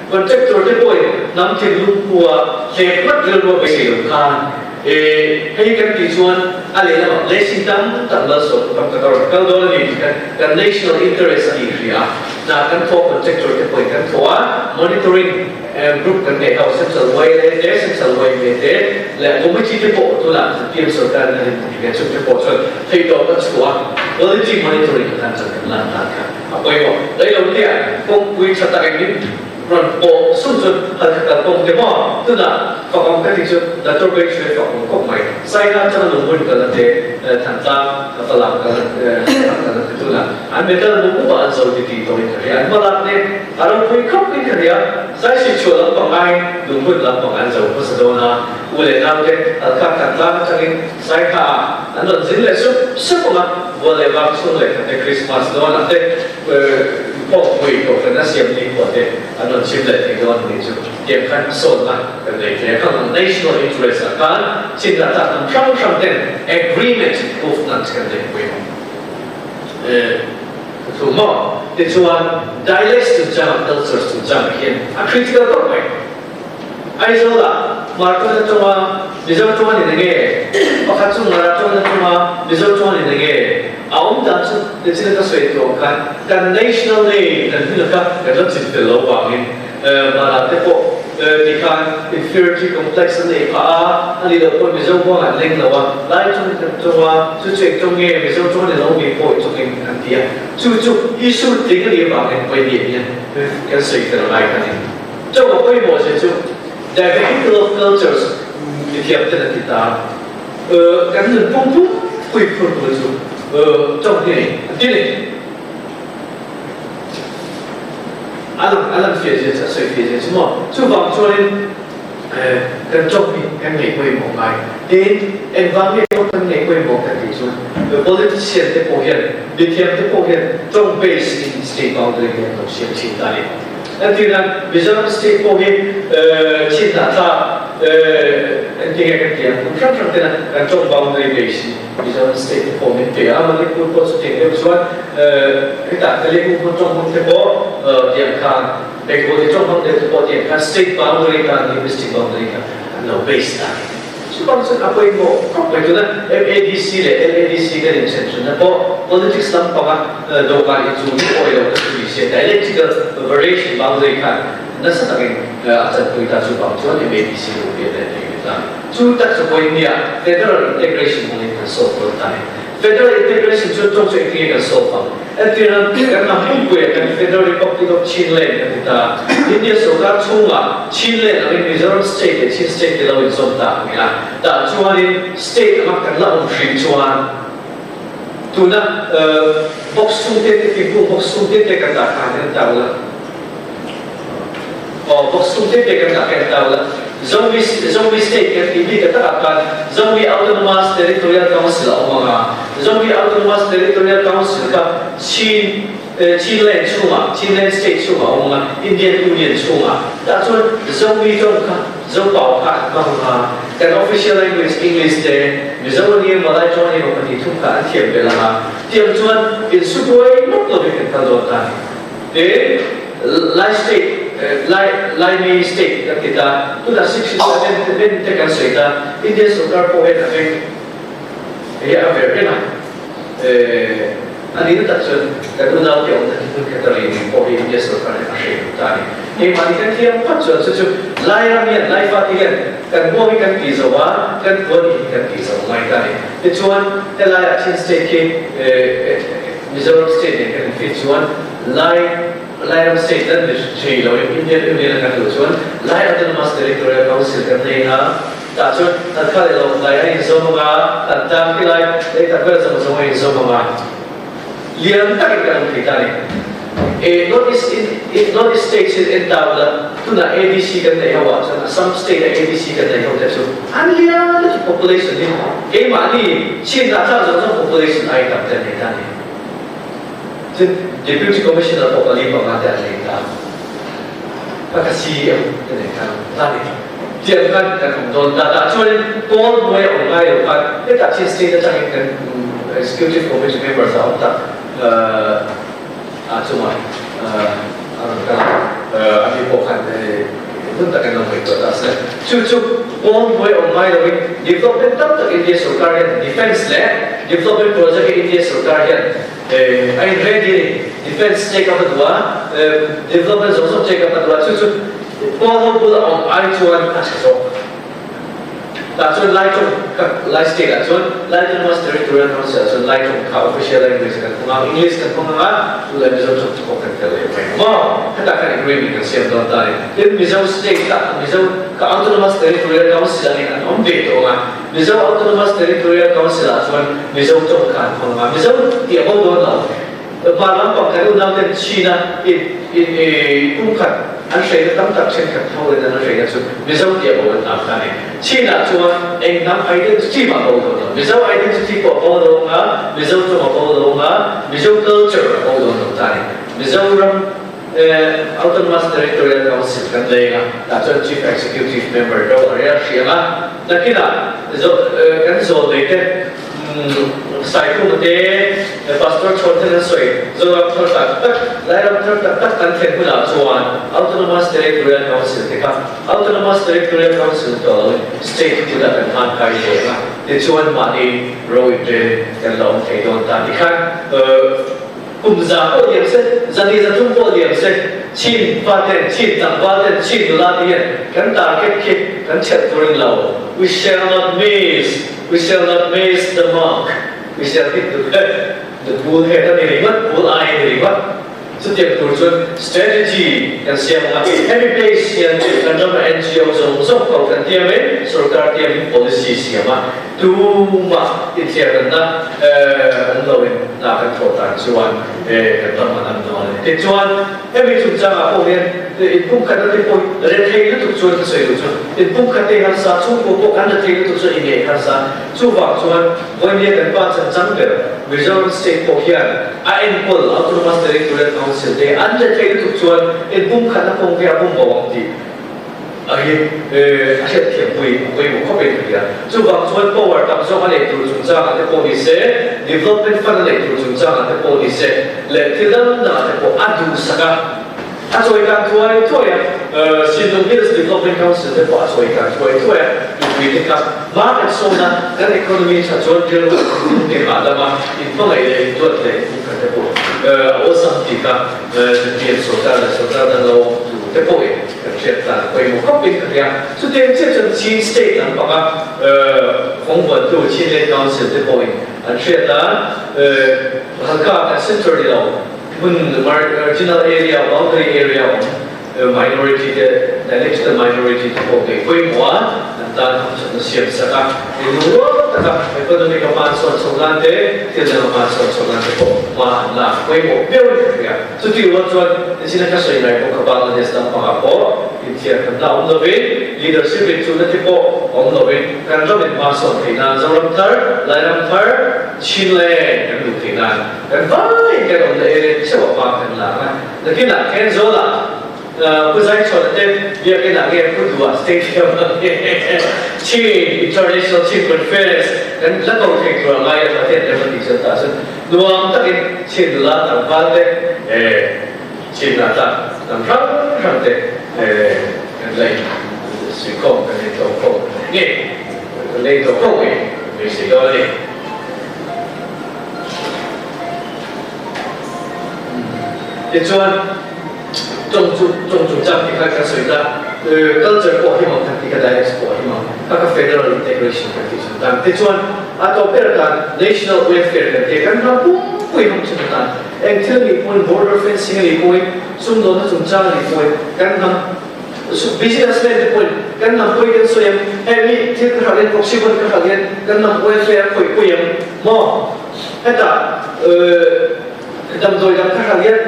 contractor te pawhin hnam thinlung pua hlep mat rilru a beisei lo khan Hei kan tih chuan a lehlamah blessing tam tak malsawm tam tak a rawn kal dawn a ni tih kha kan national interest a ni hria a. Hna kan thawh contractor te pawhin kan thawh a, monitoring group kan nei ho Central YLA te, Central YMA te leh committee te pawh tunah zpm sorkar in a rin hria chung te pawh chuan theihtawp a chhuah a, quality monitoring atan chuan kan lan dan kha a pawimawh. Reilote ah kawngpui tha tak engin Rawn pawh sum chu hal kha kal kawng te maw? Tunah fakawm ka ti chu Doctor Beng Shui fakawm khawp mai. Saina chang lungmun kal a te, Thantlang Falam kal a kal a te tunah an metal mum mum ah an zo ti ti tawh in ka hria. An hmalak nen a ropui khawp in ka hria. Saisui chhuah lampang ai lungmun lampang an zo hmasa dawn a, u leh nau te Halkha Thantlang atangin Saikha ah an rawn zin leh sup sup ang a, Bual leh Vang chhung leh khat te Christmas dawn ah te Kawngpui kohhran a siam ni khuah te an rawn chim leh thei dawn anih chu tiang khan hmasawnna kan nei thei a. Khang ang national interest ah khan chindah tlak hnam hrang hrang ten agreement movement kan nei pawimawh thu maw? Tichuan dialects chungchang ah cultures chungchang ah hian a critical tawk mai. Aizawl ah Hmar tawng na tawng a Mizo tawng a ni na nge? Pakhat chu Mara tawng na tawng a Mizo tawng a ni na nge? A awm dan chu nichin a ka sawi tawh ang khan kan national name kan hmun kha kan la chin tel lo vangin Mara te pawh ti khan inferiority complex an nei phah a, a nih loh pawh Mizo huang an leng lo a, lai tawng kan tawng a, chu chu eng tawng nge Mizo tawng a ni lo mi pawh i tawngin an ti a, chu chu issue tling a nih avangin pawimawh hian kan sawi tel ngai ka ni. Chauh a pawimawh zia chu the vehicle of cultures mithiam ten an ti ta. Kan nun pum pum pui phur tu chu chauh hi a ni an ti a ni. A lang a lang fiah zia chu a sawi fiah zia chu maw. Chuvang chuanin kan chauh hi kan ngaih pawimawh ngai. Tin, engvang nge pawh kan ngaih pawimawh kan tih chuan politician te pawh hian mithiam te pawh hian tawng base in state boundary hi an lo siam thin ta a ni. Entirnan, Mizoram state pawh hi chinah tlak engtinge kan ti ang, kum hrang hrang tena kan tawng boundary base hi Mizoram state te pawh min pe a, Manipur pawh chutiang deuh chuan hetah Telugu hmang tawng hmang te pawh tiang khan Bengali tawng hmang deuh te pawh tiang khan state boundary khan linguistic boundary kha an lo base ta a ni. Chuvang chuan a pawimawh khawp mai tuna MADC leh LADC kan inchen chunna pawh politics lampanga dawhkan inchung hi awi lo na chu ni se dialectical variation boundary khan nasa takin a chanpui ta. Chuvang chuan MADC lo pian leh thei ve ta. Chu tak chu pawimawh federal integration hmangin kan solve dawn ta a ni. Federal integration chuan tawng chu engtinge kan solve ang? Entirnan, kan hnam pumpuiah kan Federal Republic of Chinland kan ti ta. India sorkar chhungah Chinland angin Mizoram state leh Chin state te lo inzawm ta ang ila. Tah chuanin state anga kan la awm hrim chuan tuna box chung te te thingkung box chung te te kan dah khan en ta ula. Aw box chung te te kan dah kha en ta ula. Zomi Zomi state kan tih bik a takah khan Zomi Autonomous. Autonomous Territorial Council a um anga. Zomi Autonomous Territorial Council kha Chin Chinland chungah, Chinland State chungah a um anga, Indian Union chungah. Tah cun Zomi zong kha Zopau kha an hmang hnga. Kan official language English te Mizo nih Malay ṭawng nih pahnih thum kha an thiam bel anga. Tiang cun in subuai nok lo in kan kal dawn ta. Te Lai state Lai Laimi state kan ti ta. Tuna 67 men te kan soi ta. Indian sarkar pawh hian a veng hi a ver reng a. Ani na tak cun kan unau te om na hmun khatari ning pawh hi India sarkar nih a hre ta ni. Keimah nih kan thiam phot cun cucu Lairam hian Laifa ti hian kan huam i kan ti zo ah kan puan i kan ti zo ngai ta ni. Tichuan helai ah Chin state khi Mizoram state nih kan fit chuan Lai Lairam state nan thei lo in Indian Union kan duh chuan Lai Autonomous Territorial Council kan nei nga ta chun an kha le lo lai ai zo nga an tang ki lai lei tak vel zong zong ai zo nga lian tak in kan thei ta ni e North East in North East states in en ta la tuna ADC kan nei hawa chuan Assam state a ADC kan nei ho te chu an lian tu population hi keimah ni Chin dah tlang zong zong population ai tam te nei ta ni. Cun Deputy Commissioner pawh pali panga te an nei ta. Ka CM te nei ta ta ni. Tiang kan kan um don ta ta chuan Kawl buai om ngai lo khan heta Chin state atang in kan executive committee members a om ta a chungah a ron kal a mi pawh khan hun tak in lo ngaihtuah ta se. Cu cu Kawl buai om ngai loin development tam tak India sarkar hian defense le development project hi India sarkar hian a in ready ni defense check up a duh a development zong zong check up a duh a cu cu Kawl ho bul a om ai chuan a ṭha zawk. Ahcun Laitlung Lai state ahcun Lai Autonomous Territorial Council ahcun Laitlung kha official language kan hmang ah English kan hmang ah le Mizo chung cu kan tel le mai maw heta kan agreement kan siam dawn ta ni tin Mizo state ta Mizo ka Autonomous Territorial Council nih an om ve to nga Mizo Autonomous Territorial Council ahcun Mizo chung kha an hmang nga Mizo ti a bo dawn lo Pa lampang kan unau ten China in in kum khat an hrei na tam tak then khat tho in an hrei na chu Mizo tia bo an tam ta ni China chuan eng hnam identity ma bo do no Mizo identity ko bo do nga Mizo chu ma bo do nga Mizo culture ma bo do no ta ni Mizoram Autonomous Territorial Council kan lei nga ta chuan Chief Executive Member do area hria nga nakina kan zo nei te Saikhum te Pastor Chhawn ten an sawi Zoram thar tak tak Lairam thar tak tak kan thlen hunah chuan Autonomous Territorial Council te kha Autonomous Territorial Council tawh loin State bulah kan hman kai ve a tichuan mahni ro inrel kan la awm thei dawn ta tikhan Kum za pawh liam se, zani 300 pawh liam se, Chin pa ten, Chin tlangval ten, Chin nula te hian kan target khi kan chelh tur in lo. We shall not miss, we shall not miss the mark, we shall hit the head, the bull head a ni ringawt, bull eye a ni ringawt. Chutiang tur chuan strategy kan siam ang a, hemi base hian kan rama NGO zawng zawng ko kan tiamin sorkar tiamin policy siam a, Tumah inthiarnatna awm loin hna kan thawh tan chuan kan ram a dam dawn a ni. Tichuan, hemi chungchangah pawh hian inpumkhatna te pawh hi rethei lutuk chuan ka sawi duh chu inpumkhat te harsa, chhungkua pawh kan rethei lutuk chuan inneih harsa. Chuvang chuan vawinia kan pa chanchang ber Mizoram State pawh hian a enkawl Autonomous Territorial Council te an rethei lutuk chuan inpumkhatna kawng hi a bum bo ang tih a hi a hriatthiampui a pawimawh khawp in ka hria. Chuvang chuan power tam zawk a neih tur chungchangah te pawh ni se, development fund a neih tur chungchangah te pawh ni se leh thil dang dangah te pawh a duhsak a, a chawi kan thuai thuai a, Sinlung Hills Development Council te pawh a chawi kan thuai thuai a, mipui te kha hma kan sawn a, kan economy tha chuan rilru in hahdam a, inhmangaih leh intuat leh inpumkhat te pawh a awlsam tih kha ZPM sorkar leh sorkar dang lo awm tur te pawhin Kan hriat dan pawimawh khawp in ka hria. Chutiang chiah chuan Chin State lampanga kawngvuantu Chinland Council te pawhin an hriat a, Halkha kan centre ni lo hmun marginal area, boundary area awm minority te, dialectical minority te pawh ngaih pawimawh a, an tan hamthatna siam sak a, eng rual. taka economic a hmansuan chho nan te, thil dang a hmansuan chho nan te pawh hma an lak pawimawh viau in ka hria. Chuti rual chuan nichina ka sawi ngai pawh kha Bangladesh lampangah pawh inthiar khamna awm lovin, leadership in chulna te pawh awm lovin kan ram in hmasawn theih nan Zoram thar, Lairam thar, Chinland kan duh theih nan kan vaiin kan awmna area theuh ah hma kan la ang a. Nakinah Thenzawl-ah Pu Zaichhawna te biakinn ah nge Pu Duha Stadium ah nge Chin International Chin Conference kan la ko thei tur a ngai a Pathian rem a tih chuan tah chuan nuam takin Chin nula tlangval te Chin ah tah hnam hrang hrang te kan la in suihkhawm kan in tlawmkhawm nge kan la in tlawmkhawm ngei beisei dawn a ni. Tichuan tawng chu tawng chungchang ti kha kan sawi ta, culture pawh hi mang kan ti kha dialects pawh hi mang kha kha federal integration kan tih chung tan. Tichuan a tawp ber atan national welfare kan ti a, kan ram pumpui hmang chung atan eng thil nih pawhin border fencing a nih pawhin sumdawnna chungchang a nih pawhin kan hnam businessman te pawhin kan hnam pawi kan sawi ang, hei mi thil ka hralh hian proxy vote ka hralh hian kan hnam welfare a khawih pui ang maw? Hetah damdawi dang kha hrang hian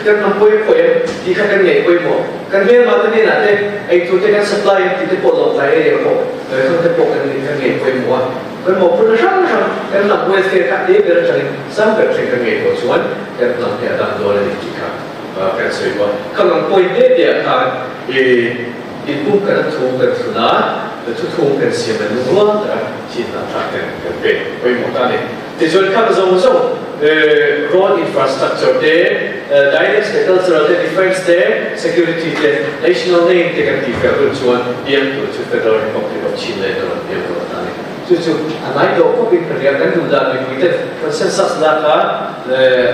kan hnam pawi a khawih em tih kha kan ngaih pawimawh. Kan hmelma te hnenah te eitur te kan supply em tih te pawh lawngtlai area pawh khang te pawh kan kan ngaih pawimawh a. Kan mawhphurhna hrang hrang kan hnam welfare kha te ber atangin sang ber thleng kan ngaihtuah chuan kan hnam hi a dam dawn a ni tih kha kan sawi bawk. Khang ang point te te ah khan inpum kan a thu kan thlun a, thuthung kan siam a lungrual tak a chin hna thlak ten kan pek pawimawh ta a ni. Tichuan khang zawng zawng road infrastructure te, dialects te, cultural te, defence te, security te, national name te kan tihfel hun chuan piang tur chu Federal Republic of Chinland a rawn piang dawn ta a ni. Chu chu a hnai tawh khawp in ka hria, kan duh dan mipui ten consensus lak a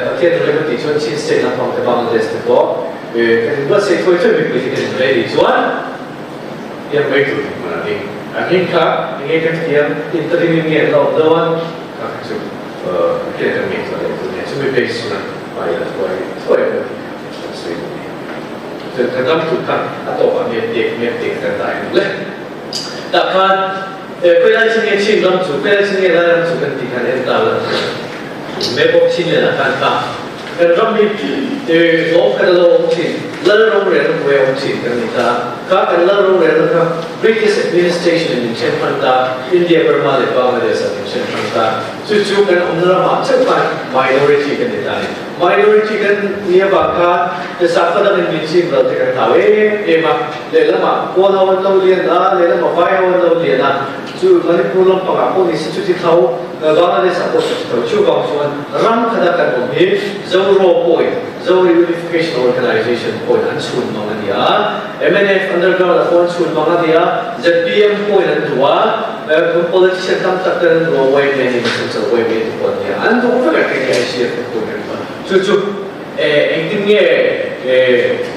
Pathian rem a tih chuan Chin state lampang te Bangladesh te pawh kan inbuatsaih thuai thuai mipui te kan inrei nih chuan piang mai tur hmun a ni. A hming kha enge kan thiam interim in nge an la awm dawn kha kha chu hriat kan ngaihtuah leh tur nia chumi base chunga hmai la thuai thuai pawh tih kha kan sawi duh ni. Chuan kan ram tur kha a tawpah mian tek mian tek kan dai duh le. Tah khan khawilai chin nge Chin ram chu khawilai chin nge Lai ram chu kan tih khan en ta la map of Chinland ah khan kha Kan ram hi hlawm khat a lo awm thin, lal rorelna hnuai a awm thin kan ni ta. Kha kan lal rorelna kha British administration in min then hman ta, India, Burma leh Bangladesh ah min then hman ta. Chu chu kan awmna ramah chauh khan minority kan ni ta a ni. Minority kan ni avang khan sakhaw dangin min chim ral te kan hlau em em a, lehlamah Kawl ho an lo lian a, lehlamah Vai ho an lo lian a, chu Manipur lampangah pawh ni se chuti tho, Bangladesh ah pawh chuti tho. Chuvang chuan ram khata kan awm hi Zoro pawhin, Zo Reunification Organization pawhin an chhun mang a ni a, mnf underground ah pawh an chhun mang a ni a, zpm pawhin an duh a, kum politician tam tak ten an duh a, yma nih chu cho yma te pawh an ni a, an duh vek a kei ICF te pawhin an duh a. Chu chu engtin nge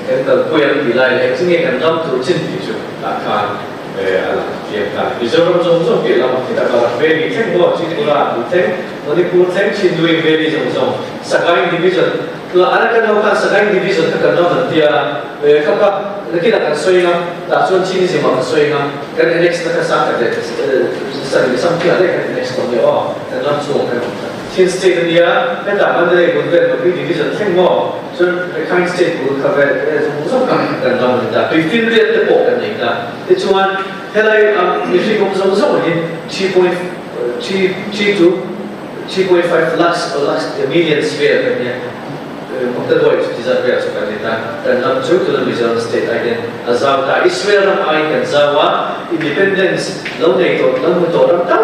kan kalpui ang tih lai leh engtin nge kan ram tur chin tih chu tah khan a lang chiang ta. Mizoram zawng zawng piah lamah khi tak a Valley thleng maw Tripura tih thleng, Manipur thleng, Chindwin Valley zawng zawng, Sagaing Division, tunah Arakan ho khan Sagaing Division kha kan ram an tia, kha kha nakinah kan sawi anga, tah chuan Chinism ah kan sawi anga, kan annex na kha sang khat leh sarih leh samthing ah daih kan annex tawh nia aw, kan ram chhungah kan awm ta. Chin State a nia, hetah Mandalay bul vel Magwi Division thleng maw, chuan Rakhine State bul kha vel zawng zawng kha kan ram a ni ta, tuifinriat te pawh kan nei ta. Tichuan, helai mihring awm zawng zawng hi 3.3 to 3.5 lakhs or lakhs millions vel kan nia. Maktaduai chu ti zat vel chu kan ni ta. Kan ram chu tuna Mizoram state ah hian a zau ta. Israel ram aiin kan zau a, independence lo nei tawh, lo hmu tawh ram tam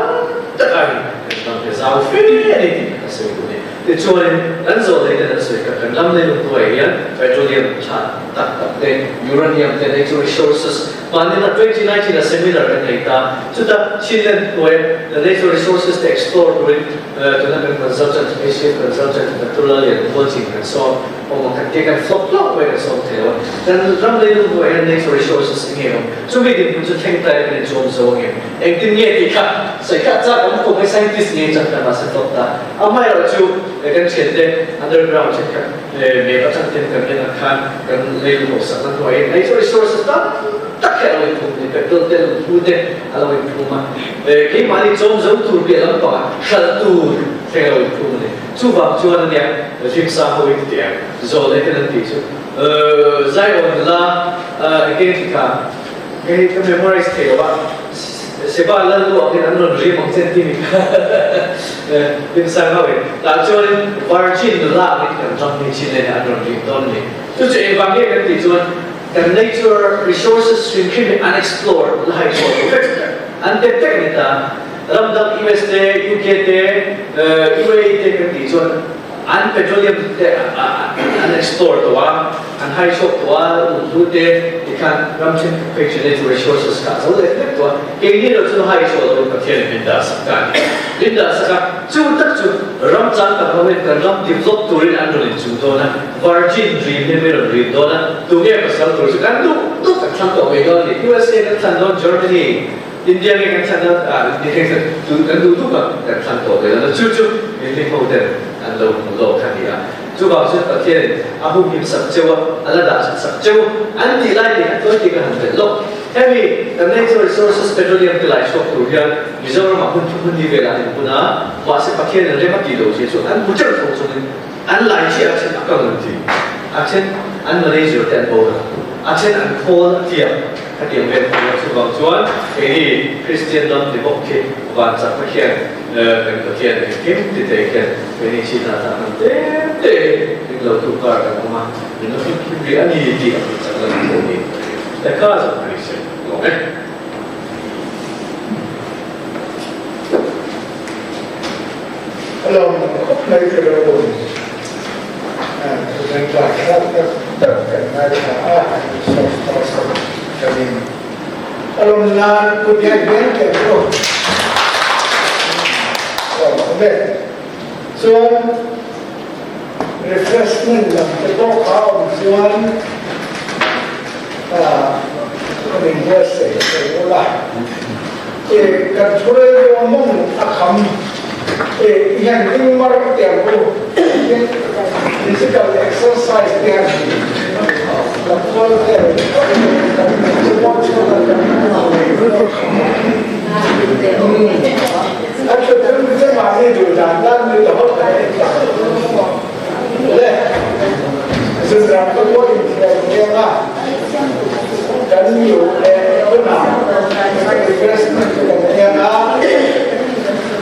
tak aiin kan ram hi a zau fe a ni tih ka sawi duh a ni. Tichuanin, kan zawh leh hian an sawi kha kan ram leilung hnuaiah hian petroleum tha tak tak te, uranium te, natural resources, mahni na 2019 a seminar kan nei ta, chuta Chinland hnuaia natural resources te explore turin tuna kan consultant, ACF consultant Doctor Lalian Khualchin kan sawm, awm ang khat te kan flop hlauh mai kan sawm thei lo a, kan ram leilung hnuaiah hian natural resources eng nge awm, chumi dinhmun chu thleng tlai kan inchawm zo ang em, engtin nge tih kha sawi kha chak awm khawp mai. Scientist nge chak ta se tlok ta. Amaherawhchu kan thiante underground thenkhat map atang ten kan en ah khan kan leilung hausak na hnuai in natural resources tam tak hi a lo in phum ni petrol te lungphu te a lo in phum a. Keimah nih cawm zo tur piah lampang ah hralh tur theng a lo in phum a ni. Chuvang chuan ania hlimsa ho in tiang zawl he kan an ti chu Zion la again ti kha hei ka memorize thei lo a Seba lal lu ah khin an rawn rim ang chen timi kha hlimsa ho in tah chuan virgin nula in kan ram hi chin len an rawn rim dawn ni. Chu chu engvang nge kan ti chuan kan nature resources hrimhrim hi unexplored la hai chhuah lo vek an tek tek ni ta. Ramdang US te, UK te, UAE te kan tih chuan an petroleum te an explore tawh a, an hai chhuak tawh a, lunghlu te tikhan ram thenkhat phei chu natural resources kha a zo leh vek tawh a. Keini lo chu hai chhuah loin Pathian in min dah sak ta a ni. Min dah sak a, chu tak chu ram chang tak ho in kan ram develop turin an rawn inchuh dawn a, virgin dream hi min rawn rim dawn a, tunge pasal tur chu kan duh duh kan thlang tawh mai dawn a ni. USA kan thlan dawn, Germany, India nge kan thlan a, India nge kan kan duh tuk a, kan thlan tawh ve lo. Chu chu Milim ho ten an lo hmu zawk kha ni a. Chuvang chuan Pathianin a humhim sak cheu a, a la dah that sak cheu an tih lai tih kha tuai tih ka han belh lawk. Hemi kan natural resources petroleum te lai chhuak tur hian Mizoramah hmun thum hmun ni velah an inhmun a, mahse Pathianin rem a tih loh zia chu an hmu teuh tho chungin an lai chiah a then a kang an ti, a then an manager te an boral, a then an khawl a tiak. Hetiang vel hmang a chuvang chuan keini Kristian ram ni bawk khi van chakna khian kan Pathian engkim ti thei khian keini chhina tah hman tlem te hi min lo tu kar kan awm a, min lo hlim hlim rih a ni tih a hmuh chak lan pawh ni eka zawng a ni se lawm e. A lawmawm khawp mai ka lo awm. Thuthang thlak tak tak kan ngaithla a, soft person kan in a lawm nan kut hian hian ken chu lawmawm e. Chuan refreshment lam te pawh kha awm chuan kan inbuatsaih thei ula. Kan thu rei deuh mawng a kham i han ding mar tiang u physical exercise te han la kual vel a thu thum che mahni duh dan dan ni tawh le zunram te pawh inthiam thiam a kan luh leh hunah refreshment chu kan en a,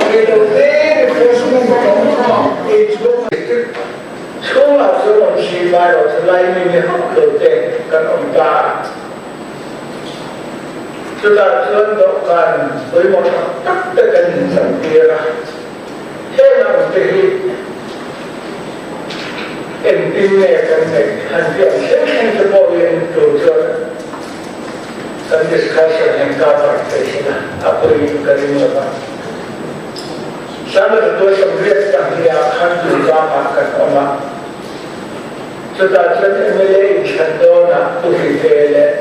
reilote refreshment kan ei chu chhungah chuan awm si mai lo chu Laimi ni hauh lo te kan awm ta a, chutah chuan dawhkan pawimawh tha tak te kan inchantir a. Heng ang te hi engtin nge kan neih han tih ang thleng thleng te pawhin tur chuan kan discussion hian cover thei thin a, a pawiin ka ring lo va. Sangha 28 ah khan Tuizamah kan awm a, chutah chuan mla inthlan dawnah Pu Hrife leh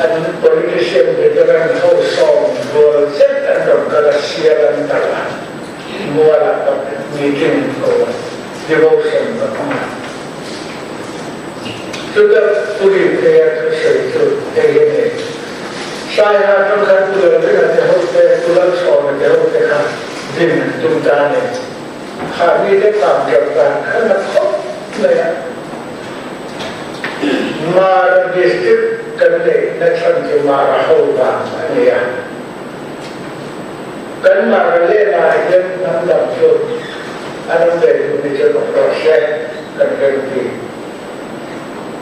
An politician veteran ho sawm rual zet an rawn kal a, sial an talh a, mualah ka meeting an ko a, devotion ka hmang a. Chuta Pu Rintea thusawi chu hei hi a ni, Saiha atang khan Pu Lalringa te ho te, Pu Lalchhawna te ho te kha din an tum ta a ni. Kha mite kang ṭeuh dan kha na khawp mai a. Mara District kan neihna chhan chu Mara ho vang a ni a. Kan Mara lenah hian hnam dang chu an awm ve duh ni chuan awm rawh se kan rem ti.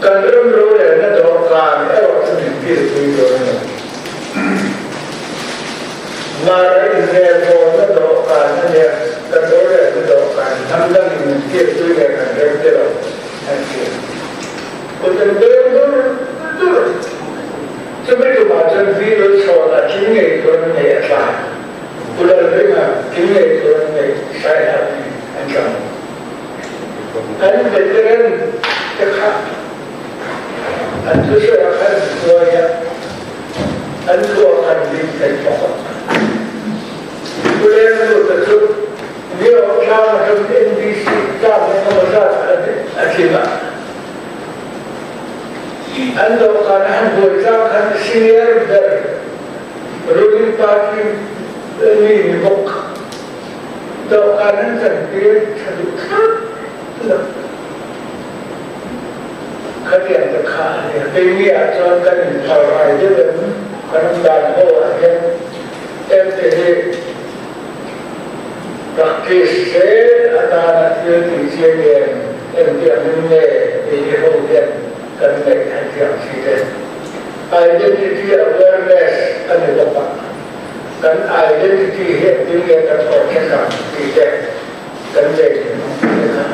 Kan ram rorelna dawhkan erawh chu min kilpui dawn a ni. Mara inrelbawlna dawhkan a nia, kan rorelna dawhkan hnam dangin min kilpui ve kan rem ti lo. An ti a. Kut an beng dur dur. Chumi tumah chuan Vilo chhawnah tling ngei tur an nei a tla. Pu Lalringa tling ngei tur an nei Saiha nen an tla. An veteran te kha an thusawi ah khan an tuai a, an thua khan ding thei bawk a. Pu Leng. Lalluta cu New York tlang a hram NBC tlang in a zat a tling ah an dawhkan ah an buai tlang khan senior ber ruling party mi ni bawk dawhkan an can tir tha duh thlap lo. Khatiang te kha a ni. Keimi ahcun kan in thar ai deuh in kan dan ho ah hin em te hi practice zel atan a thil ti cia em em tiang in nge ti hi ho hian kan neih han tiang si te. Identity awareness an ni bawk a. Kan identity hi engtin nge kan protect ang ti te kan nei te kha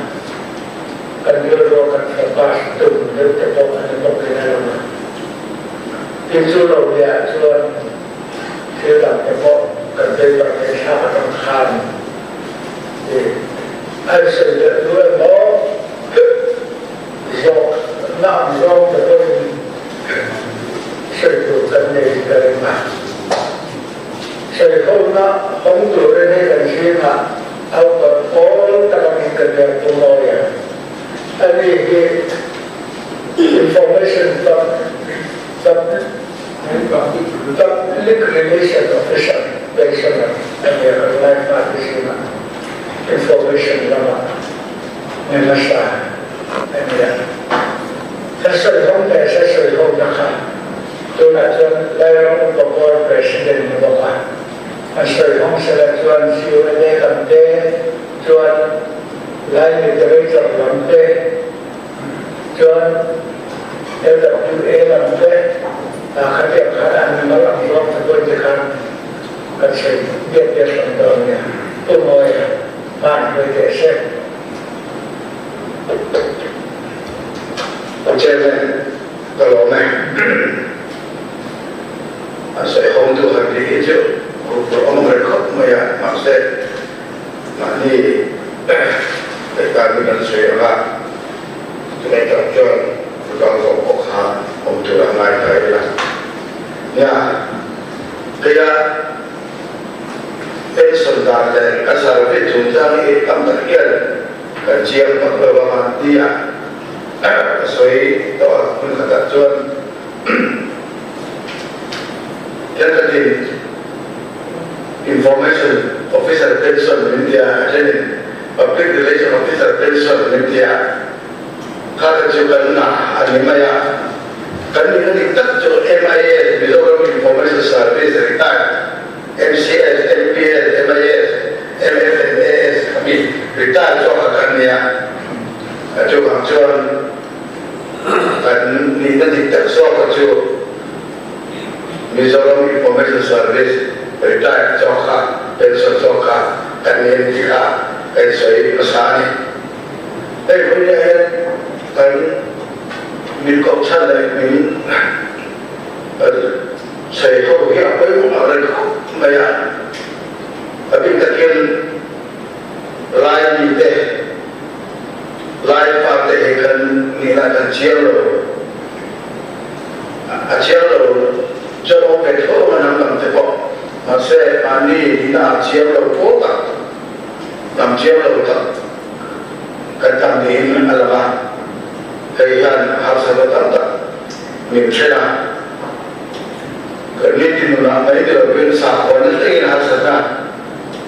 kan rilru kan focus tum deuh te pawh an ni bawk in a lang a. Tin chu lo ni ah chuan thil dang te pawh kan paper te thlak atang khan an sawi leh hnu emaw zawk na ang zawng te pawhin sawi tur kan nei ka ring a. Sawi hona hawng turin hei kan zingah autor pawl tak angin ka biak pu mawi a. Ani hi Information Public Relation Officer pensioner a ni a, kan lai party zingah information lamah mi hmasa a ni a. Ka sawi ho leh sa sawi hona kha tunah chuan Lairam Upa Board President ni bawk a, an sawi hawng sela chuan CUNA lam te chuan Lai Literature lam te chuan LWA lam te khatiang khan an mimal ang zawng te pawhin tikhan kan sawi biak biak hlawm dawn nia. Pu Mawia, hman hruai teh se. Pu Chairman, ka lawm e. A sawi hawngtu han tih hi chu huphurh awm reng khawp mai a, mahse mahni ngaihdan hi kan sawi ang a, chulai tak chuan khawtlang zawk pawh kha awm tur a ngai ta ila. Nia, keia pension dan leh ka service chungchang hi tam tak hian kan chiang vak lo ang a tia ka sawi tawh a, hmun khatah chuan Thenkhatin Information Officer pension min ti a, a thenin Public Relation Officer pension min ti a, kha te chu kan na a ni mai a. Kan nihna dik tak chu MIS, Mizoram Information Service Retired, MCS, MPS, MIS, MFNAS khami retired zawk kha kan ni a. Chuvang chuan Kan nihna dik tak zawk kha chu Mizoram Information Service retired zawk kha, pension zawk kha kan ni em tih kha ka insawi hmasa a ni. Hei vawinia hian kan min kohchhan leh min sawi ho hi a pawimawh ang reng khawp mai a, a bik takin Lai mite, Lai fate hi kan nihna kan chiang lo. A chiang lo chuan awm ve tho ang a hnam dang te pawh. Mahse, mahni nihna a chiang lo pawl tak, hnam chiang lo tak kan tam niin a lang a. Hei hian harsatna tam tak min then a. Kan nitin nunah mai ni lovin sakhuana thlengin harsatna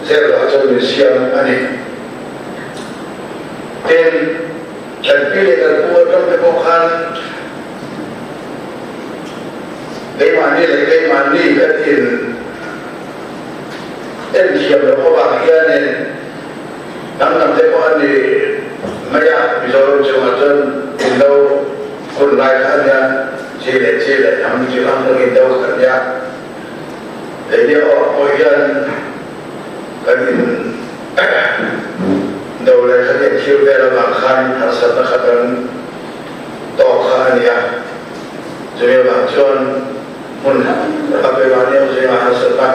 Zel ah chuan min siam a ni. Tin, kan pi leh kan pu atang te pawh khan keimahni leh keimahni kan in en thiam loh avang hianin hnam dang te pawh an ni mai a, Mizoram chungah chuan in lo hun lai kha a nia, chi leh chi leh hnam chi hrang hrang in do kha a nia. Keini awk pawh hian kan in do leh kan inthil vel avang khan harsatna kha kan tawk kha a ni a. Chumi avang chuan hmun a keimahni ang zingah harsatna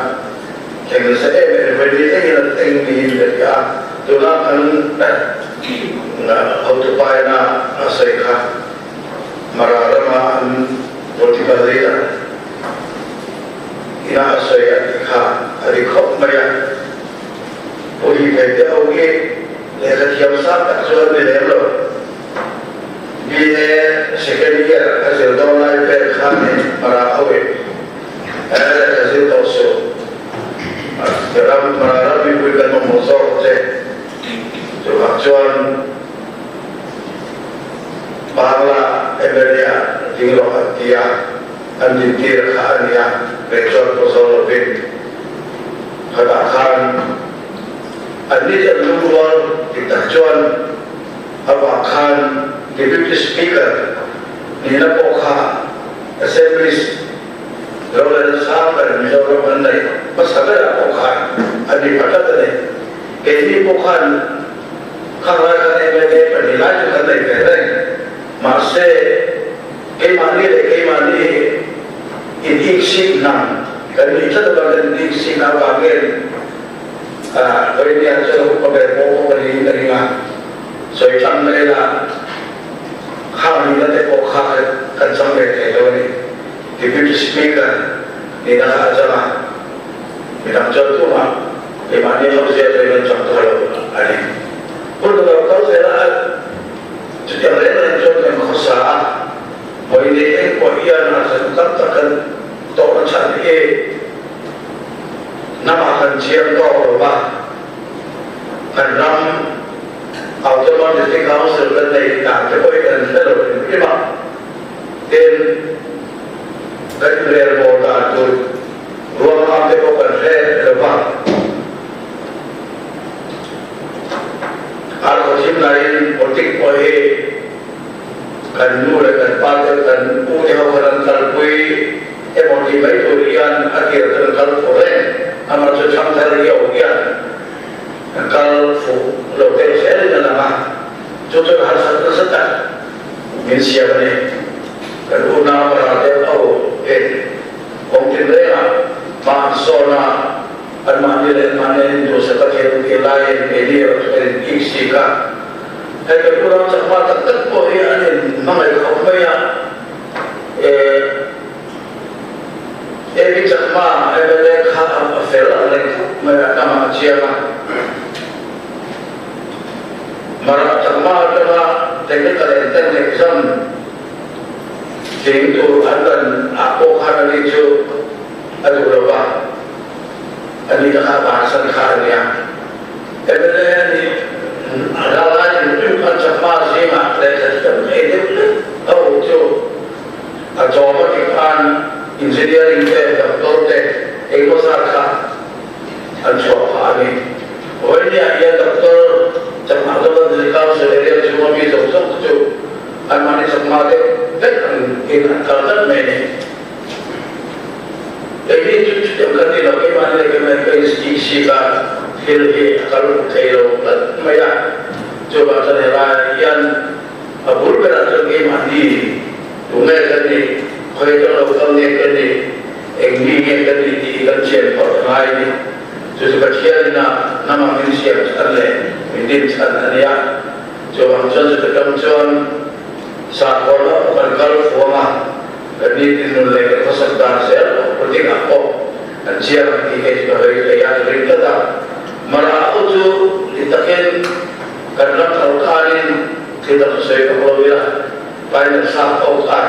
thleng nasa em em vawi ni thlengin a thleng niin ka hria a. Tuna kan hotupa ina a sawi kha Mara rama an political leader ina a sawi a tih kha a ri khawp mai a. Pu Hi Phei te ho hi lehkha thiam sang tak cu an ni lem lo. BA second year a zir dawn lai vel khan in Mara ho in lehkha zir tawh suh. Ram Mara ram mipui kan mamawh zawk che. Chuvang chuan Bangla MLA ah ding rawh an ti a, an dintir kha a nia, kei chuan pawh zo lovin khatah khan anni chu an lungrual dik tak chuan avang khan Deputy Speaker nihna pawh kha Assembly rorelna sang ber Mizoram an neih hmasa berah pawh khan an ni pha tlat a ni. Keini pawh khan khang lai khan mla pahnih lai chu kan nei ve reng. Mahse, keimahni leh keimahni in iksik hnam kan nih tlat avang kan iksik avangin Vawinia chuan upa ber pawh pawh ka niin ka ring a, sawi tlang mai ila khang nihna te pawh kha kan chang ve thei lo a ni. Deputy Speaker nihna kha a chang a, midang chuan tumah keimahni ho zia chuan an chang tawh lo a ni. Hun a lo kal zel a, Chutiang reng reng chuan kan khawsa a, vawi nei eng pawh hian harsatna tam tak kan tawhna chhan hi hnamah kan chiang tawk lo va, kan ram Autonomous District Council kan neih dan te pawh hi kan hre lo hrim hrim a, tin kan inrelbawl dan tur ruangam te pawh kan hre lo va. Ar khaw thim laiin politic pawh hi kan nu leh kan pa te kan u te ho khan an kalpui emaw tih mai tur hian a tir chu an kal fuh reng. Amah chu thangthar riau hian an kal fuh lo deuh zelin a lang a, chu chuan harsat nasa tak min siam a ni. Kan unau ral deuh ho in kawng tinrengah hma an sawn a. Anmahni leh anmahni an induhsak a thil ti laiin keini erawh chu kan in sik a. Hei kan unau chakma tak tak pawh hi an in hmangaih khawp mai a. AB Chakma mla kha a fel ang reng khawp mai a, hnamah a chiang a. Mara Chakma atanga technical entrance exam tling tur an rawn ah pawh khan ani chu a duh lo va, a nihna kha bansan kha a nia. MLA a nih ral lai hrim hrim khan Chakma zingah lehkha thiam thei deuh hlek a awm chu a chawm a tih khan engineering te, doctor te engemaw zat kha an chhuah phah a ni. Vawinia hian doctor Chakma Government Council area chhunga mi zawng zawng te chu anmahni Chakma deuh vek ang in an kal tlat mai a ni. Keini chu chutiang kan ni lo, keimahni leh keimahni ka insi ka thil hi a kal fuh thei lo tlat mai a, chuvang chuan helaiah hian a bul berah chuan keimahni tunge kan nih, khawi atang lo kal nge kan nih, eng mi nge kan nih tih hi kan chian phawt a ngai a ni. Chu chu Pathianin a hnam ang min siam chhan leh min din chhan a nia. Chuvang chuan chuti tang chuan sakhaw lam kan kal fuang a. Kan nitin nun leh kan khawsak dan zel pawh politic ah pawh an chiang ang tih hei chu ka hawi thei a, ka ring tlat a. Mara ho chu ti takin kan ram sorkarin thil dang sawi vak lo ila, final sap ho khan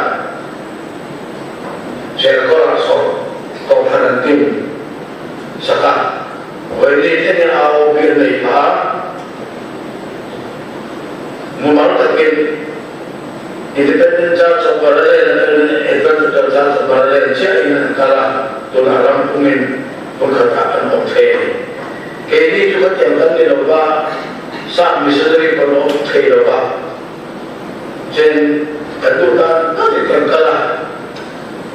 Serkawrah sawm kohhran an tin sak a, vawiin thlengin AOP an nei phah a, mumal takin Independent Church of Parallel atangin Adventist Church of Parallel chiahin an kal a, tunah ram pumin hmun khatah an awm thei a ni. Keini chu khatiang kan ni lo va, sap missionary pawh an awm thei lo va, chen kan duh dan danin kan kal a,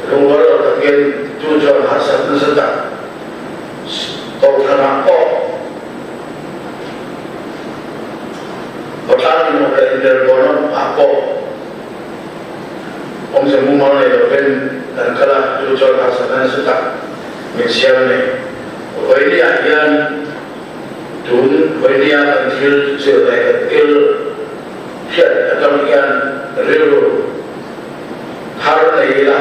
lungrual lo takin chu chuan harsat nasa tak kohhranah pawh Khawtlang in awm leh inrelbawlna ah pawh awmze mumal nei lovin kan kal a, chu chuan harsatna nasa tak min siam a ni. Vawinia hian tun vawinia kan thil zir leh kan thil hriat atang hian rilru thar nei ila,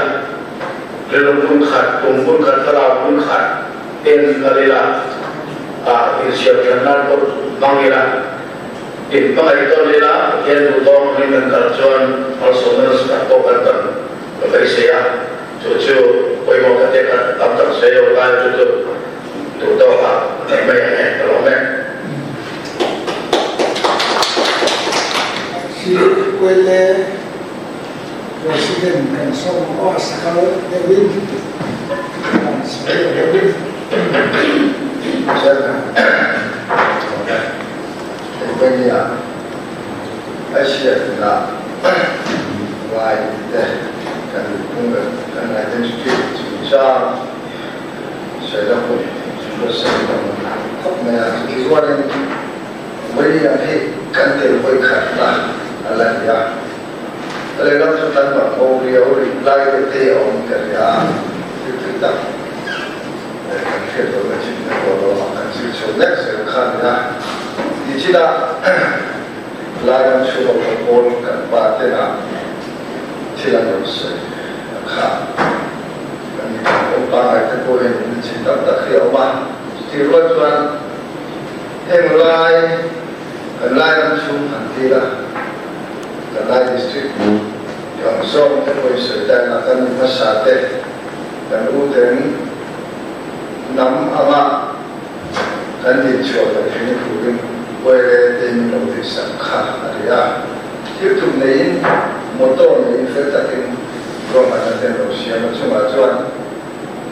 rilru hmun khat, tum hmun khat, thlarau hmun khat en kal ila. Ah insiam ṭhan nan pawh hmang ila in hmangaih tawn ila Pathian duhtawng angin kan kal chuan malsawmna nasa tak pawh kan ton ka beisei a chu chu pawimawh ka te kha tam tak sawi lo lai chu chu duhtawk ah nei mai ang e ka lawm e. Hi Kwele President kan sawm aw a sakal deuh in kan sawi deuh in. Albania a hriatna ngai te kan phung kan identity chungchang sawi la hun chu sawi tam khawp mai a. Chutichuanin William hi kan tel hawi khatna a la ni a. A lehlam chu kan bang bo riau rih lai deuh te a awm ka ria a, thil tui tak kan hriat lohna chin te pawh lo ang kan zir chho nek zel kha a ni a. Nichinah Lairam chhunga pawl kan pa tena thil an rawn sawi a kha. Kan mi kan awm pangngai te pawh hian min chin tam tak hi a awm a. Chutih rual chuan heng lai kan Lairam chhung han ti la, kan Lai District kang zawng te pawhin sawi taina kan mi hmasa te kan u ten hnam anga kan dinchhuah loh hrim turin Uaile te min lo tihsak kha a ri a. Thil tum neiin motor neiin fel takin ruahmanna te an lo siam a, chungah chuan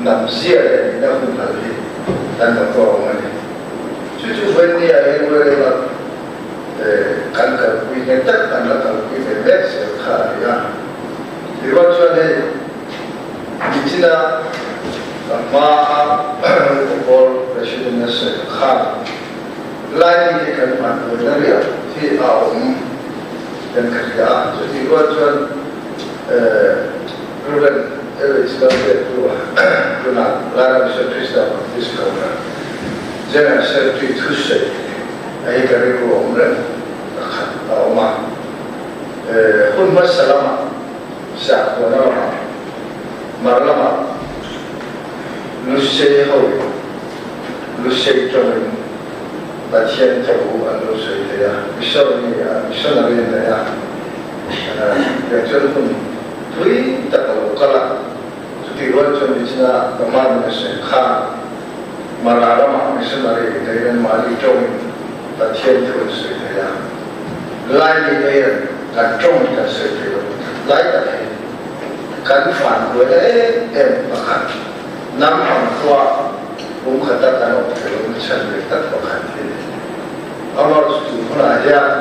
hnam zia leh nihna humhalh hi kan motor awm a ni. Chu chu Vawinia hian Uaile lak kan kalpui nge tak kan la kalpui ve mek zel kha a ri a. Tirual chuan hei Nichina ka hmaa Pawl President a sawi khan Laimi hi kan hmanhmawina riau hi a awm kan ka hria a, chutih rual chuan Rev. Ellis Lalpekhlua tuna Laram Isua Krista Baptist Kohhran General Secretary thusawi a hi ka rilru a awm reng pakhat a awm a, hun hmasa lamah Sakhuana lamah, Mar lamah Lusei hoin Lusei tawngin Pathian thu an lo sawi thei a, missionary a missionary an nei a, tiang chuan hun tui tak a lo kal a, chutih rual chuan nichina ka hmanin a sawi khan Mara ramah missionary nei an mahni tawngin Pathian thu an sawi thei a. Laimi te hian kan tawng hi kan sawi thei lo lai tak hi kan fan buaina em em pakhat hnam ang khua kum khata kan awm thei lo na chhan ve tak pakhat hi a ni. Amaherawhchu tun hunah hian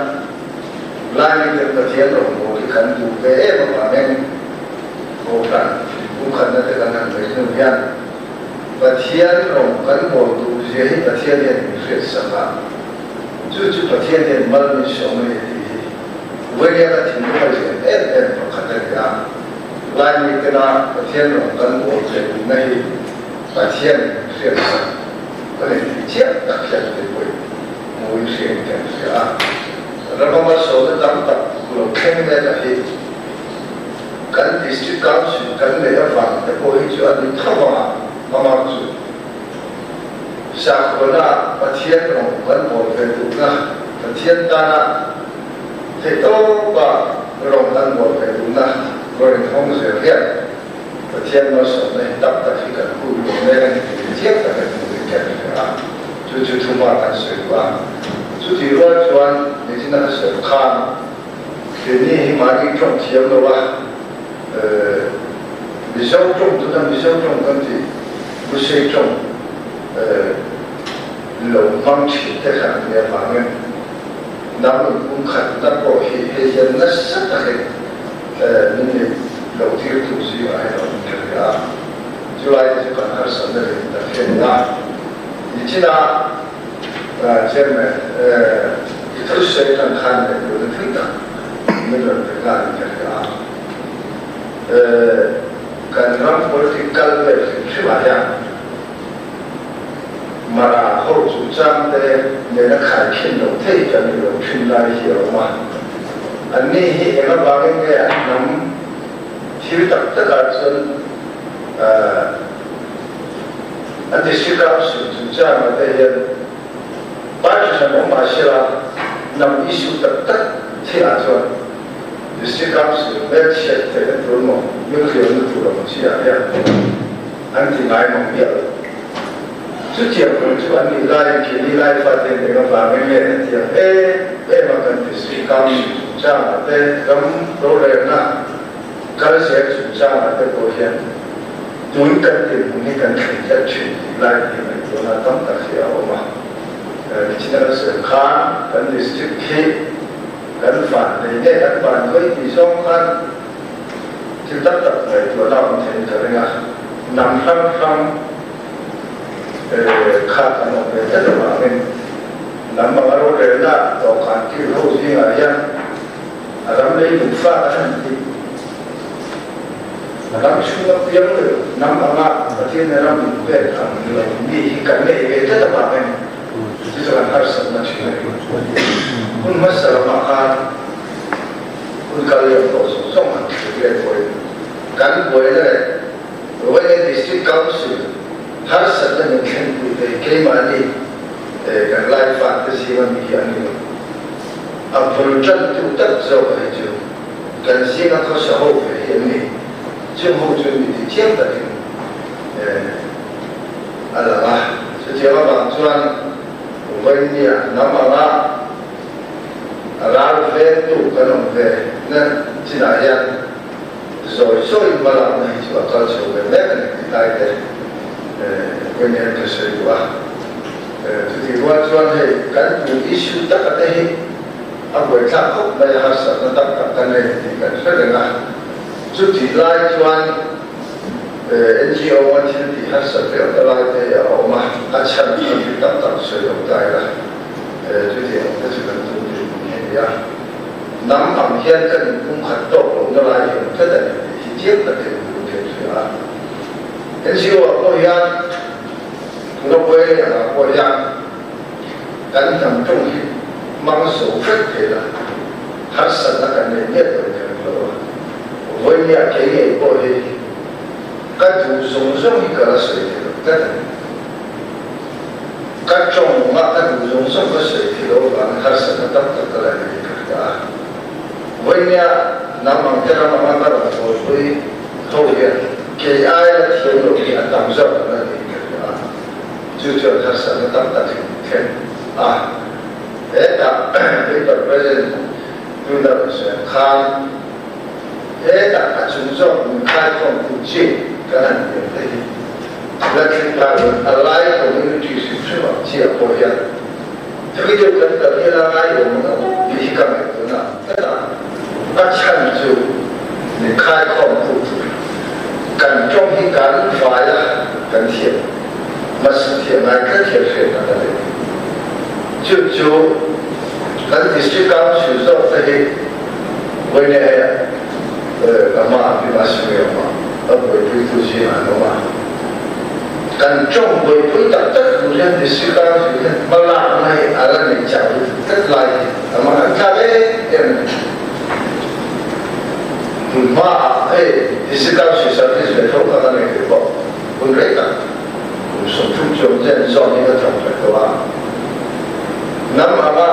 Laimi ten Pathian rawngbâwl hi kan duh ve em avangin Kohhran kum khatna te kan han nei hnu hian Pathian rawng kan bawl duh zia hi Pathian hian min hriatsak a. Chu chu Pathian hian mal min sawm a ni tih hi Vawinia thinlung a lian em em pakhat a ni a. Laimi tena Pathian rawng kan bawl theih duhna hi Pathian hriatsak a ni tih chiah tak hian keipawhin hmuin hriain kan hria a. Rama malsawmna tam tak lo thleng mek a hi kan District Council kan neih avang te pawh hi chu a ni tho ang a, amah chu. Sakhuana Pathian rawng kan bawl ve duhna, Pathian tana theihtawpa rawng kan bawl ve duhna rawn inhawng zel hian Pathian malsawmna hi tak tak hi kan hui luah mek a ni tih hi chiang takin hmuh in kan hria a, chu chu thuma kan sawi duh a. Chutih rual chuan nichina ka sawi khan keini hi mahni tawng thiam lo a, Mizo tawng tuna Mizo tawng kan tih Lusei tawng lo hmang thin te kha an nia vangin hnam inpumkhatna pawh hi hei hian nasa takin min neih loh tir tu zingah hian a awm thei a, chulai te chu kan harsatna leh tak hi a ni a. Nichina Chairman i thusawi atang khan ngaihtuahna thui tak min rawn pe nghal in ka hria a. Kan ram politic kal vel hrim hrim ah hian Mara ho chungchang te nena khaikhin lo thei kan ni lo thin lai hi a awm a. Anni hi eng avangin nge an hnam thil tak takah chuan an district council chungchangah te hian. Mahsela hnam issue taktak thil ahcun District Council hmelchiat te kan tul maw nuclear na tul maw si ah tiah an ti ngai mang vial. Cutiang kun cu an nih lai khi ni lai fate te ka vang in le an tiang e e ma kan District Council chungchang te ram rorelnak kal zel chungchang ah te pawh hian tun kan dirhmun hi kan thleng tlat thin ti lai ti ngaihtuahnak tam tak hi a um a. Nichin kan ser khan kan district hi kan van nei nge kan van voi ti zong khan thil taktak ngaihtuahnak um thein ka ring a. Nam hram hram kha kan um ve tlat avangin nam anga rorelnak dawhkan kil ho zingah hian a ram leilung fa kan han ti. Ram chung a piang le nam anga Pathian nih ram in pek ang lo mi hi kan ngei ve tlat avangin cucu kan harsatnak si lai. Hun hmasa ram ah khan hun kal liam ko zong an thlir len hawi. Kan buai le Royal District Council harsatnak in thlen te keimah nih kan Laifa te si mi hi an i a bul ṭantu tak zawk hi cu kan zing a khuasa ho ve hi an ni. Cu ho cu mi ti thiam takin a lang a. Cutiang abang chuan voi ni ah nam anga ral vengtu kan um ve na chinah hian zawi zawi malak na hi chu a kal chho ve mek ani ti lai te voi ni an ka soi duh a. Cuti rual chuan hei kan tu issue tak a te hi a buaithlak khop mai a, harsatna taktak kan nei ti kan hre reng a. Chutih lai chuan NGO a thil tih harsat viau ta lai te a awm a, a chhan kha thil tam tak sawi lo ta ila chuti ang te chu kan tum tih hmun hi a ni a. Hnam ang hian kan inpumkhat tawk lohna lai hi awm tlat a ni tih hi chiang takin kan thei hria a. NGO ah pawh hian tuna buai angah pawh hian kan hnam tawng hi hmang zo vek thei la, harsatna kan nei miah lo kher lo a. Vawinia kei ngei pawh hi ka duh zawng zawng hi ka la sawi thei lo tlat a ni. Ka tawng ah ka duh zawng zawng ka sawi thei lo avangin harsatna tam tak ka la nei ka hria a. Vawinia hnam ang te ram anga ka rawn thawlpui ho hian kei aia la thiam lo hi a tam zawk an la nei ka hria a. Chu chuan harsatna tam tak hi min thlen a. Hetah paper present tuna rawn sawi ang khan hetah a chung zawk min khaikhawmtu chi kan han pian te hi la thleng ta lo a lai community hrim hrim ang chi ah pawh hian thui deuh kan kal hian a ngai awm ang tih hi ka ngaihtuahna ang tlat a. A chhan chu min khaikhawmtu tur kan tawng hi kan vai a kan thiam hmasa thiam ngai tlat hian hriatna ka nei. Chu chu kan District Council zawk te hi vawiin hei ka hma ah pi Masuri a awm a, ka buaipuitu zingah an awm a. Kan tawng buaipui tak tak tur hian District Council hian hmalakna hi a la nei chau lutuk tlat lai hi a mang an thlak em em a ni. Tun hmaah hei District Council service ve tho kha ka nei ve bawk. Hun rei tak kum 30 chuang chen zawn in a thawk reng tawh a. Hnam anga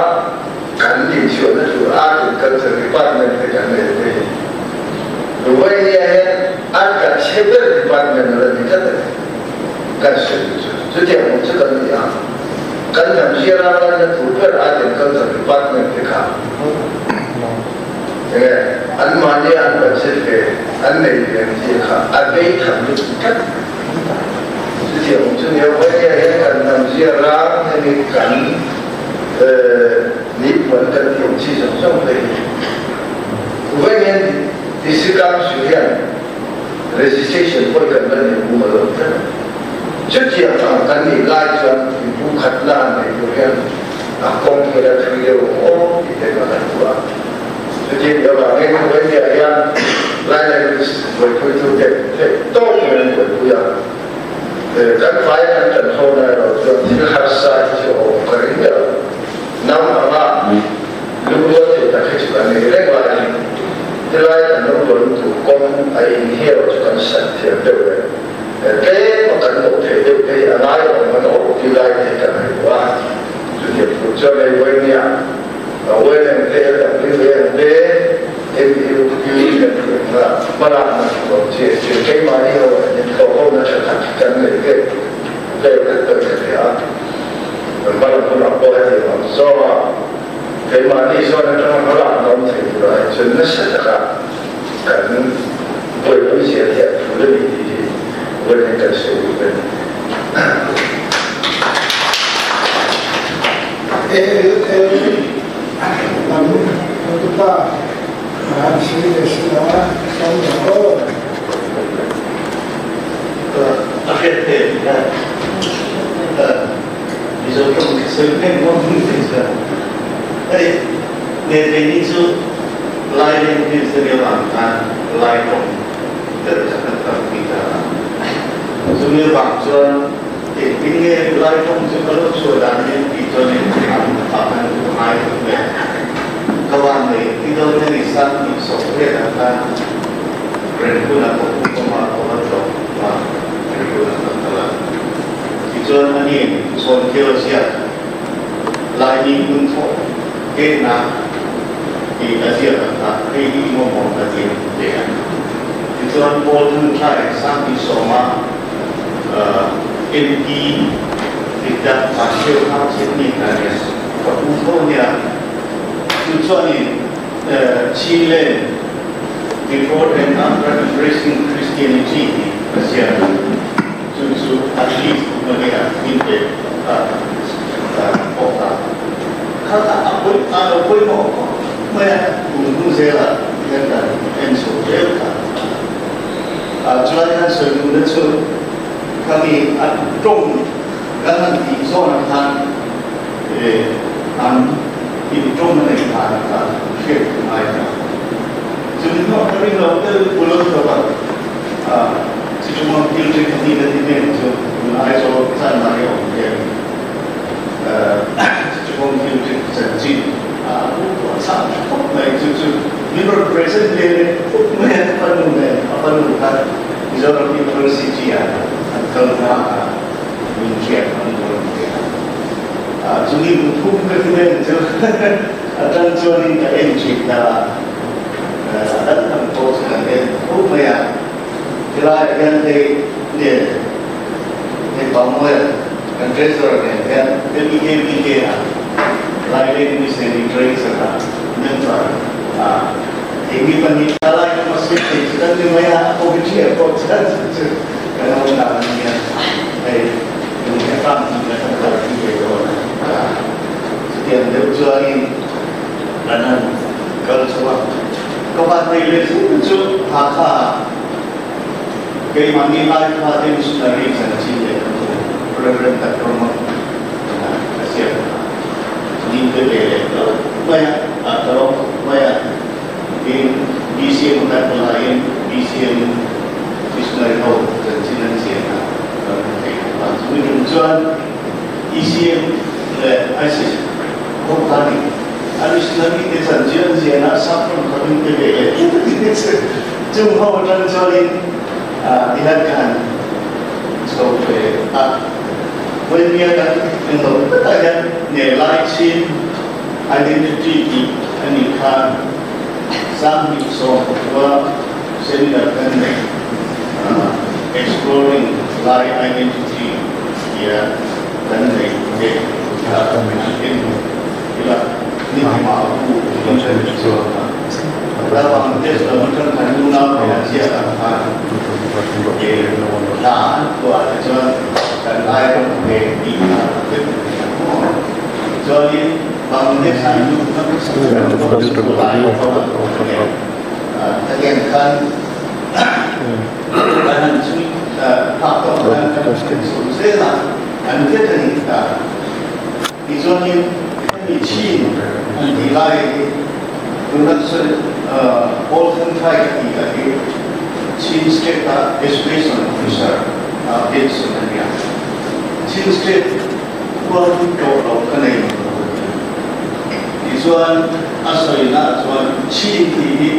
kan dinchhuahna tur Art and Culture Department te kan nei te hi Romania hian a tla chhe ber department a la ni tlat a ni. Kan sawi chu chutiang awm chu kan ni a. Kan hnam ziarang lanna tur ber Art and Culture Department te kha Enge anmahni an budget ve an nei ve ang tih kha a bei tham lutuk tlat. Chutiang awm chu nia, vawinia hian kan hnam zia rang hemi kan nipuan kan tih ang chi zawng zawng te hi vawiin District Council hian registration pawh hi kan la nei mumal lo tlat a. Chutiang ang kan nih lai chuan inpumkhatna an neih tur hian a kawng hi la thui deuh ang aw tih te kha kan duh a. Chuti avangin Vawinia hian Lai Language buaipuitu te theih tawk in an buaipui a. Kan vai kan tan ho na erawh chuan thil harsa hi chu a awm ka ring miah lo. Hnam anga lungrual thei tak hi chu kan nei reng laiin tilai kan lo rual lutuk kawng a in hi erawh chu kan sat thiam deuh reng. Tlem a kan dawh theih deuh te hi a ngai awm an awm ti lai te hi ka ngaihtuah a, chutiang thu chu. Chuan hei vawinia YMA LWMA MUQ kan tih ang kha hmalakna chi chi keimahni ho in thawhhona tha tak kan nei te vel kan tawi ka ti a. Hmalam hunah pawh heti ang zawnga keimahni zawn atanga hmalakna awm thei turah hi chuan nasa taka kan buaipui zel hi a phul a ni tih hi vawiin kan sawi duh a ni. ALL lam hotupa an si le si lo a som lo aw. A hriat theih a Mizo tawng khi sawi mek ngawt mai chuan hei ne keini chu Lai language a nih avang khan Lai tawng deuh kha kan kalpui ta a. Chumi avang chuan engtin nge Lai tawng chu ka lo chhuah dan hi tih chuan in an ah khan ka ngai khawp mai a. Ka van nei ti dawn a ni 2020 ah khan Renhuna ka pu kawma ka va tlawh a, Renhuna ka kal a. Tichuan ani Chhawnkhel ziak Laimi hmun thawh kehnak tih a ziak ang kha hei hi i mamawh ka ti ang ti a. Tichuan Paul Thangthlai 2010 ah MP diktak Vancheu Thang Sydney kha a nia. Ka pu tho a nia. Chu chuanin Chinland Before and After Embracing Christianity tih a ziak a. Chu chu at least Malay-ah min pe ta bawk a. Kha kha a pawi a lo pawimawh khawp mai a, tun hnu zelah hian kan en chho zel kha. Chulai khan sawi duhna chu khami a tawng kan han tih zawnah khan an intawng a neih dan kha hriat a ngai ta. Chumi hnuah ka ring lo deuh bul a tawp a. Chichungah thil ṭhen khat nih na ti men cu tun Aizawl cannak i a um ve mi Chichungah thil ṭhen cancin a tuah chah khop mai cu cu min rawn present ve le khop mai a fanu le a fanu kha Mizoram University ah an kal hna ah min riak an rawn ve a cu ni thum ka ti men cu a ṭan chuan in ka en ṭhin hna. A dang dang pawh chu kan en tho mai a, helaiah hian hei nge hei Pangmuel kan treasurer nen hian LEKBK ah Laileng Missionary Literature ah member ah hei mi pahnih thalai kan siam thei chu kan ni mai a, committee ah pawh chuan chu chu kan awm dan a nia, hei lung he tlang tih na kan kalpui ve dawn a, chutiang deuh chuanin kan han kal chho a, ka van nei leh zung chu Hakha ah keimahni Laikha te missionary chanchin leh ka hmu Rev. Doctor Mak ka ziak a, min pe ve leh lo mai a, a ka lawm khawp mai a, tin BCM kan hmu laiin BCM missionary ho chanchin an ziak a, kan hmu thei bawk a, chumi tum chuan ECM leh ISIS ho khanin a missionary te chanchin an ziahna sap ram kha min pe ve leh tlat a ni. Chung ho atang chuanin tihian ka han chho ve a, Vawimia kan englo takah hian nge Laichin identity tih a nih khan 2010 seminar kan nei Exploring Lai Identity tia kan nei te kha an en ila ni hma a pu tih kan hre chuang a. Bangladesh lam atang kan unau te an ziak ang khan hla an phuah te chuan kan lai ram ve tih kha vek a ni ang maw. Chuanin Bangladesh ah in luhna lai ho hetiang khan kan han chhui phak tawh khan kan chhun zel a, an hriat a ni ta. Tichuanin hemi chin an tih lai hi tuna sawi Paul Thangthai ka tih lah hi Chin State a Education Officer a pension a nia. Chin State khua hi tlawh loh ka nei lo lo a ti. Tichuan a sawina ah chuan Chin tih hi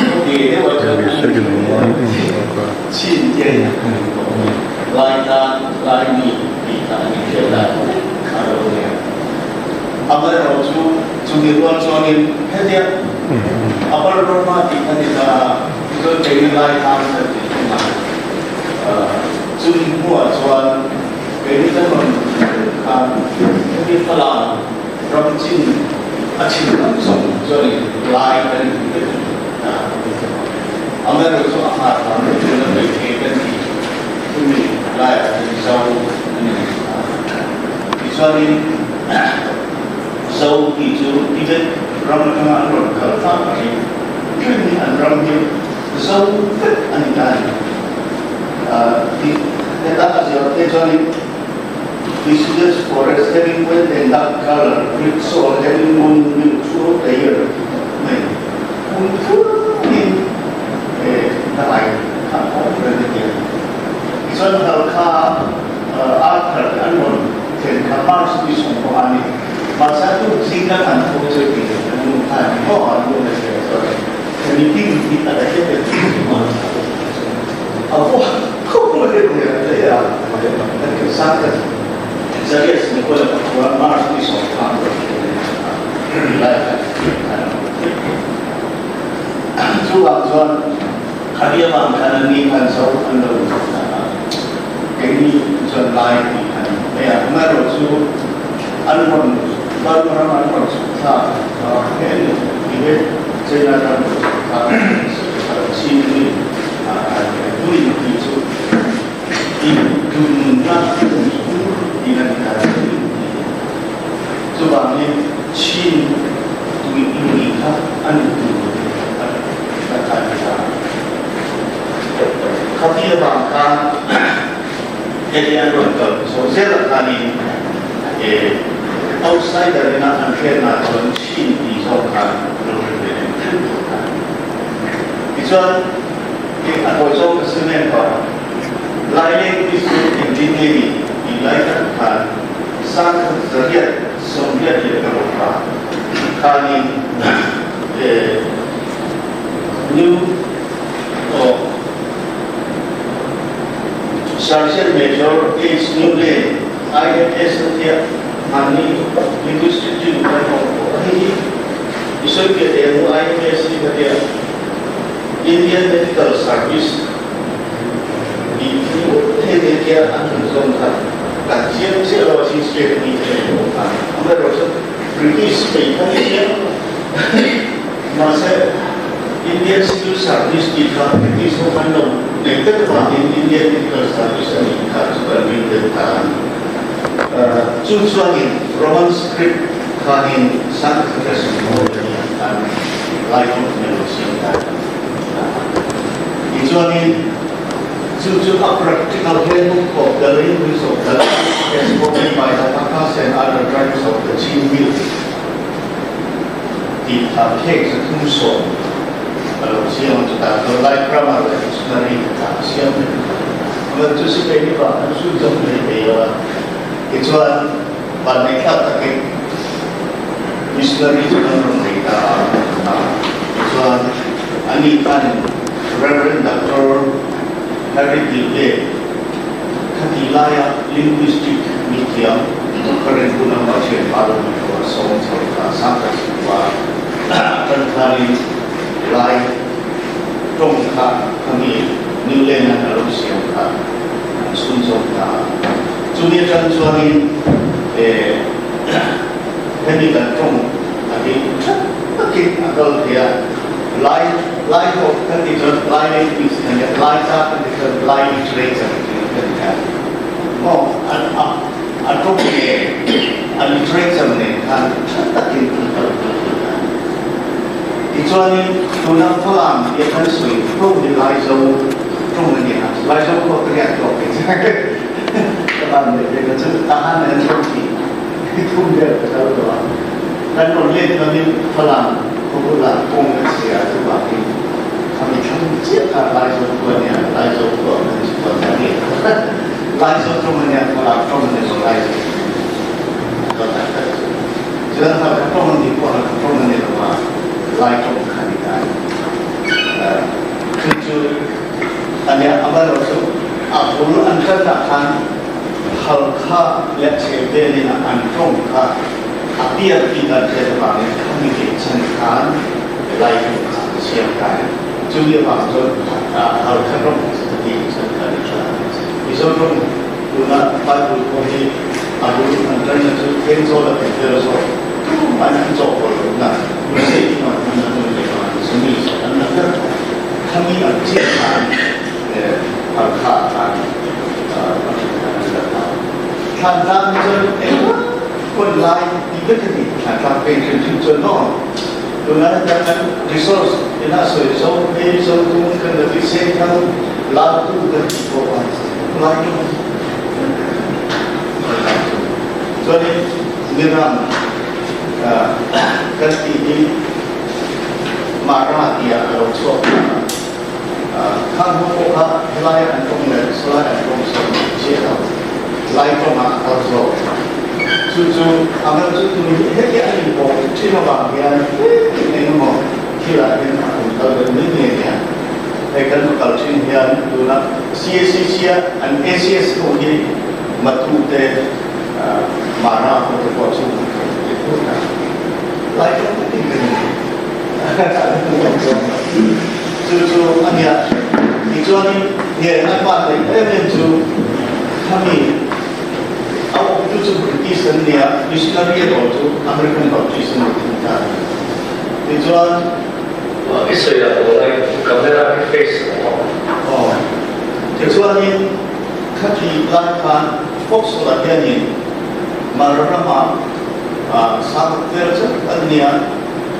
khawte deuh ah chuan an ni lo a ti. Chin tih a inang a ni bawk. Lai tan, Laimi tih kha an inhriat dan vek a lo nia. Amaherawhchu chumi rual chuanin hetiang Upper Burma ti kha ni ta cun kei Lai Tlang kan ti thung a. Chumi hnuah chuan kei kan rawn khan hemi Falam ramchin a chim lam zong chuan Lai kan ti ve ta. Amaherawhchu a har lam cu na bei the kan ti chumi Lai ah cun Zo an i ta. Tichuanin Zo ti cu Tibet ram atanga an rawn kal tlang hrim hrim hi an ram hi Zo vek an i ta ni. Heta a ziak te chuanin Deciduous forest having wet and dark color, rich soil having moon milk throughout the year mai kum tluangin na ai kha awm reng a tia. Tichuan Halkha Arthur te an rawn thlen kha March ni 15 ni mahse tu zing kan an tho chu ti an nu khan maw an nu na sia chuan ka meeting hi a da ke a vo khop mai ne le ya kan ke sa ka Zarias ni ko la chuan March ni 15 lai chu wang chuan khabia wang khan ni khan so an lo keini chuan Lai ti khan mai a. Amaherawhchu an rawn Burma ram an rawn chhuk thla hen Tibet China ram rawn chhuk thla Chin hi tuin ti chu in dunna tur tiin an kal chuvangin Chin tui lui kha an tu a kai ta. Khati avang khan heti an rawn kal chho zel ah khanin outsider ina an hriatna chuan Chin ti zawk khan lo hre ve em hrim tawh khan. Tichuan a tawi zawk ka sim em tawh. Laileng ti chu engtin nge ni tih lai tak khan 1886 ah khanin New Sergeant Major H. Newlane INS tiah hmanni linguistic team kan hong ko. Hihi isoi ke te mu IMS hi tiah Indian Medical Service ti the te tiah an hun zong kha kan thiam cia lo si state ni te ko kha amaherawhchu British pei kha ni thiam mahse Indian Civil Service ti kha British ho kan lo nei tek vangin Indian Medical Service ani kha chu kan ring deuh ta chu chuanin Roman script khanin Sanskrit an lai ne lo siam ta. Tichuanin chu chu a practical handbook of the language of the as spoken by the Hakkas and other tribes of the Chin Hills tih kha phek 310 a lo siam a, chutah chuan Lai grammar leh dictionary te kha a siam vek a. Chuan chu sipai ni vang an zui zawm thei thei lo a, tichuan vanneihthlak takin missionary chu kan rawn nei ta a, tichuan ani khanin Rev. Doctor Harry Gilde khati laia linguistic mithiam current huna Pathian pa lo ni tawh a sawm chho ta sang khat tan khanin Lai tawng kha khami Newland an a lo siam kha an chhunzawm ta a. Chumi atang chuanin hemi kan tawng a hi tha takin a kal thei a. Lai Lai ho kan tih chuan Lai language kan nia, Lai ca kan tih chuan Lai literature tih kan nia. Maw an a a tawng nen a literature nen khan tha takin an kal thei a. Tichuanin tuna Falam tia kan sawi fo hi Laizo tawng a ni a, Laizo pawh ka riak tawh kei chu ka ban leh ve ka chu tahan an rawn ti thum vel ka kal tawh a, kan rawn let ngam in Falam khawbulah kawng kan chhe a chuvangin khami thlang chiah kha Laizo khua nia Laizo khua kan chhuah ta ni Laizo tawng a nia Falam tawng a ni lo Laizo ka tak tak chu. Chuan Hakha tawng nih pawh Hakha tawng a ni lo a, Lai tawng kha ni ta. Cu cu ania amaherawhchu a bul an kalnak khan Halkha le Cheuvel in an tawng kha A pian ti kan hriat bangin khami ke chan khan lai kha siam kai. Cu lio ah cun Halkha ram ti chan khan i tha. Mizoram tuna Bible ko hi a bul an kan na cu Thenzawl a kan tel zo tu an an cawk ko lo na Lusei ti ma na nu le ma sumi an na fer khami an chi khan Halkha khan Thantlang cun kun lai ti ka ti Thantlang peng hrimhrim cun no tunai kan resource ina soi zo pe zo tung kan la ti sen thang la tu kan ti ko an lai tu chuan miram kan ti hi mara tiah a lo chuak Khang ho pawh kha helai an tong le salai an tong so che lo lai tong ah kal zo cu cu amal cu tu hi heti an in bawk thin awang hian eng emaw thil ah hin a um kal ve mai nge hian hei kan kal thin hian tuna CACC ah an ACS ho hi matu te mara ho te pawh chu lai tong tin kan Cucu a ngiat. Tichuan nge an mah lei em em cu khami a uktu cu British an nia missionary a cu American Baptist an nih ta. Tichuan Israel lai camera hi face oh tichuan in khati lai khan Fox la hian in Marram ah sang tel cu an nia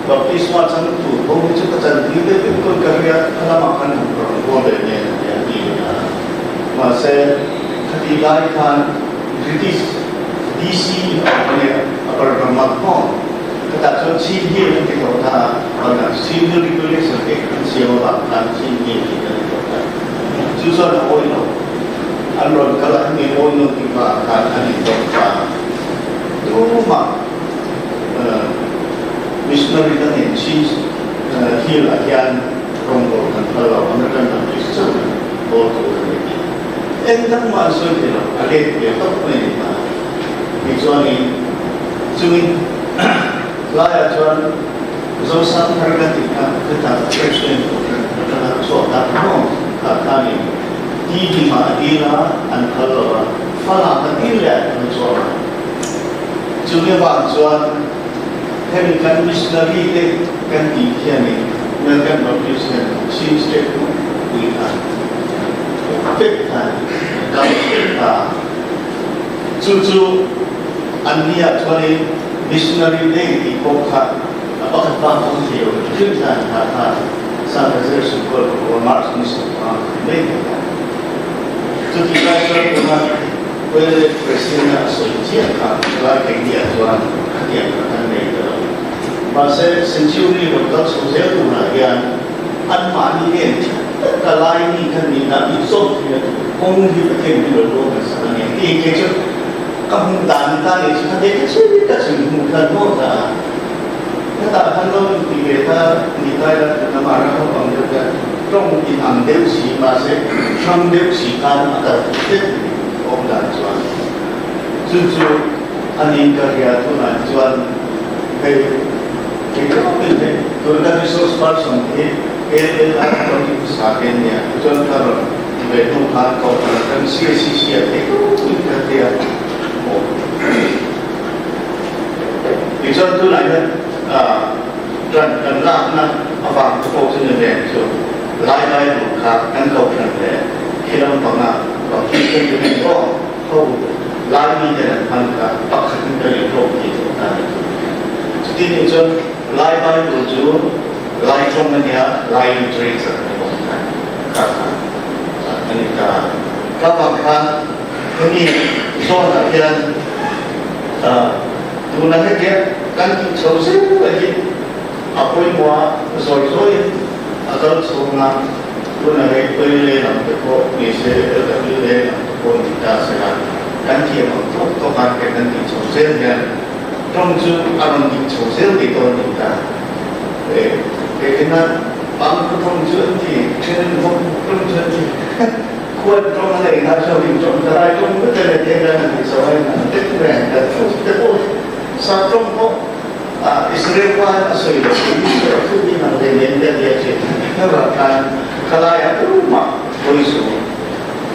Baptisma changtu ho hi cu ka can ti te tin kun ka ria khalam ah khan ron rual ve ne tiah ti na mahse khati lai khan British DC in a ne a bar mak hong kata chon chin hi an ti ko ta bana chin hill regulation ke an siam ba khan chin hi ti kan ko ta chu son a oi lo an ron kala ni oi no ti ba khan an in to ta tu ma Missionary dang in Chin Hill ah hian rawngbawl kan phal lo, American Baptist cu bawl tu kan ni ti. Engdang mah an sawi thei lo, a let ve top mai ni ta. Ti chuan in chungin lai ah chuan Zosang thar kan ti kha khata President atanga chuak ta mo kha kha ni ti ti ma a dil a an phal lo a fala ka dil le an chuak Cu lioah cun hemi kan missionary te kan ti khian in American Baptist hian Chin State pui kha pek kha kan ta. Cucu an ni ah chuan in missionary dei ti kong kha pakhat pa kong theo thil hlan kha kha San Jose Sukul ko March ni su pa mei kha. Cu ti lai chuan Wele President a sawi chiah kha lai kei ah chuan khatiang kha kan nei ta lo. Mahse century rawn kal chho zel turah hian anmahni nen ka Laimi kan nihna i zawm thei a tur kawng hi Pathian hi lo ruang kan sak a ni ti kei chu ka hmuh dan ta ni chu khate ka chim ka chim hmuh khan maw ta ka ta khan lo ti ve ta ni tai la na ma ra ho ang deuh ka tong in ang deuh si mahse hrang deuh si khan a kal te awm dan chuan chu chu ani ka ria tunah chuan hei keimah hei tun kan resource person hi LLR kan sa te nia chuan ka ron ve hnu khan ko kan CACC a thei in ka tia tichuan tunah hian ṭan kan lakna avang te pawh chu ni ve chu lai lai bu kha kan kohhran le khi lampang ah Baptist kan ti aw ho Laimi ten an hman kha pakhat in kan i hlawk ti cu ta ni cuti nih cun Lai Bible cu Lai ṭong a nia Lai literature an bawk kha kha kha an i ta ka bang khan hemi zawn ah hian tuna he kan ti chho zel hi a pawimawh a zawi zawi in a kal chho nga tuna hei poi le lam te pawh ni se LW le lam te pawh ni ta sela kan thiam ang tawk tawk a ke kan ti chho zel hian tawng chu a rawn dik chho zel ti tawn ni ta e ke kena pang khu tawng chu an ti then vok tawng chu an ti khuan tawng a nei na so in tawng ta lai tawng te le te kan ti so ai na te te te te pawh. Saptawng pawh Israel pa in a sawi lo i a thuhmi hna le len te tia ci ral khalai ah tumah poi su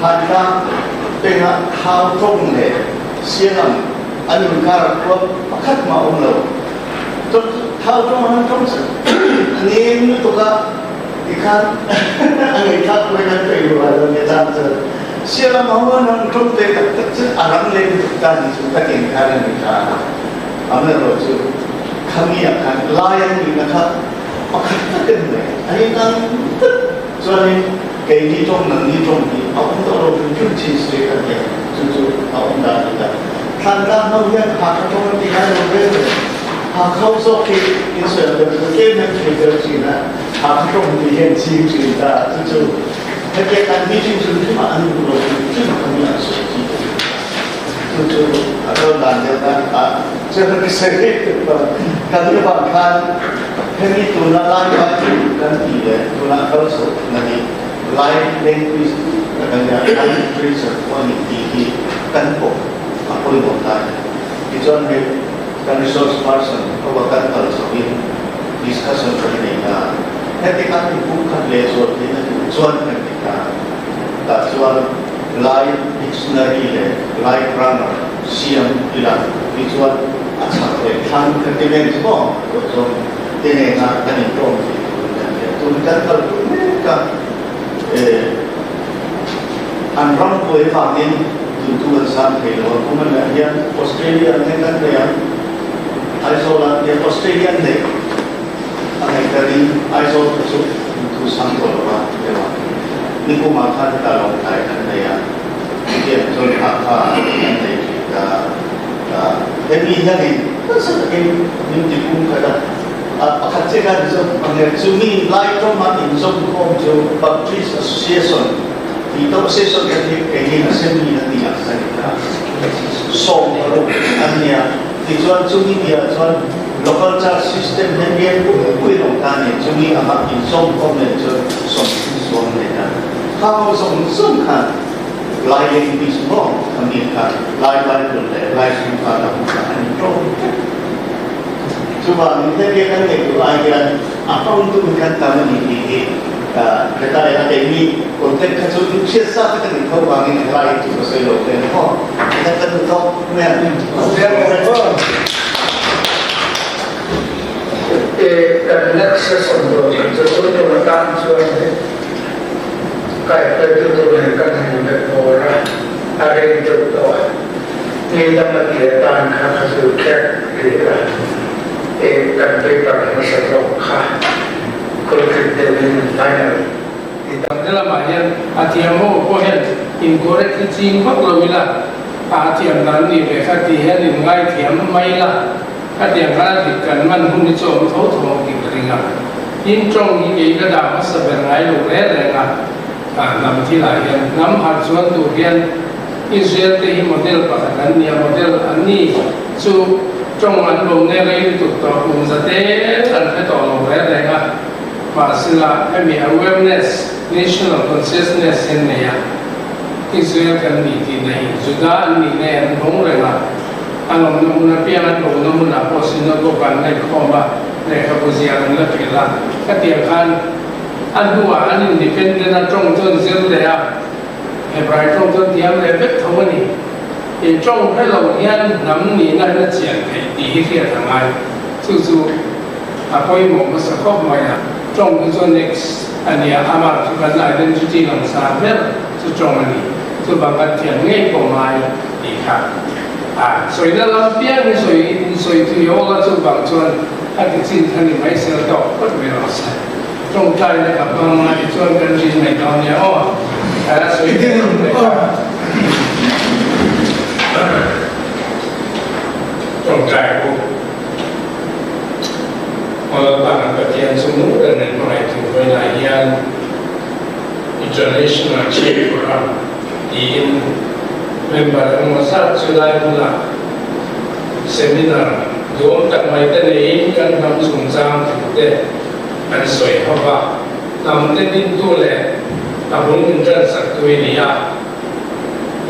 Hantlang pengah Thau tong le Sialam an inkar khua pakhat ma um lo. Thau tong han tong nem tuk ah tikhan a ngei thak poi kan pei rua lo ne cang cu Sialam ho nan tong te tak tak cu a rang len tuk ta ni cu ka tin khan an ta amero cu khami ah khan lai an ni na kha pakhat takin le ani nang tak chuanin kei ni tong nang ni tong hi a um to lo hrim chin state kan te chu chu a um da ni ta Thantlang ho hian Hakha tong an ti ngai lo ve Hakha zawk hi in sel deuh chu tlem nan thei deuh chin a Hakha tong ti hian chim chin ta chu chu hete kan meeting chung hrim ah an duh lo hrim hrim kan ni an soi chi chu chu a kal dan deuh na a chu ka sai kan ni bang khan hemi tuna Lai kan ti le tuna kal so na ni Lai language kan ya Lai literature ko ni ti hi kan po a pawimawh ta tichuan hei kan resource person ho kan kal chho in discussion kan nei ta heti kan in pumkhat le zual te na duh chuan kan ti ta ta chuan Lai dictionary le Lai grammar siam ila ti chuan a chak le thlan kan ti men chu maw to chuan te ne na kan in tawm ti kan ti tun kan kal mek a an ram buai vangin tuntu an san thei lo kum an hian Australia ne kan nei ang Aizawl ah hian Australian nei a nei tarin Aizawl kha chu tuntu sang tawh lo a dewa nikum ah khan ta long thai kan nei a tiang chuan kha kha kan nei thin ta hemi hianin nasa takin min ti pum khat a pakhat che kan chu chumi lai tawma inzawmkhawm chu Baptist Association ti to association kan hi kei assembly an ni a kan ta 16 an nia tichuan chumi nia chuan local church system hian bian pui long ta ni chumi anga inzawmkhawm nen chuan 30 nei ta khang zawng zawng khan Lai language maw khami kha Lai Bible le Lai sungkha dang kha an ṭawm vek. Chuvangin heti kan neih duh ai hian a hmangtu hi kan tam a ni tih hi hetlai a keimi contact kha chu in hriat sa te kan in tho vangin helai chu ka sawi lo te ni maw kan kan duh tawk mai a. Kan next session tur chu tun atan chuan Kaihhruaitu tur nen kan han inbe bawr a, a rei deuh tawh a. Ni dang a ti atan kha ka zir kher rih a, e kan paper hmasa zawk kha concrete deuhin final ti ta. He lamah hian a thiam ho pawh hian incorrect hi ching vak lo ila, a thiam dan nih ve kha tih hian in ngaithiam mai la. Khatiang khan a dik kan man hun hi chu a awm tho tho ang tih ka ring a. Tin, tawng hi kei ka dah hmasa ber ngai lo reng reng a, ah hnam thilah hian hnam harh chuan tur hian Israel te hi model pakhat an ni a, model an ni chu tawng an bo nge rei lutuk tawh kum za te an hre tawh lo reng reng a. Mahsela hemi awareness, national consciousness hian nei a, Israel kan ni tih na hi Juda an nih na hi an hawng reng a. An awmna hmun apiang an lohna hmunah pawh synagogue an ngaihkhawm a, lehkhabu ziak an la ṭhil a. Khatiang khan a hnuah an independent a ṭawng chu an zir leh a, Hebrai ṭawng chu an thiam leh vek tho a ni. I ṭawng hre lo hian hnam nihna hi a chian theih tih hi hriat a ngai. Chu chu a pawimawh hmasa khawp mai a. Ṭawng hi chu next a nia, amah chu kan identity langsar ber chu ṭawng a ni. Chuvang kan thiam ngei pawh ngai tih kha. A sawina lam piang hi sawi in sawi tui awl a chuvang chuan a ti chin kha ni mai sel tawk phawt mai rawh se. Tawngtai na ka hmang a tichuan kan rin mai dawn nia aw. A sawi deuh mai kha. Tawngtai u. Aw Lalpa kan Pathian chu nung reng in hmangaih thu vawiinah hian International Chief Forum tiin member engemaw zat chu lai hmunah seminar duhawm tak mai te neiin kan hnam chungchang thu te an sawi ho va, hnam te dintu leh a bul min ṭan sak tu i ni a.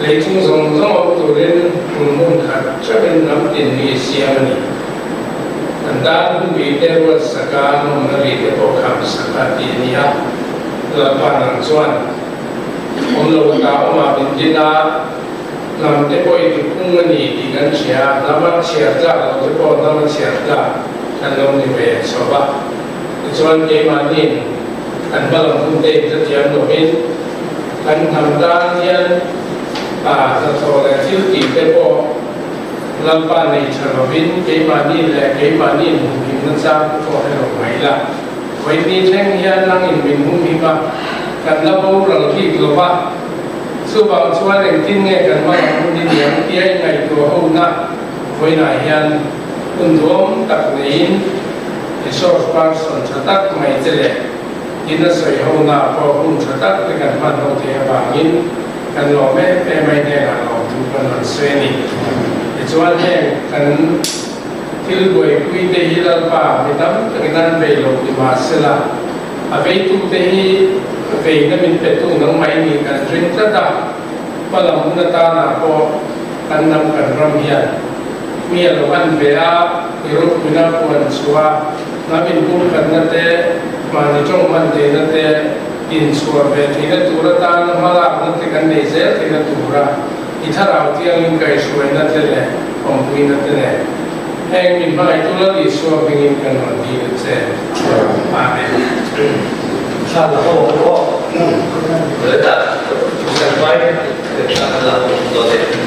Leicung zawng zawng um turin hmun khat ṭheuh in lam tinmi siam a ni. Kan tan hunbi te ruat saka nawmna ri te pawh kham saka ti a ni a. Lalpa nang chuan um lo ta um ah min din a, lam te pawh i phung a ni ti kan hria, lam a chhiar tlak lo te pawh lam a chhiar tlak kan lo ni ve chho va. Tichuan keimah nih kan hmalam hun te in hrethiam lovin kan hnam tan hian hnathawh leh thil tih te pawh Lalpa nei tha lovin keimahni leh keimahni inhumhimna chang te pawh hre lo mai la. Vawihni thleng hian nang in min humhim a, kan la boral bik lo va. Chuvang chuan engtin nge kan hmalam hun hi niang tia i ngaihtuah hona vawiinah hian hun duam tak neiin resource person tha tak mai te leh in a sawi hona pawh hun tha tak te kan hman ho theih avangin kan lawm em em a, i hnenah lawmthu kan rawn sawi a ni. Tichuan heng kan thil buaipui te hi Lalpa mi tam takin an vei lo ti mahsela a veitute hi veina min petu nangmah i nih kan ring tlat a, hmalam hun atana pawh kan hnam kan ram hian mi a lo an ve a, i ropuina puan chhuah a, hnam inpumkhatna te, mahni tawng hman theihna te, inchhuah ve theihna tur atana hmalakna te kan nei zel theihna tura i thlarau thiangin kaihhruaina te leh awmpuina te nen heng min hmangaihtu Lal Isua hmingin kan rawn dil a che. Amen. Thla la ho pawh Hetah kan vai thla kan la ho dawn e.